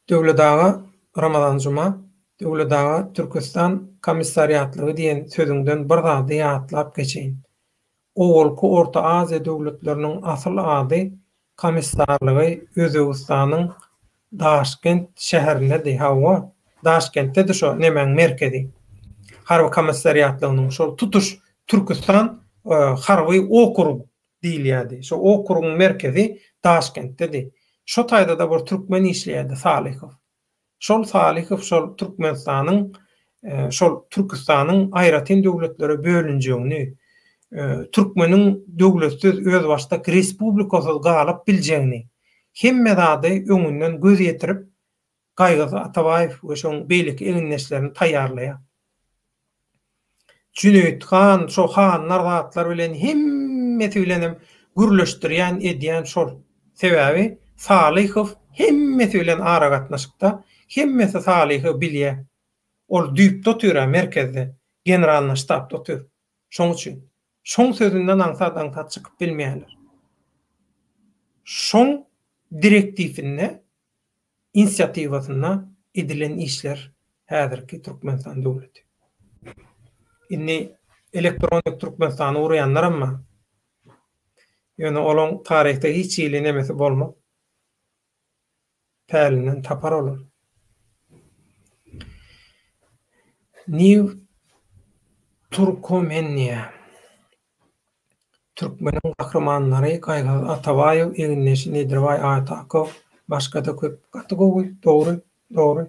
Döwlet aga, Ramazan Juma, Döwlet aga, Türküstan komissariatlygy diýen sözüňden bir zady ýatlap geçeýin. Owalky Orta Aziýa döwletleriniň asyl ady komissarlygy Özbegistanyň Daşkent şäherindedi, hawa, Daşkentdedi şo nemäň merkezi. Harby komissariatlygynyň şol tutuş Türküstan harby okrug diýilýärdi. Şo okrugyň merkezi Daşkentdedi. Şo taýda-da bir türkmen işleýärdi, Salyhow. Şol Salyhow şol Türkmenistanyň, şol Türküstanyň aýratyn döwletlere bölünjegini, türkmeniň döwletsiz, özbaşdak respublikasyz galyp biljegini, hemme zady öňünden göz ýetirip, Gaýgysyz Atabaýew we şoň beýleki egindeşlerini taýýarlaýar. Jüneýit han şo hanlar zatlar bilen hemmesi bilenem gürleşdirýän edýän şol. Sebäbi Salyhow hemmesi bilen aragatnaşykda, hemmesi Salyhowy bilýär. Ol düýpde otyr-a merkezde, generalnyý ştabda otyr. Şoň üçin. Şoň sözünden aňsat-aňsat çykyp bilmeýärler. Şoň direktiwinde inisiatiwasynda edilen işler häzirki Türkmenistan döwleti. Indi elektronik Türkmenistany urýanlaram bar. Ýöne olaň taryhda hiç hili nemesi bolmaz. Pälinden tapar olar. New Turkomeniýa. Türkmeniň gahrymanlary Gaýgysyz Atabaýew, egindeşi Nedirbaý Atakow, başgada köp. Gaty gowy, dogry, dogry.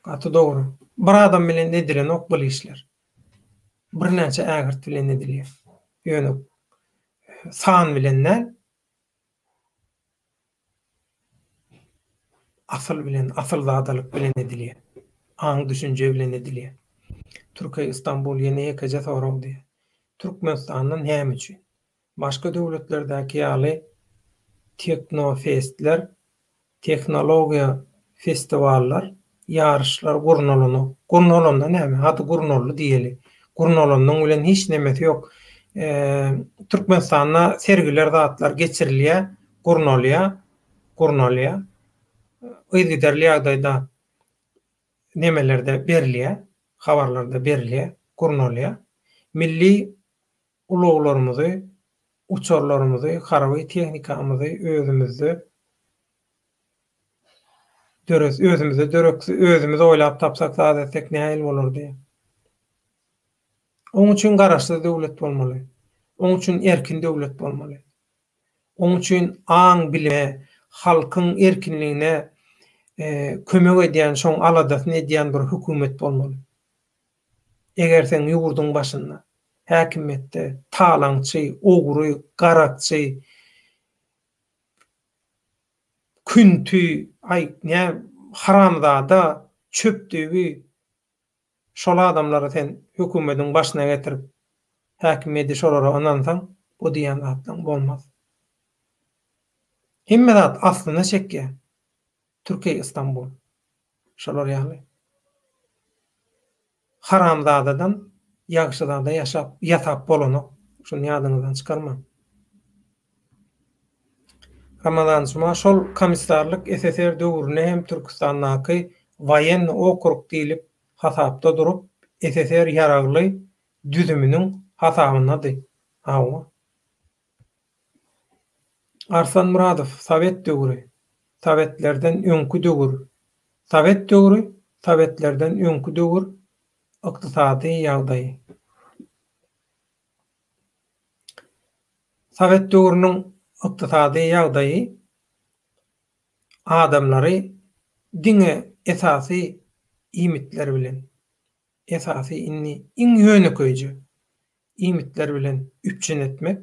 Gaty dogry. Bir adam bilen edilenok bul işler. Birnäçe ägirt bilen edilýär. Ýöne san bilen däl. Asyl bilen, asylzadalyk bilen edilýär. Aň-düşünje bilen edilýär. Türkeý Istanbul ýene ýekeje sorag diýýär. Türkmenistanda näme üçin? Başga döwletlerdäki ýaly teknofestler Tehnologiýa festiwallar, ýaryşlar gurnalanok. Gurnalanda näme? Hady gurnaldy diýeli. Gurnalanyň bilen hiç nemesi ýok. Türkmenistanda sergiler zatlar geçirilýär, gurnalýar, gurnalýar. Yzygiderli ýagdaýda nemelerde berilýär, habarlarda berilýär, gurnalýar. Milli ulaglarymyzy, uçarlarymyzy, harby tehnikamyzy özümizde döret, özümizde döretse, özümiz oýlap tapsak, zat etsek nähili bolardy? Oň üçin garaşsyz döwlet bolmaly. Oň üçin erkin döwlet bolmaly. Oň üçin aň-bilime, halkyň erkinligine. kömek edýän, şoň aladasyny edýän bir hökümet bolmaly. Eger seň ýurduň başynda, häkimiýetde talaňçy, ogry, garakçy, künti, aý, nä, haramzada, çöpdüýbi şol adamlary sen hökümediň başyna getirip, häkimiýeti şolara ynansaň, bu diýýän zatlaň bolmaz. Hemme zat aslyna çekýär. Türkiýe Istanbul. Şolar ýaly. Haramzadadan ýagşyzada ýaşap, ýasap bolanok. Şuny ýadyňyzdan çykarmaň. Ramazan Juma şol komissarlyk SSR döwründe hem Türküstandaky woýennyý okrug diýlip hasapda durup, SSR ýaragly düzüminiň hasabyndady. Hawa. Arslan Myradow, Sowet döwri, sowetlerden öňki döwür Sowet döwri, sowetlerden öňki döwür ykdysady ýagdaýy. Sowet döwrüniň ykdysady ýagdaýy adamlary diňe esasy iýmitler bilen, esasy indi iň ýönekeýje iýmitler bilen üpjün etmek,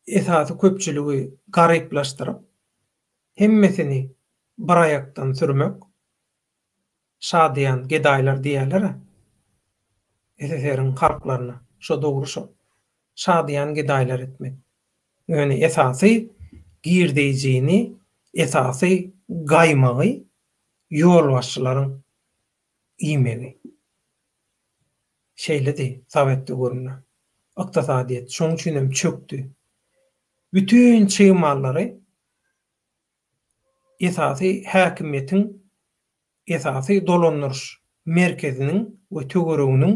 esasy köpçüligi garyplaşdyryp, hemmesini bir aýakdan sürmek, şadyýan gedaýlar diýýärler-ä SSR-iň halklaryna, şo dogry şo. Şadyýan gedaýlar etmek. Ýöne esasy girdeýjini, esasy gaýmagy ýolbaşçylaryň iýmegi. Şeýledi sowet döwründe. Ykdysadyýet şoň üçin hem çökdi. Bütin çig mallary esasy häkimiýetiň esasy dolandyryş merkeziniň we töwereginiň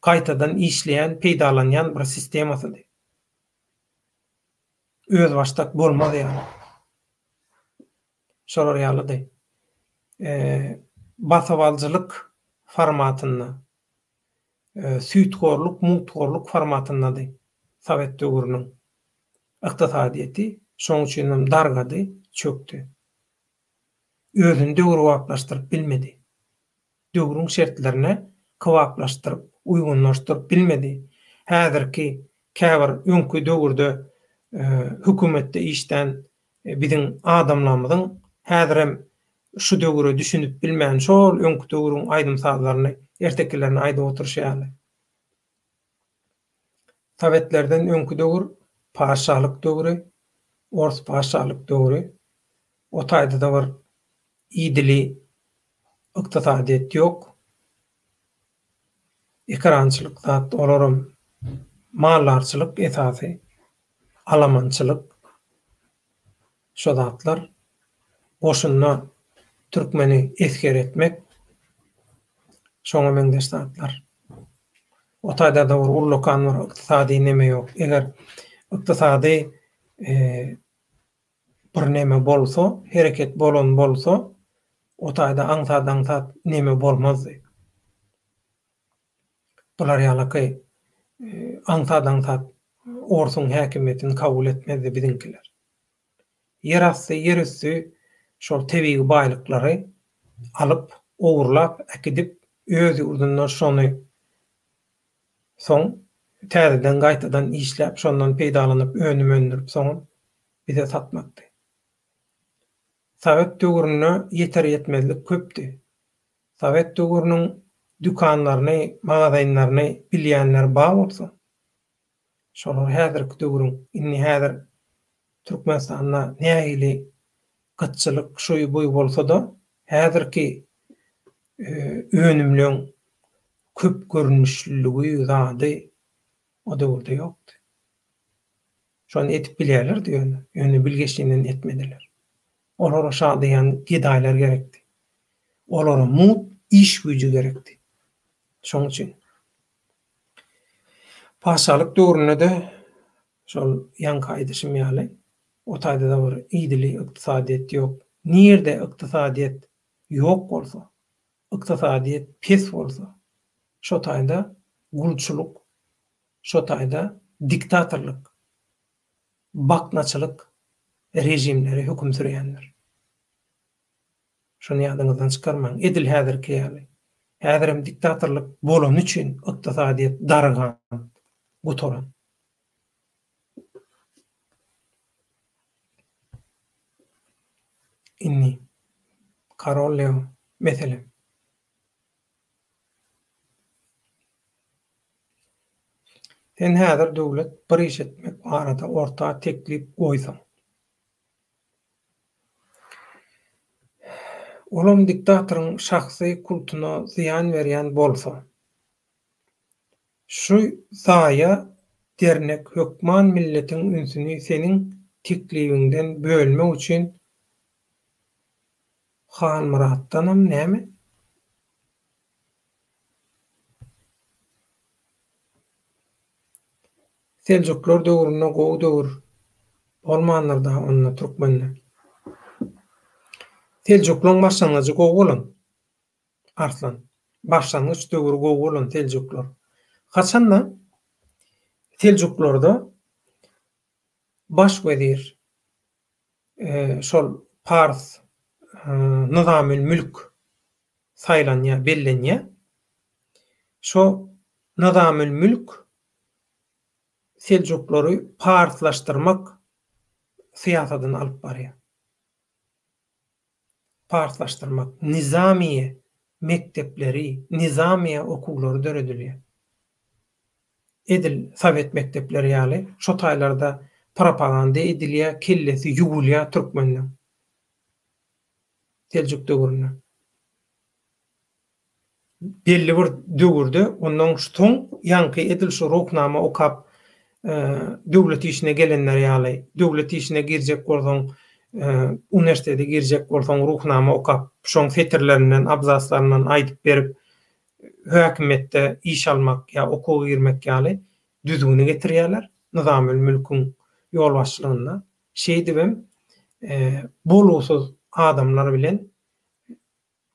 gaýtadan işleýän, peýdalanýan bir sistemasydy. Özbaşdak bolmaz ýaly. Şolar ýalydy. Basybalyjylyk formatynda, süýthorluk, mugthorluk formatyndady sowet döwrüniň ykdysadyýeti. Şonuň üçin hem dargady, çökdi. Özüni döwrebaplaşdyryp bilmedi. Döwrüň şertlerine kybaplaşdyryp, uýgunlaşdyryp bilmedi. Häzirki käbir öňki döwürde hökümetde işlän biziň adamlarymyzyň häzirem şu döwüre düşünip bilmän şol öňki döwrüň aýdym-sazlaryny, ertekilerini aýdyp oturyşy ýaly. Sowetlerden öňki döwür patyşalyk döwri, ors patyşalyk döwri. O taýda-da bir idili ykdysadyýet ýok. Ekerançylyk zat, olaram maldarçylyk esasy, alamançylyk şo zatlar. Goşunda türkmeni esger etmek, şoňa meňzeş zatlar. O taýda-da bir ullakan bir ykdysady neme ýok. Eger ykdysady bir neme bolsa, hereket bolan bolsa, o taýda aňsat-aňsat neme bolmazdy. Bular ýalaky aňsat-aňsat orsuň häkimiýetini kabul etmezdi biziňkiler. Ýerasty, ýerüsti şol tebigy baýlyklary alyp, ogurlap äkidip, öz ýurdunda şony Soň täzeden gaýtadan işläp, şondan peýdalanyp önüm öndürip soňam bize satmakdy. Sowet döwründe ýeter-ýetmezlik köpdi. Sowet döwrüniň dükanlaryny, magazinlerini bilýänler bar bolsa, şolar häzirki döwrüň, indi häzir Türkmenistanda nähili gytçylyk şuý-buý bolsa-da, häzirki önümleň köp görnüşliligi zady o döwürde ýokdy. Şony edip bilýärlerdi ýöne, ýöne bilgeşlinden etmediler. Olara şadyýan gedaýlar gerekdi. Olara mugt iş güýji gerekdi. Şoň üçin. Patyşalyk döwründe-de şol ýaňky aýdyşym ýaly, o taýda-da bir idili ykdysadyýet ýok. Nirde ykdysadyýet ýok bolsa, ykdysadyýet pes bolsa, şo taýda gulçulyk, şo taýda diktatorlyk, baknaçylyk. režimleri höküm sürýändir. Şuny ýadyňyzdan çykarmaň, edil häzirki ýaly. Häzirem diktatorlyk bolany üçin ykdysadyýet dargan, gutaran. Indi, Karol Leo, meselem. Sen häzir döwlet bir iş etmek barada orta teklip goýsaň. Olam diktatoryň şahsy kultuna zyýan berýän bolsa. Şu zaýa dernek hökman milletiň ünsüni seniň teklibiňden bölmek üçin Halmyratdanam näme? Seljuklar döwründe gowy döwür bolmandyr da onda türkmende. Seljuklaň başlangyjy gowy bolan. Arslan. Başlangyç döwri gowy bolan seljuklar. Haçanda seljuklarda baş wezir şol pars Nyzamül Mülk saýlanýar, bellenýär. Şo Nyzamül Mülk seljuklary parslaşdyrmak syýasadyny alyp barýar. Parslaşdyrmak, nizamiýe mekdepleri, nizamiýe okuwlary döredilýär. Edil sowet mekdepleri ýaly şo taýlarda propaganda edilýär, kellesi ýuwulýar türkmeniň. Seljuk döwründe. Belli bir döwürde ondan soň ýaňky edil şu Ruhnama okap döwlet işine gelenler ýaly, döwlet işine girjek bolsaň, uniwersitete girjek bolsaň Ruhnama okap, şoň setirlerinden, abzaslaryndan aýdyp berip hökümetde iş almak ýa okuwa girmek ýaly düzgüni getirýärler Nyzamül Mülküň ýolbaşçylygynda. Şeýdibem bolgusyz adamlar bilen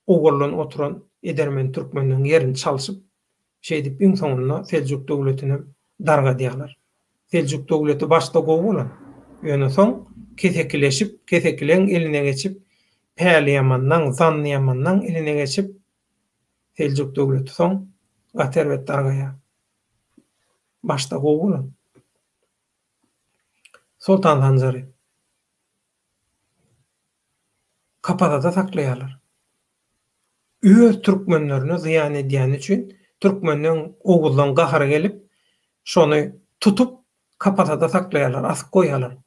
Owaldan oturan edermen türkmenleň ýerini çalşyp, şeýdip iň soňunda Seljuk döwletinem dargadýarlar. Seljuk döwleti başda gowy bolan, ýöne soň kesekileşip, kesekileň eline geçip, päliýamanlaň, zannyýamanlaň eline geçip, Seljuk döwleti soň gaty erbet dargaýar. Başda gowy bolan. Soltan Sanjary. Kapasada saklaýarlar. Öz türkmenlerine zyýan edýäni üçin türkmenleň oguzlaň gahary gelip şony tutup kapasada saklaýarlar, asyp goýýarlar.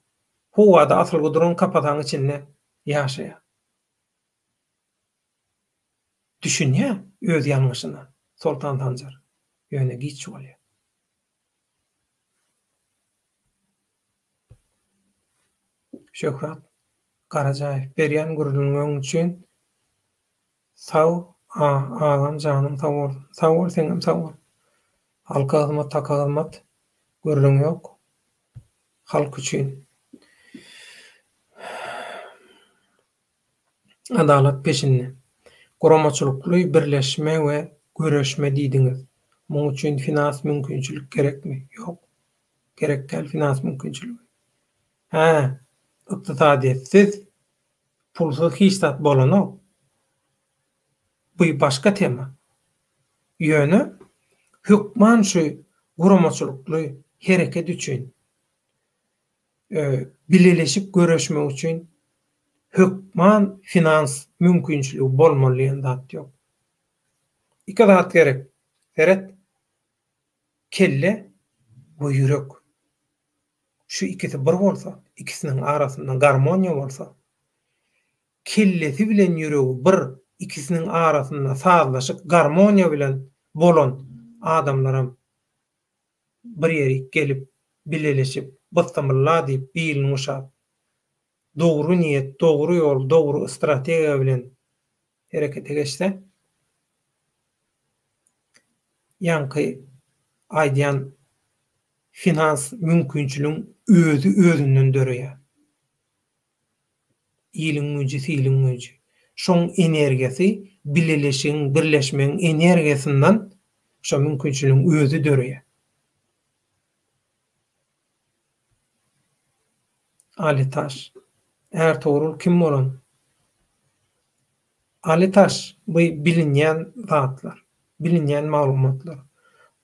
Howada asylgy duran kapasaň içinde ýaşaýar. Düşünýär öz ýalňyşyna Soltan Sanjar. Ýöne giç bolýar. Şöhrat Garajaýew berýän gürrüňiň üçin sag a agam janyň sag bolsun. Sag bol seňem sag bol. Halka hyzmat haka hyzmat gürrüň ýok. Halk üçin. Adalat peşinde. Guramaçylykly birleşme we göreşme diýdiňiz. Muň üçin finans mümkinçilik gerekmi? Ýok. Gerek däl finans mümkinçiligi. Hä, ykdysadyýetsiz, pulsuz hiç zat bolanok. Bu başga tema. Ýöne hökman şu guramaçylykly hereket üçin bileleşip göreşmek üçin hökman finans mümkinçiligi bolmaly diýen zat ýok. Iki zat gerek. Seret. Kelle we ýürek. Şu ikisi bir bolsa, ikisiniň arasynda garmoniýa bolsa, kellesi bilen ýüregi bir, ikisiniň arasynda sazlaşyk, garmoniýa bilen bolan adamlaram bir ýerik gelip, bileleşip, bysymylla diýip, bilini guşap, dogry niýet, dogry ýol, dogry strategiýa bilen herekete geçse, ýaňky aýdýan finans mümkinçiligiň özi özünden döreýär. Iliň güýji, siliň güýji. Şoň energiýasy bileleşigiň, birleşmegiň energiýasyndan şo mümkinçiligiň özi döreýär. Alitaş. Ärtogrul kim bolan? Aly Taş bu bilinýän zatlar, bilinýän maglumatlar.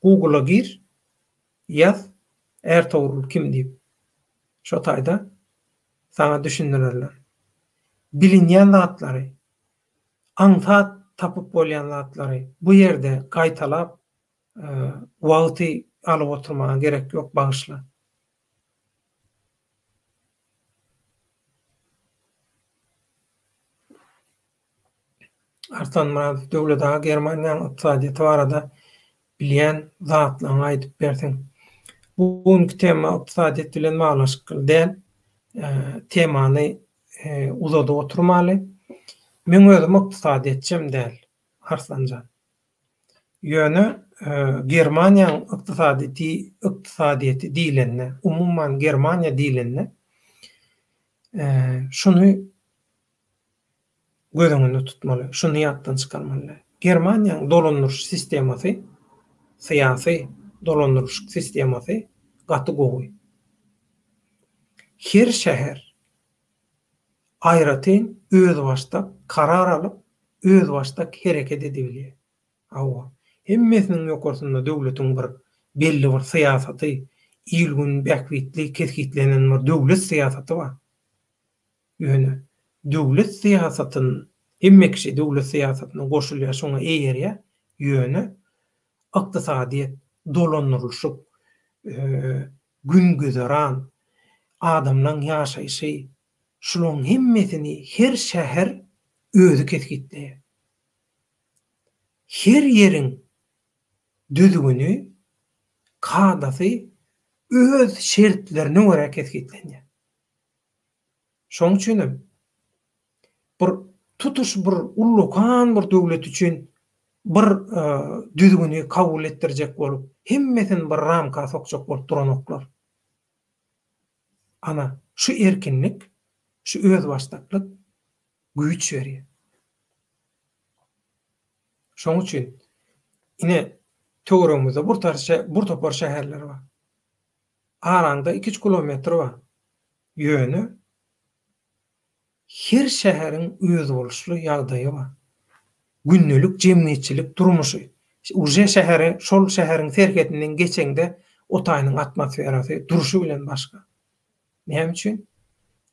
Google-a gir, ýaz Ärtogrul kim diýip. Şo taýda saňa düşündirerler. Bilinýän zatlary, aňsat tapyp bolýan zatlary bu ýerde gaýtalap wagty alyp oturmaga gerek ýok bagyşla. Arslan Myradow, Döwlet aga Germaniýanyň ykdysadyýeti barada bilýän zatlaryňy aýdyp berseň. Bu günki tema ykdysadyýet bilen baglanyşykly däl. Temany uzadyp oturmaly. Meň özüm ykdysadyýetçem däl, Arslanjan. Ýöne Germaniýanyň ykdysadyýeti ykdysadyýeti diýlende, umuman Germaniýa diýlende, şuny göz öňünde tutmaly, şuny ýatdan çykarmaly däl. Germaniýanyň dolandyryş sistemasy, syýasy dolandyryş sistemasy gaty gowy. Her şäher aýratyn özbaşdak karar alyp, özbaşdak hereket edibilýär. Hawa, hemmesiniň ýokarsynda döwletiň bir belli bir syýasaty, il-gün bähbitli kesgitlenen bir döwlet syýasaty bar. Ýöne döwlet syýasatyn hemme kişi döwlet syýasatyna goşulýar, şoňa eýerýär. Ýöne ykdysadyýet, dolandyrylyşyk, gün-güzeran, adamlaň ýaşaýşy, şulaň hemmesini her şäher özi kesgitleýär. Her ýeriň düzgüni, kadasy öz şertlerine görä kesgitlenýär. Şoň üçin hem bir tutuş bir ullakan bir döwlet üçin bir düzgüni kabul etdirjek bolup, hemmesini bir ramka sokjak bolup duranoklar. Ana, şu erkinlik, şu özbaşdaklyk güýç berýär. Şoň üçin ine töweregimizde bir topar şäherler bar. Araňda iki-üç kilometr bar. Ýöne her şäheriň özboluşly ýagdaýy bar. Gündelik jemgyýetçilik durmuşy. Uje şähere, şol şäheriň serhedinden geçeňde o taýynyň atmosferasy durşy bilen başga. Näme üçin?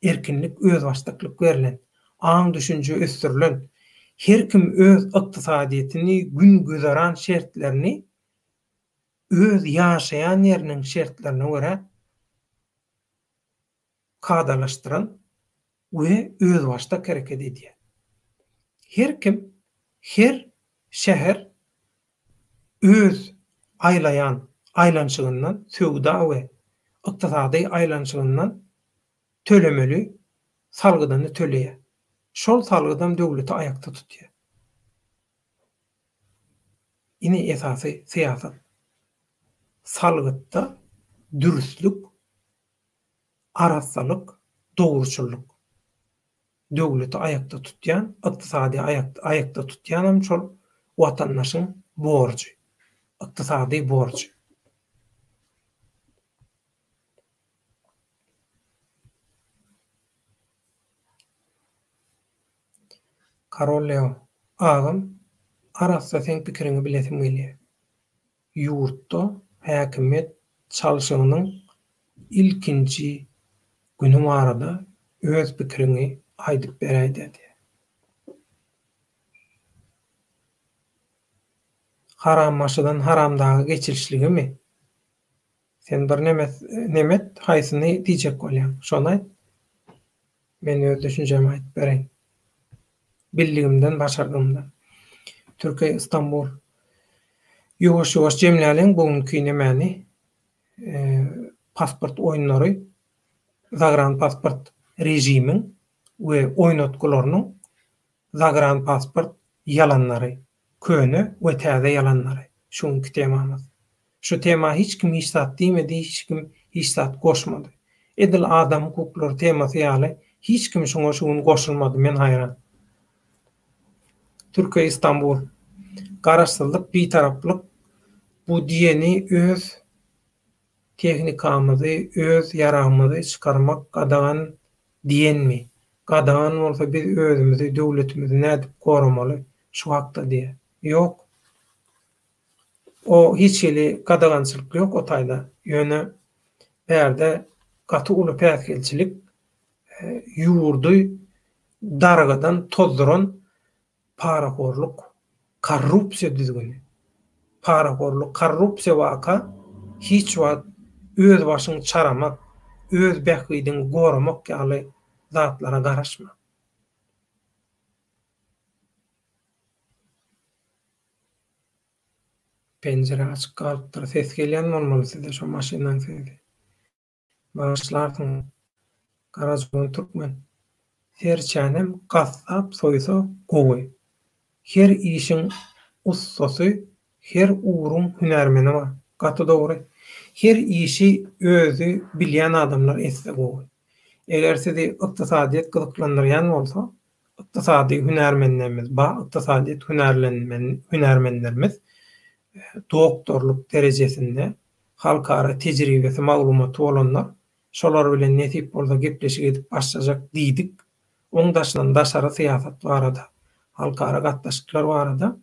Erkinlik, özbaşdaklyk berlen, aň-düşünje ösdürilen, her kim öz ykdysadyýetini, gün-güzeran şertlerini öz ýaşaýan ýeriniň şertlerine görä kadalaşdyran we özbaşdak hereket edýär. Her kim, her şäher öz aýlaýan aýlanyşygyndan, söwda we ykdysady aýlanyşygyndan tölemeli salgydyny töleýär. Şol salgydam döwleti aýakda tutýar. Ine esasy syýasat. Salgytda dürüstlük, arassalyk, dogruçyllyk. Döwleti aýakda tutýan, ykdysady aýakda tutýanam şol watandaşyň borjy. Ykdysady borjy. Karol Leo, agam, arassa seň pikiriňi bilesim gelýär. Ýurtda häkimiýet çalşygynyň ilkinji güni barada öz pikiriňi aýdyp beräýdä diýýär. Harambaşydan haramdaga geçilişligimi? Sen bir nemes nemet haýsyny diýjek bolýaň? Şony aýt. Men öz düşünjämi aýdyp bereýin. Bildigimden, başardygymdan. Türkiýe Istanbul. Ýuwaş ýuwaş jemläliň bu günki nemäni. Pasport oýunlary, zagranpasport režimiň we oýnatgylarynyň zagranpasport ýalanlary. Köne we täze ýalanlary. Şu günki temamyz. Şu tema hiç kim hiç zat diýmedi, hiç kim hiç zat goşmady. Edil adam hukuklary temasy ýaly hiç kim şuňa şu gün goşulmady, men haýran. Türkiýe Istanbul. Garaşsyzlyk, Bitaraplyk bu diýeni öz tehnikamyzy, öz ýaragymyzy çykarmak gadagan diýenmi? Gadagan bolsa biz özümizi, döwletimizi nädip goramaly şu hakda diýýär. Ýok. O hiç hili gadagançylyk ýok o taýda. Ýöne bärde gaty uly päsgelçilik ýurdy dargadan, tozduran parahorluk, korrupsiýa düzgüni. Parahorluk, korrupsiýa waka hiç wagt öz başyňy çaramak, öz bähbidiňi goramak ýaly zatlara garaşma. Penjire açyk galypdyr. Ses gelýän bolmaly size şo maşynyň sesi. Bagyşlarsyňyz. Garajaoglan türkmen. Serçänem gassap soýsa gowy. Her işiň ussasy, her ugruň hünärmeni bar. Gaty dogry. Her işi özi bilýän adamlar etse gowy. Eger sizi ykdysadyýet gyzyklandyrýan bolsa, ykdysady hünärmenlerimiz bar, ykdysadyýet hünärmenlerimiz doktorlyk derejesinde halkara tejribesi, maglumaty bolanlar, şolar bilen nesip bolsa gepleşik edip başlajak diýdik. Oň daşyndan daşary syýasat barada, halkara gatnaşyklar barada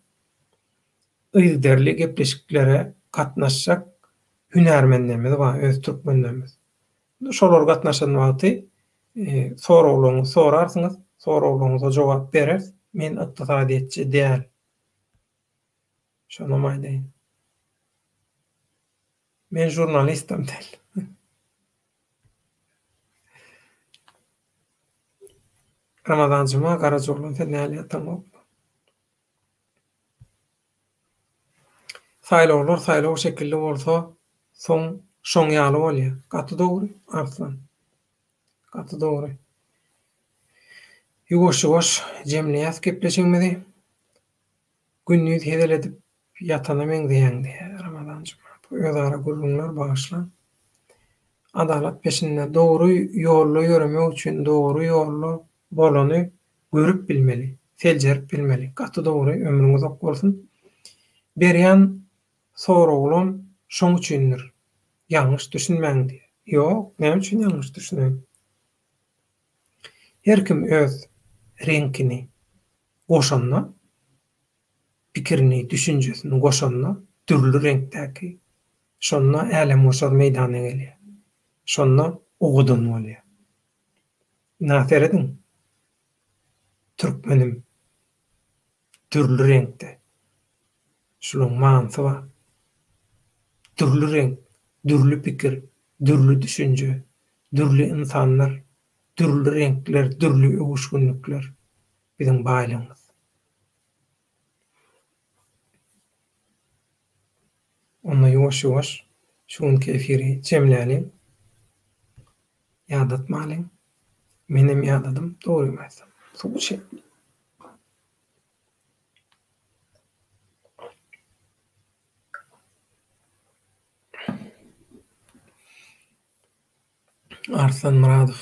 yzygiderli gepleşiklere gatnaşjak hünärmenlerimiz bar, öz türkmenlerimiz. Şolar gatnaşan wagty soraglaryňyzy sorarsyňyz, soraglaryňyza jogap bereris. Men ykdysadyýetçi däl. Şonam aýdaýyn. Men žurnalistem däl. Ramazan Juma Garajaoglan sen näle ýataňokmy? Saýlawlar saýlaw şekilli bolsa soň şoň ýaly bolýa. Gaty dogry Arslan. Gaty dogry. Ýuwaş ýuwaş jemleýäs gepleşigimizi. Gündiz hezil edip ýatana meňzeýäň diýýär Ramazan Juma. Bu özara gürrüňler bagyşlaň. Adalat peşinde dogry ýolda ýöremek üçin dogry ýolda bolany görüp bilmeli, seljerip bilmeli. Gaty dogry, ömrüň uzak bolsun. Berýän soraglam şoň üçindir. Ýalňyş düşünmäň diýýär. Ýok, näme üçin ýalňyş düşüneýin? Her kim öz reňkini goşanda, pikirini, düşünjesini goşanda dürli reňkdäki, şonda älemgoşar meýdana gelýär. Şonda owadan bolýar. Ynha serediň. Türkmenim dürli reňkde. Şulaň manysy bar. Dürli reňk, dürli pikir, dürli düşünje, dürli ynsanlar, dürli reňkler, dürli öwüşginlikler biziň baýlygymyz. Onda ýuwaş-ýuwaş şu günki efiri jemläliň. Ýadatmalyň. Menem ýadadym, dogrymy aýtsam. Suw içeýin. Arslan Myradow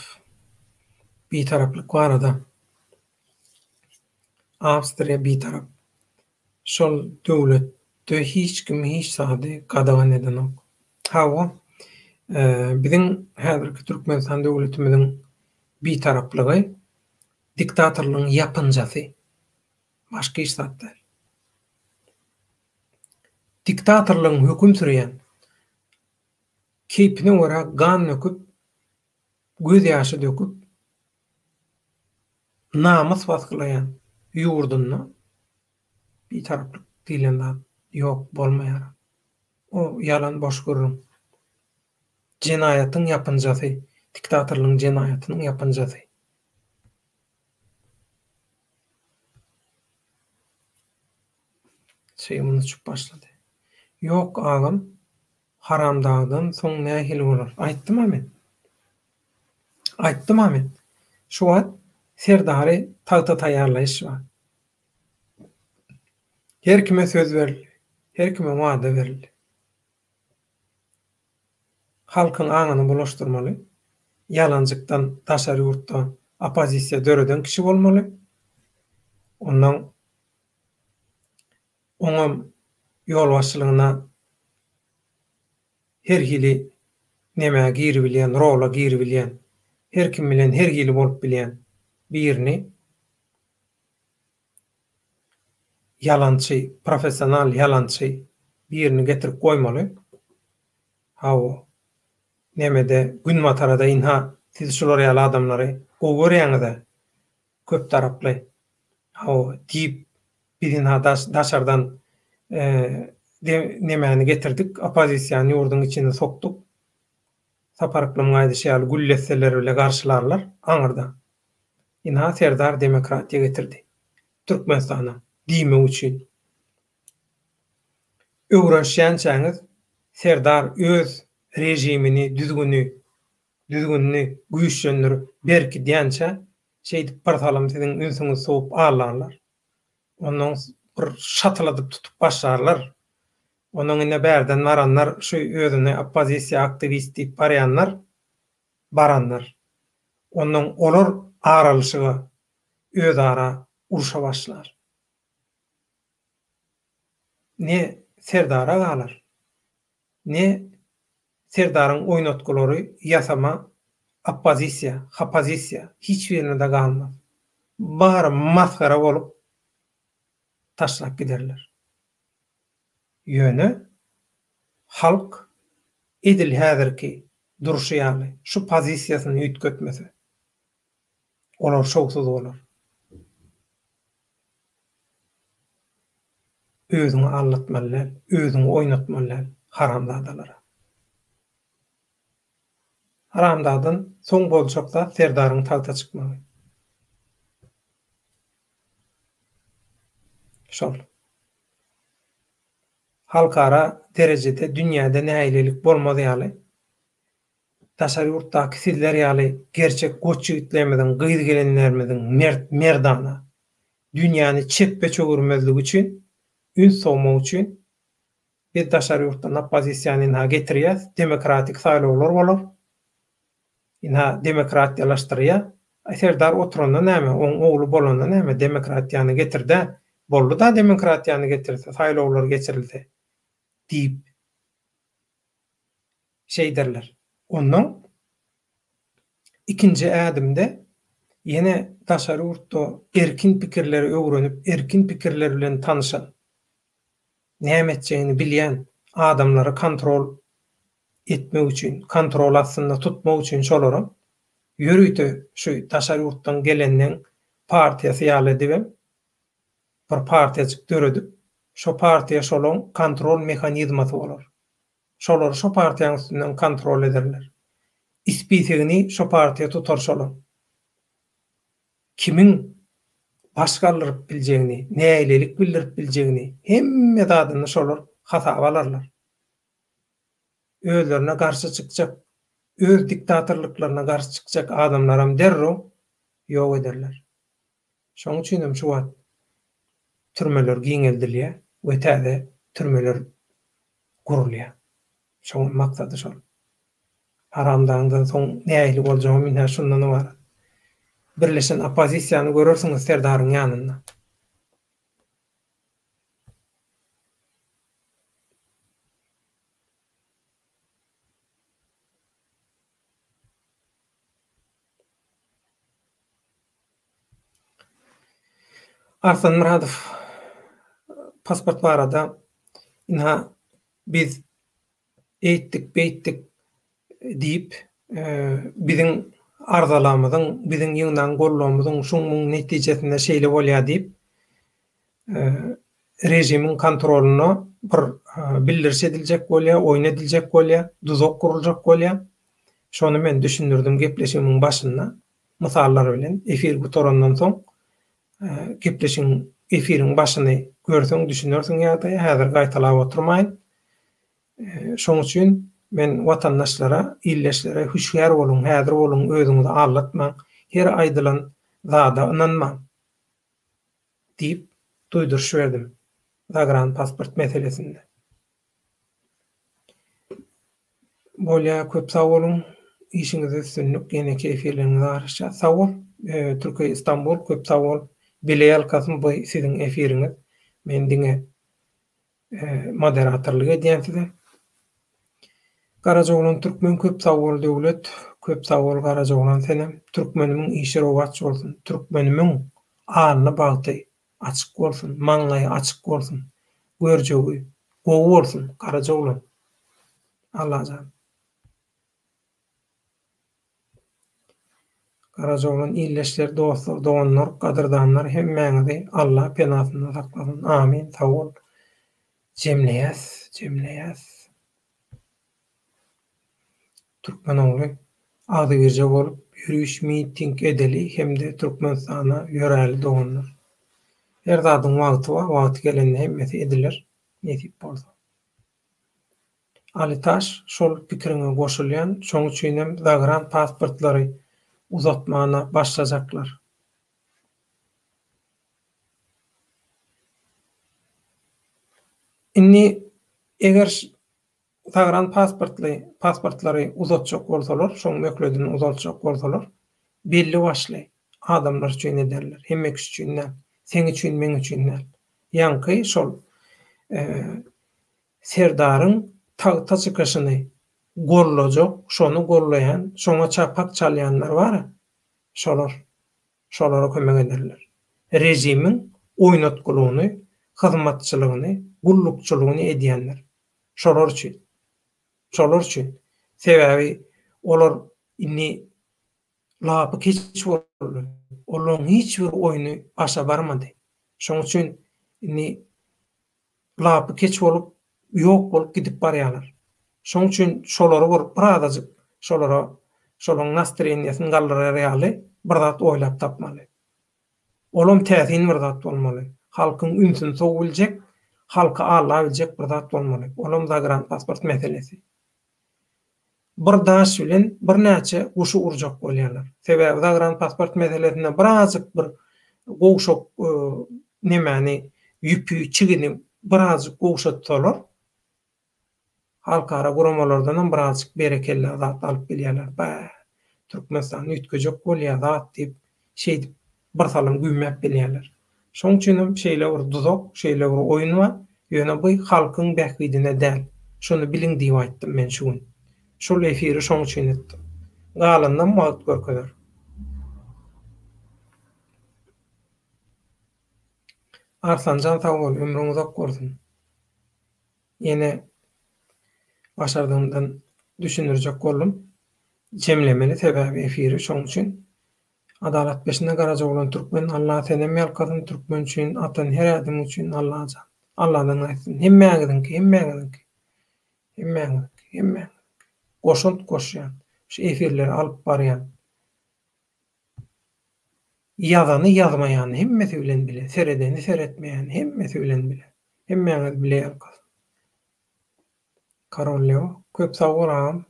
Bitaraplyk barada Awstriýa bitarap. Şol döwletde hiç kim hiç zady gadagan edenok. Hawa, biziň häzirki Türkmenistan döwletimiziň bitaraplygy diktatorlygyň ýapynjasy. Başga hiç zat däl. Diktatorlygyň höküm sürýän, keýpine görä gan döküp, göz ýaşy döküp, namys basgylaýan ýurdunda Bitaraplyk diýlen zat ýok, bolmaýar. O ýalan boş gürrüň. Jenaýatyň ýapynjasy, diktatorlygyň jenaýatynyň ýapynjasy. Çybyn uçup başlady. Ýok agam, Haramdagdan soň nähili bolar? Aýtdym-a men. Aýtdym-a men. Şu wagt Serdary tagta taýýarlaýyş bar. Her kime söz berildi. Her kime wada berildi. Halkyň aňyny bulaşdyrmaly. Ýalanjykdan daşary ýurtda oppozisiýa döreden kişi bolmaly. Ondan Oňam ýolbaşçylygyna her hili nämä giribilýän, rola giribilýän, her kim bilen her hili bolup bilýän. Birini ýalançy, professional ýalançy birini getirip goýmaly. Hawa. Nemede günbatarada ynha siz şular ýaly adamlary gowy görýäňizä. Köp taraply. Hawa diýip biz ynha daşardan nemäni getirdik, oppozisiýany ýurduň içine sokduk. Sapar Yklymyň aýdyşy ýaly gül desseleri bile garşylarlar aňyrda. Ynha Serdar demokratiýa getirdi Türkmenistana diýmek üçin. Öwrenşýänçäňiz Serdar öz režimini, düzgüni, düzgünini güýçlendirip berkidýänçä şeýdip birsalym siziň ünsüňizi sowup aldarlar. Onnoň bir şatyladyp tutup başlarlar. Onnoň ine bärden baranlar şu özüni oppozisiýa aktiwist diýip barýanlar baranlar. Onnoň olar aralyşyga özara urşa başlar. Ne Serdara galar, ne Serdaryň oýnatgylary ýasama oppozisiýa, hopozisiýa hiç birine-de galmaz. Bary masgara bolup taşlap giderler. Ýöne halk edil häzirki durşy ýaly şu pozisiýasyny üýtgetmese, olar şowsuz bolar. Özüňi aldatmaly däl, özüňi oýnatmaly däl haramzadalara. Haramzadadan soň boljak zat Serdaryň tagta çykmagy. Şol. Halkara derejede dünýäde nägilelik bolmaz ýaly daşary ýurtdaky sizler ýaly gerçek goç ýigitlerimiziň, gyz-gelinlerimiziň mert, merdana dünýäni çepbe çöwürmezligi üçin, üns sowmak üçin biz daşary ýurtdan oppozisiýany ynha getirýäs, demokratik saýlawlar bolar. Ynha demokratiýalaşdyrýa. Aý Serdar oturanda näme, oň ogly bolanda näme, demokratiýany getir-dä. Boldy-da demokratiýany getirse, saýlawlar geçirilse diýip şeýderler. Onnoň ikinji ädimde ýene daşary ýurtda erkin pikirleri öwrenip, erkin pikirler bilen tanyşan, näme etjegini bilýän adamlary kontrol etmek üçin, kontrol astynda tutmak üçin şolaram ýörite şu daşary ýurtdan gelenleň partiýasy ýaly edibem bir partiýajyk döredip, şo partiýa şolaň kontrol mehanizmasy bolar. Şolary şo partiýaň üstünden kontrol ederler. Ispisegini şo partiýa tutar şolaň. Kimiň baş galdyryp biljegini, nägilelik bildirip biljegini, hemme zadyny şolar hasaba alarlar. Özlerine garşy çykjak, öz diktatorlyklaryna garşy çykjak adamlaram derrew ýok ederler. Şonuň üçin hem şu wagt türmeler giňeldilýär we täze türmeler gurulýar. Şoň maksady şol. Haramdagyňdan soň nähili boljagam ine şundan ybarat. Birleşen oppozisiýany görersiňiz Serdaryň ýanynda. Arslan Myradow pasport barada ynha biz eýtdik beýtdik diýip biziň arzalamyzyň biziň ýygnan gollagymyzyň şuň muň netijesinde şeýle bolýar diýip režimiň kontrolynda bir bildiriş ediljek bolýar, oýun ediljek bolýar, duzak guruljak bolýar. Şony men düşündirdim gepleşigimiň başynda mysallar bilen. Efir gutarandan soň gepleşigiň efiriň başyny görseň düşünersiň ýagdaýa, häzir gaýtalap oturmaýyn. Şoň üçin men watandaşlara, ildeşlere hüşgär boluň, häzir boluň, özüňizi aldatmaň, her aýdylan zada ynanmaň. Diýip, duýduryş berdim zagranpasport meselesinde. Bolýa köp sag boluň işiňizde üstünlik ýeneki efirleriňize garaşýas sag bol Türkiye Istanbul köp sag bol bile ýalkasyn bu siziň efiriňiz men diňe moderatorlyk edýän size. Garajaoglan Türkmen köp sag bol Döwlet. Köp sag bol Garajaoglan senem Türkmenimiň işi rowaç bolsun Türkmenimiň alny bagty açyk bolsun maňlaýy açyk bolsun görjegi gowy bolsun Garajaoglan Allajan. Garajaoglan ildeşler dostlar doganlar gadyrdanlar hemmäňizi Alla penasynda saklasyn amin sag bol jemleýäs jemleýäs. Türkmen ogly agzybirje bolup ýöriş miting edeli hemde Türkmenistana ýöräli doganlar. Her zadyň wagty bar wagty gelende hemmesi ediler nesip bolsa. Alytaş şol pikiriňe goşulýan şoň üçinem zagran pasportlary uzatmana başlajaklar. Indi eger zagran pasportly pasportlary uzatjak bolsalar şoň möhledini uzaltjak bolsalar belli başly adamlar üçin ederler hemme kişi üçin däl seň üçin meň üçin däl ýaňky şol Serdaryň tagta çykyşyny gollajak, şony gollaýan, şoňa çapak çalýanlar bar-a, şolar. Şolara kömek ederler. Režimiň oýnatgylygyny, hyzmatçylygyny, gullukçylygyny edýänler. Şolar üçin. Şolar üçin. Sebäbi olar indi lapy keç boldy. Olaryň hiç bir oýny başa barmady. Şonuň üçin indi lapy keç bolup, ýok bolup gidip barýarlar. Şonuň üçin şolary bir birazajyk şolara şolaryň nastroýeniýesini galdyrar ýaly bir zat oýlap tapmaly. Olam täsin bir zat bolmaly. Halkyň ünsüni sowup biljek, halky aldap biljek bir zat bolmaly. Olam zagranpasport meselesi. Bir daş bilen birnäçe guşy urjak bolýarlar. Sebäbi zagranpasport meselesinde birazjyk bir gowşak nemäni, ýüpi, çigini birazjyk gowşatsalar, halkara guramalardanam birazjyk berekella zat alyp bilýärler. Bä, Türkmenistan üýtgejek bolýar zat diýip, şeýdip birsalym güýmäp bilýärler. Şonuň üçinem şeýle bir duzak, şeýle bir oýun bar. Ýöne bu halkyň bähbidine däl. Şony biliň diýip aýtdym men şu gün. Şol efiri şoň üçin etdim. Galanynam wagt görkezer. Arslanjan sag bol, ömrüň uzak bolsun. Ýene başardygymdan düşündirjek boldum. Jemlemeli sebäbi efiri şoň üçin. Adalat peşinde Garajaoglan Türkmen Allah senem ýalkasyn Türkmen üçin atan her ädimiň üçin Allajan Alladan gaýtsyn hemmäňiziňki hemmäňiziňki hemmäňiziňki hemmäňiziňki goşant goşýan şu efirleri alyp barýan ýazany ýazmaýany hemmesi bilen bile seredeni seretmeýäni hemmesi bilen bile hemmäňiz bile ýalkasyn. Karol Leo, köp sag bol agam.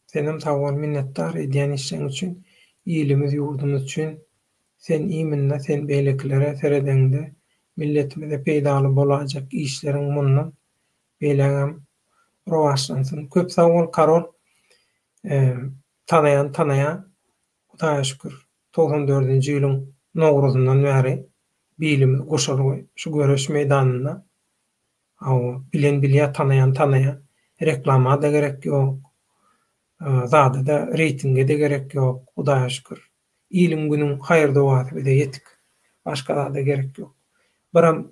Senem sag bol minnetdar edýän işleň üçin ilimiz ýurdumyz üçin sen iminna sen beýlekilere seredeňde milletimize peýdaly bolaýjak işleriň mundan beýlägem rowaçlansyn. Köp sag bol Karol tanaýan tanaýa Hudaýa şükür 94-nji ýylyň nowruzyndan bäri bilimiz guşalgy şu göreş meýdanynda Hawa, bilen bilýär, tanaýan tanaýar. Reklama-da gerek ýok, zada-da, reýtinge-de gerek ýok, Hudaýa şükür. Iliň-günüň haýyr-dogasy bize ýetik. Başga zada gerek ýok. Biram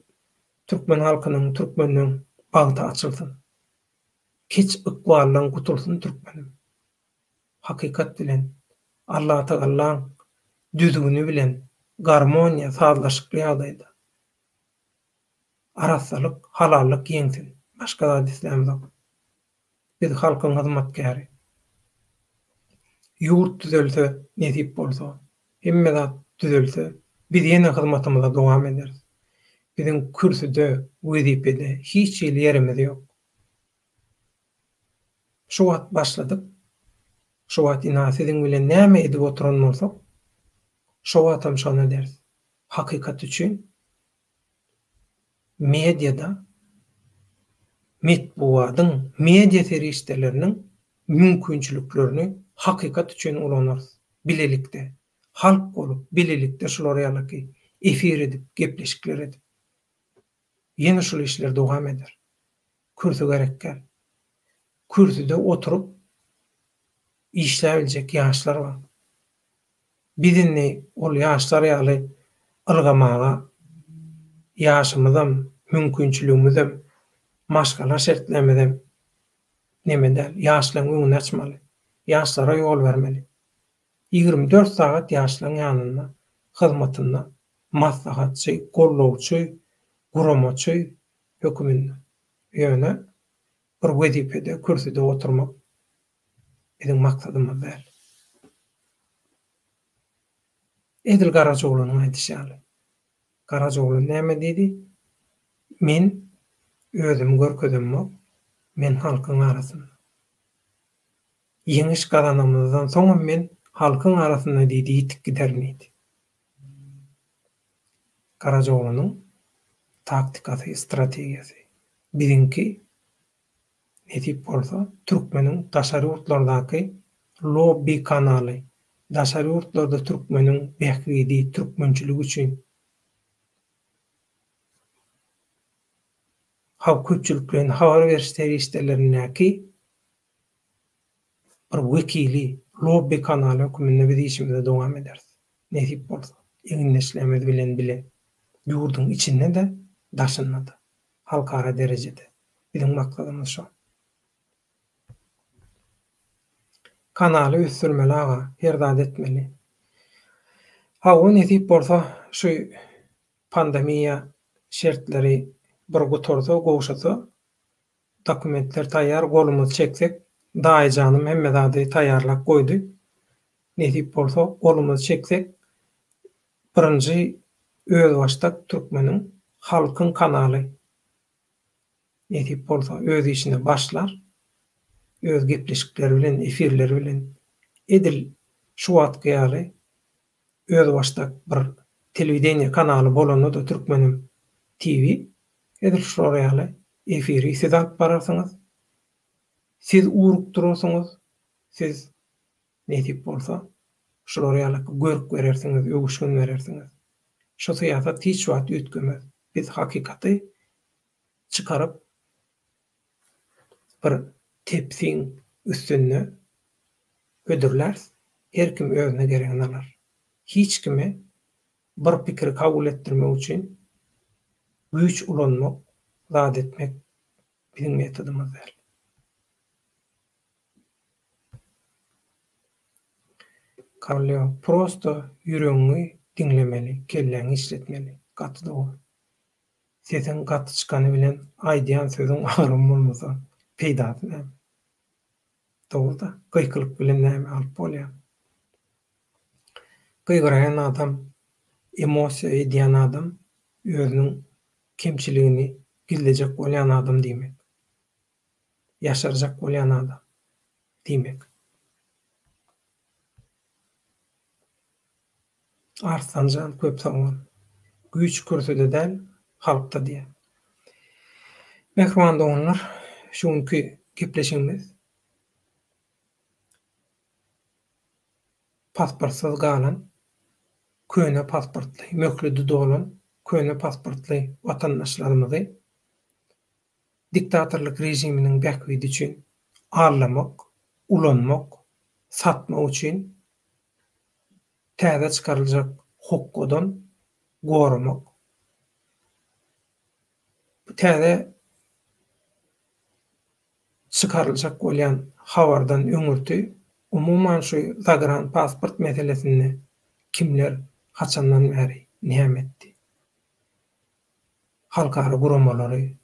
türkmen halkynyň, türkmenleň bagty açylsyn. Keç ykbaldan gutulsyn türkmenim. Hakykat bilen, Allatagallaň düzgüni bilen garmoniýa, sazlaşykly ýagdaýda. Arassalyk, halallyk ýeňsin. Başga zat islämzok. Biz halkyň hyzmatkäri. Ýurt düzelse, nesip bolsa, hemme zat düzelse, biz ýene hyzmatymyza dowam ederis. Biziň kürsüde, wezipede hiç hili ýerimiz ýok. Şu wagt başladyk. Şu wagt ynha siziň bilen näme edip oturan bolsak, şo wagtam şony ederis. Hakykat üçin mediada metbugadyň, media serişdeleriniň mümkinçiliklerini hakykat üçin ulanarys. Bilelikde, halk bolup, bilelikde şular ýalyky efir edip, gepleşikler edip. Ýene şul işler dowam eder. Kürsi gerek däl. Kürsüde oturyp. Işläbiljek ýaşlar bar. Biz indi ol ýaşlar ýaly ylgamaga ýaşymyzam, mümkinçiligimizem, maşgala şertlerimizem neme däl. Ýaşlaryň öňüni açmaly. Ýaşlara ýol bermeli. 24 sagat ýaşlaryň ýanynda, hyzmatynda, maslahatçy, gollawçy, guramaçy höküminde. Ýöne bir wezipede, kürsüde oturmak biziň maksadymyz däl. Edil Garajaoglanyň aýdyşy ýaly. Garajaoglan näme diýdi? Men özümi görkezemok, men halkyň arasynda. Ýeňiş gazanamyzdan soňam men halkyň arasynda diýdi, ýitip giderin diýdi. Garajaoglanyň taktikasy, strategiýasy. Biziňki Nesip bolsa, türkmeniň daşary ýurtlardaky lobbi kanaly, daşary ýurtlarda türkmeniň bähbidi, türkmençilik üçin köpçülikleýin habar beriş serişdelerindäki bir wekili, lobbi kanaly höküminde biz işimize dowam ederis. Nesip bolsa, egindeşlerimiz bilen bile, ýurduň içinde-de, daşynda-da. Halkara derejede. Biziň maksadymyz şo. Kanaly ösdürmeli aga, her zat etmeli. Hawa nesip bolsa şu pandemiýa şertleri bir gutarsa, gowşasa, dokumentler taýýar, golumyzy çeksek, daýyjanym hemme zady taýýarlap goýdy. Nesip bolsa golumyzy çeksek, Birinji özbaşdak türkmeniň Halkyň kanaly nesip bolsa öz işine başlar. Öz gepleşikleri bilen, efirleri bilen edil şu wagtky ýaly özbaşdak bir telewideniýe kanaly bolanda-da Türkmenim TV edil şular ýaly efiri siz alyp bararsyňyz. Siz ugrukdyrarsyňyz. Siz Nesip bolsa, şular ýaly görk berersiňiz, öwüşgin berersiňiz. Şu syýasat hiç wagt üýtgemez. Biz hakykaty çykaryp, bir tepsiň üstünde hödürläris, her kim özüne geregini alar. Hiç kime bir pikiri kabul etdirmek üçin güýç ulanmak, zat etmek biziň metodymyz däl. Kalýo, prosto ýüregiňi diňlemeli, kelläňi işletmeli. Gaty dogry. Sesiň gaty çykany bilen aýdýan sözüň agram bolmasa, peýdasy näme? Dogry-da, gykylyk bilen näme alyp bolýar? Gygyraýan adam, emosiýa edýän adam özüniň kemçiligini gizlejek bolýan adam diýmek. Ýaşarjak bolýan adam diýmek. Arslanjan köp sag bol. Güýç kürsüde däl, halkda diýýär. Mähriban doganlar, şu günki gepleşigimiz pasportsyz galan, köne pasportly, möhledi dolan köne pasportly watandaşlarymyzy diktatorlyk režiminiň bähbidi üçin aldamak, ulanmak, satmak üçin täze çykaryljak hokgadan goramak, bu täze çykaryljak bolýan habardan öňürti umuman şu zagran pasport meselesinde kimler haçandan bäri näme etdi? Halkara guramalary,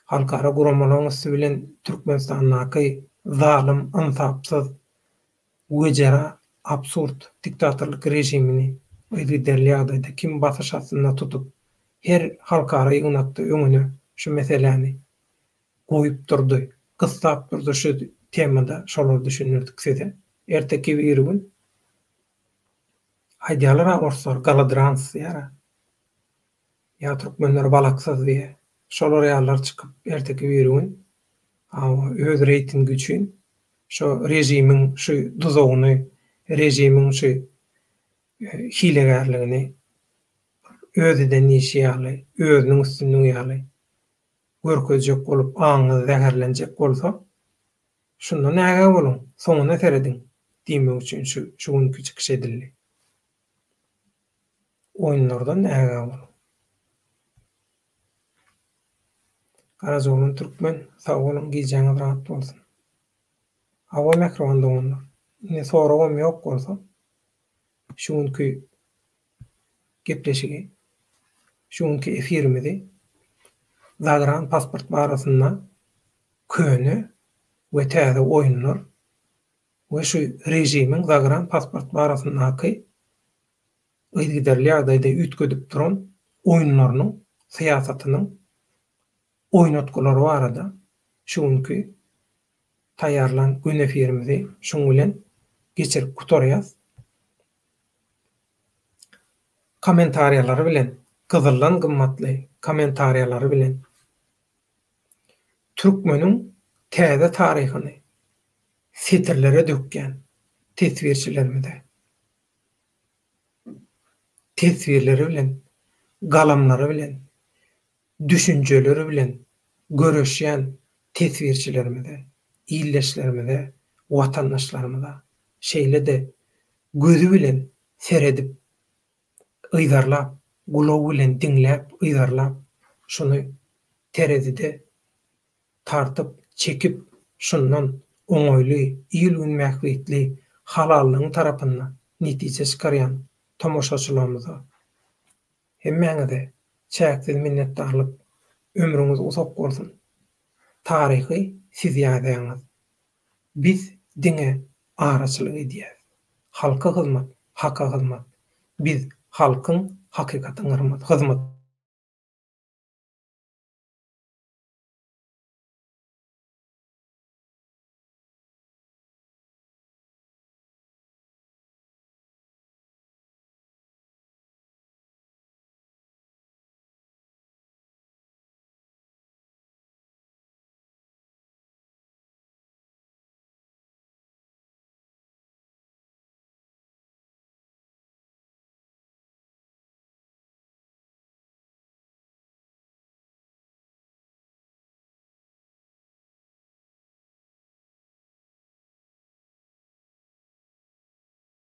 halkara guramalaryň üsti bilen Türkmenistandaky zalym, ynsapsyz, wejera, absurd diktatorlyk režimini yzygiderli ýagdaýda kim basyş astynda tutup, her halkara ýygnakda öňüne şu meseläni goýup durdy, gyssap durdy şu temada şolary düşündirdik size. Erteki birigün aýdýarlar-a orslar golodrans diýýär-ä. Ýa türkmenler balaksyz diýýär. Şolar ýalylar çykyp erteki birigün hawa öz reýtingi üçin şo režimiň şu duzagyny, režimiň şu hilegärligini öz eden işi ýaly, özüniň üstünligi ýaly görkezjek bolup aňyňyz zäherlenjek bolsa. Şundan ägä boluň, soňuna serediň diýmek üçin şu şu günki çykyş edildi. Oýunlardan ägä boluň. Garajaoglan Türkmen sag boluň gijäňiz rahat bolsun. Hawa mähriban doganlar. Indi soragam ýok bolsa şu günki gepleşigi, şu günki efirimizi zagran pasport barasynda köne we täze oýunlar we şu režimiň zagran pasport barasyndaky yzygiderli ýagdaýda üýtgedip duran oýunlarynyň, syýasatynyň oýnatgylary barada şu günki taýýarlan gün efirimizi şuň bilen geçirip gutarýas. Kommentariýalary bilen, gyzyldan gymmatly kommentariýalary bilen türkmeniň täze taryhyny setirlere dökýän teswirçilerimize teswirleri bilen, galamlary bilen, düşünjeleri bilen göreşýän teswirçilerimize, ildeşlerimize, watandaşlarymyza, şeýle-de gözi bilen seredip, yzarlap, gulagy bilen diňläp, yzarlap, şuny terezide tartyp, çekip, şundan oňaýly, il-gün bähbitli, halallygyň tarapynda netije çykarýan tomaşaçylarymyza hemmäňize çäksiz minnetdarlyk, ömrüňiz uzak bolsun! Taryhy siz ýazýaňyz. Biz diňe araçylyk edýäs. Halka hyzmat, haka hyzmat. Biz halkyň, hakykatyň hyzmat.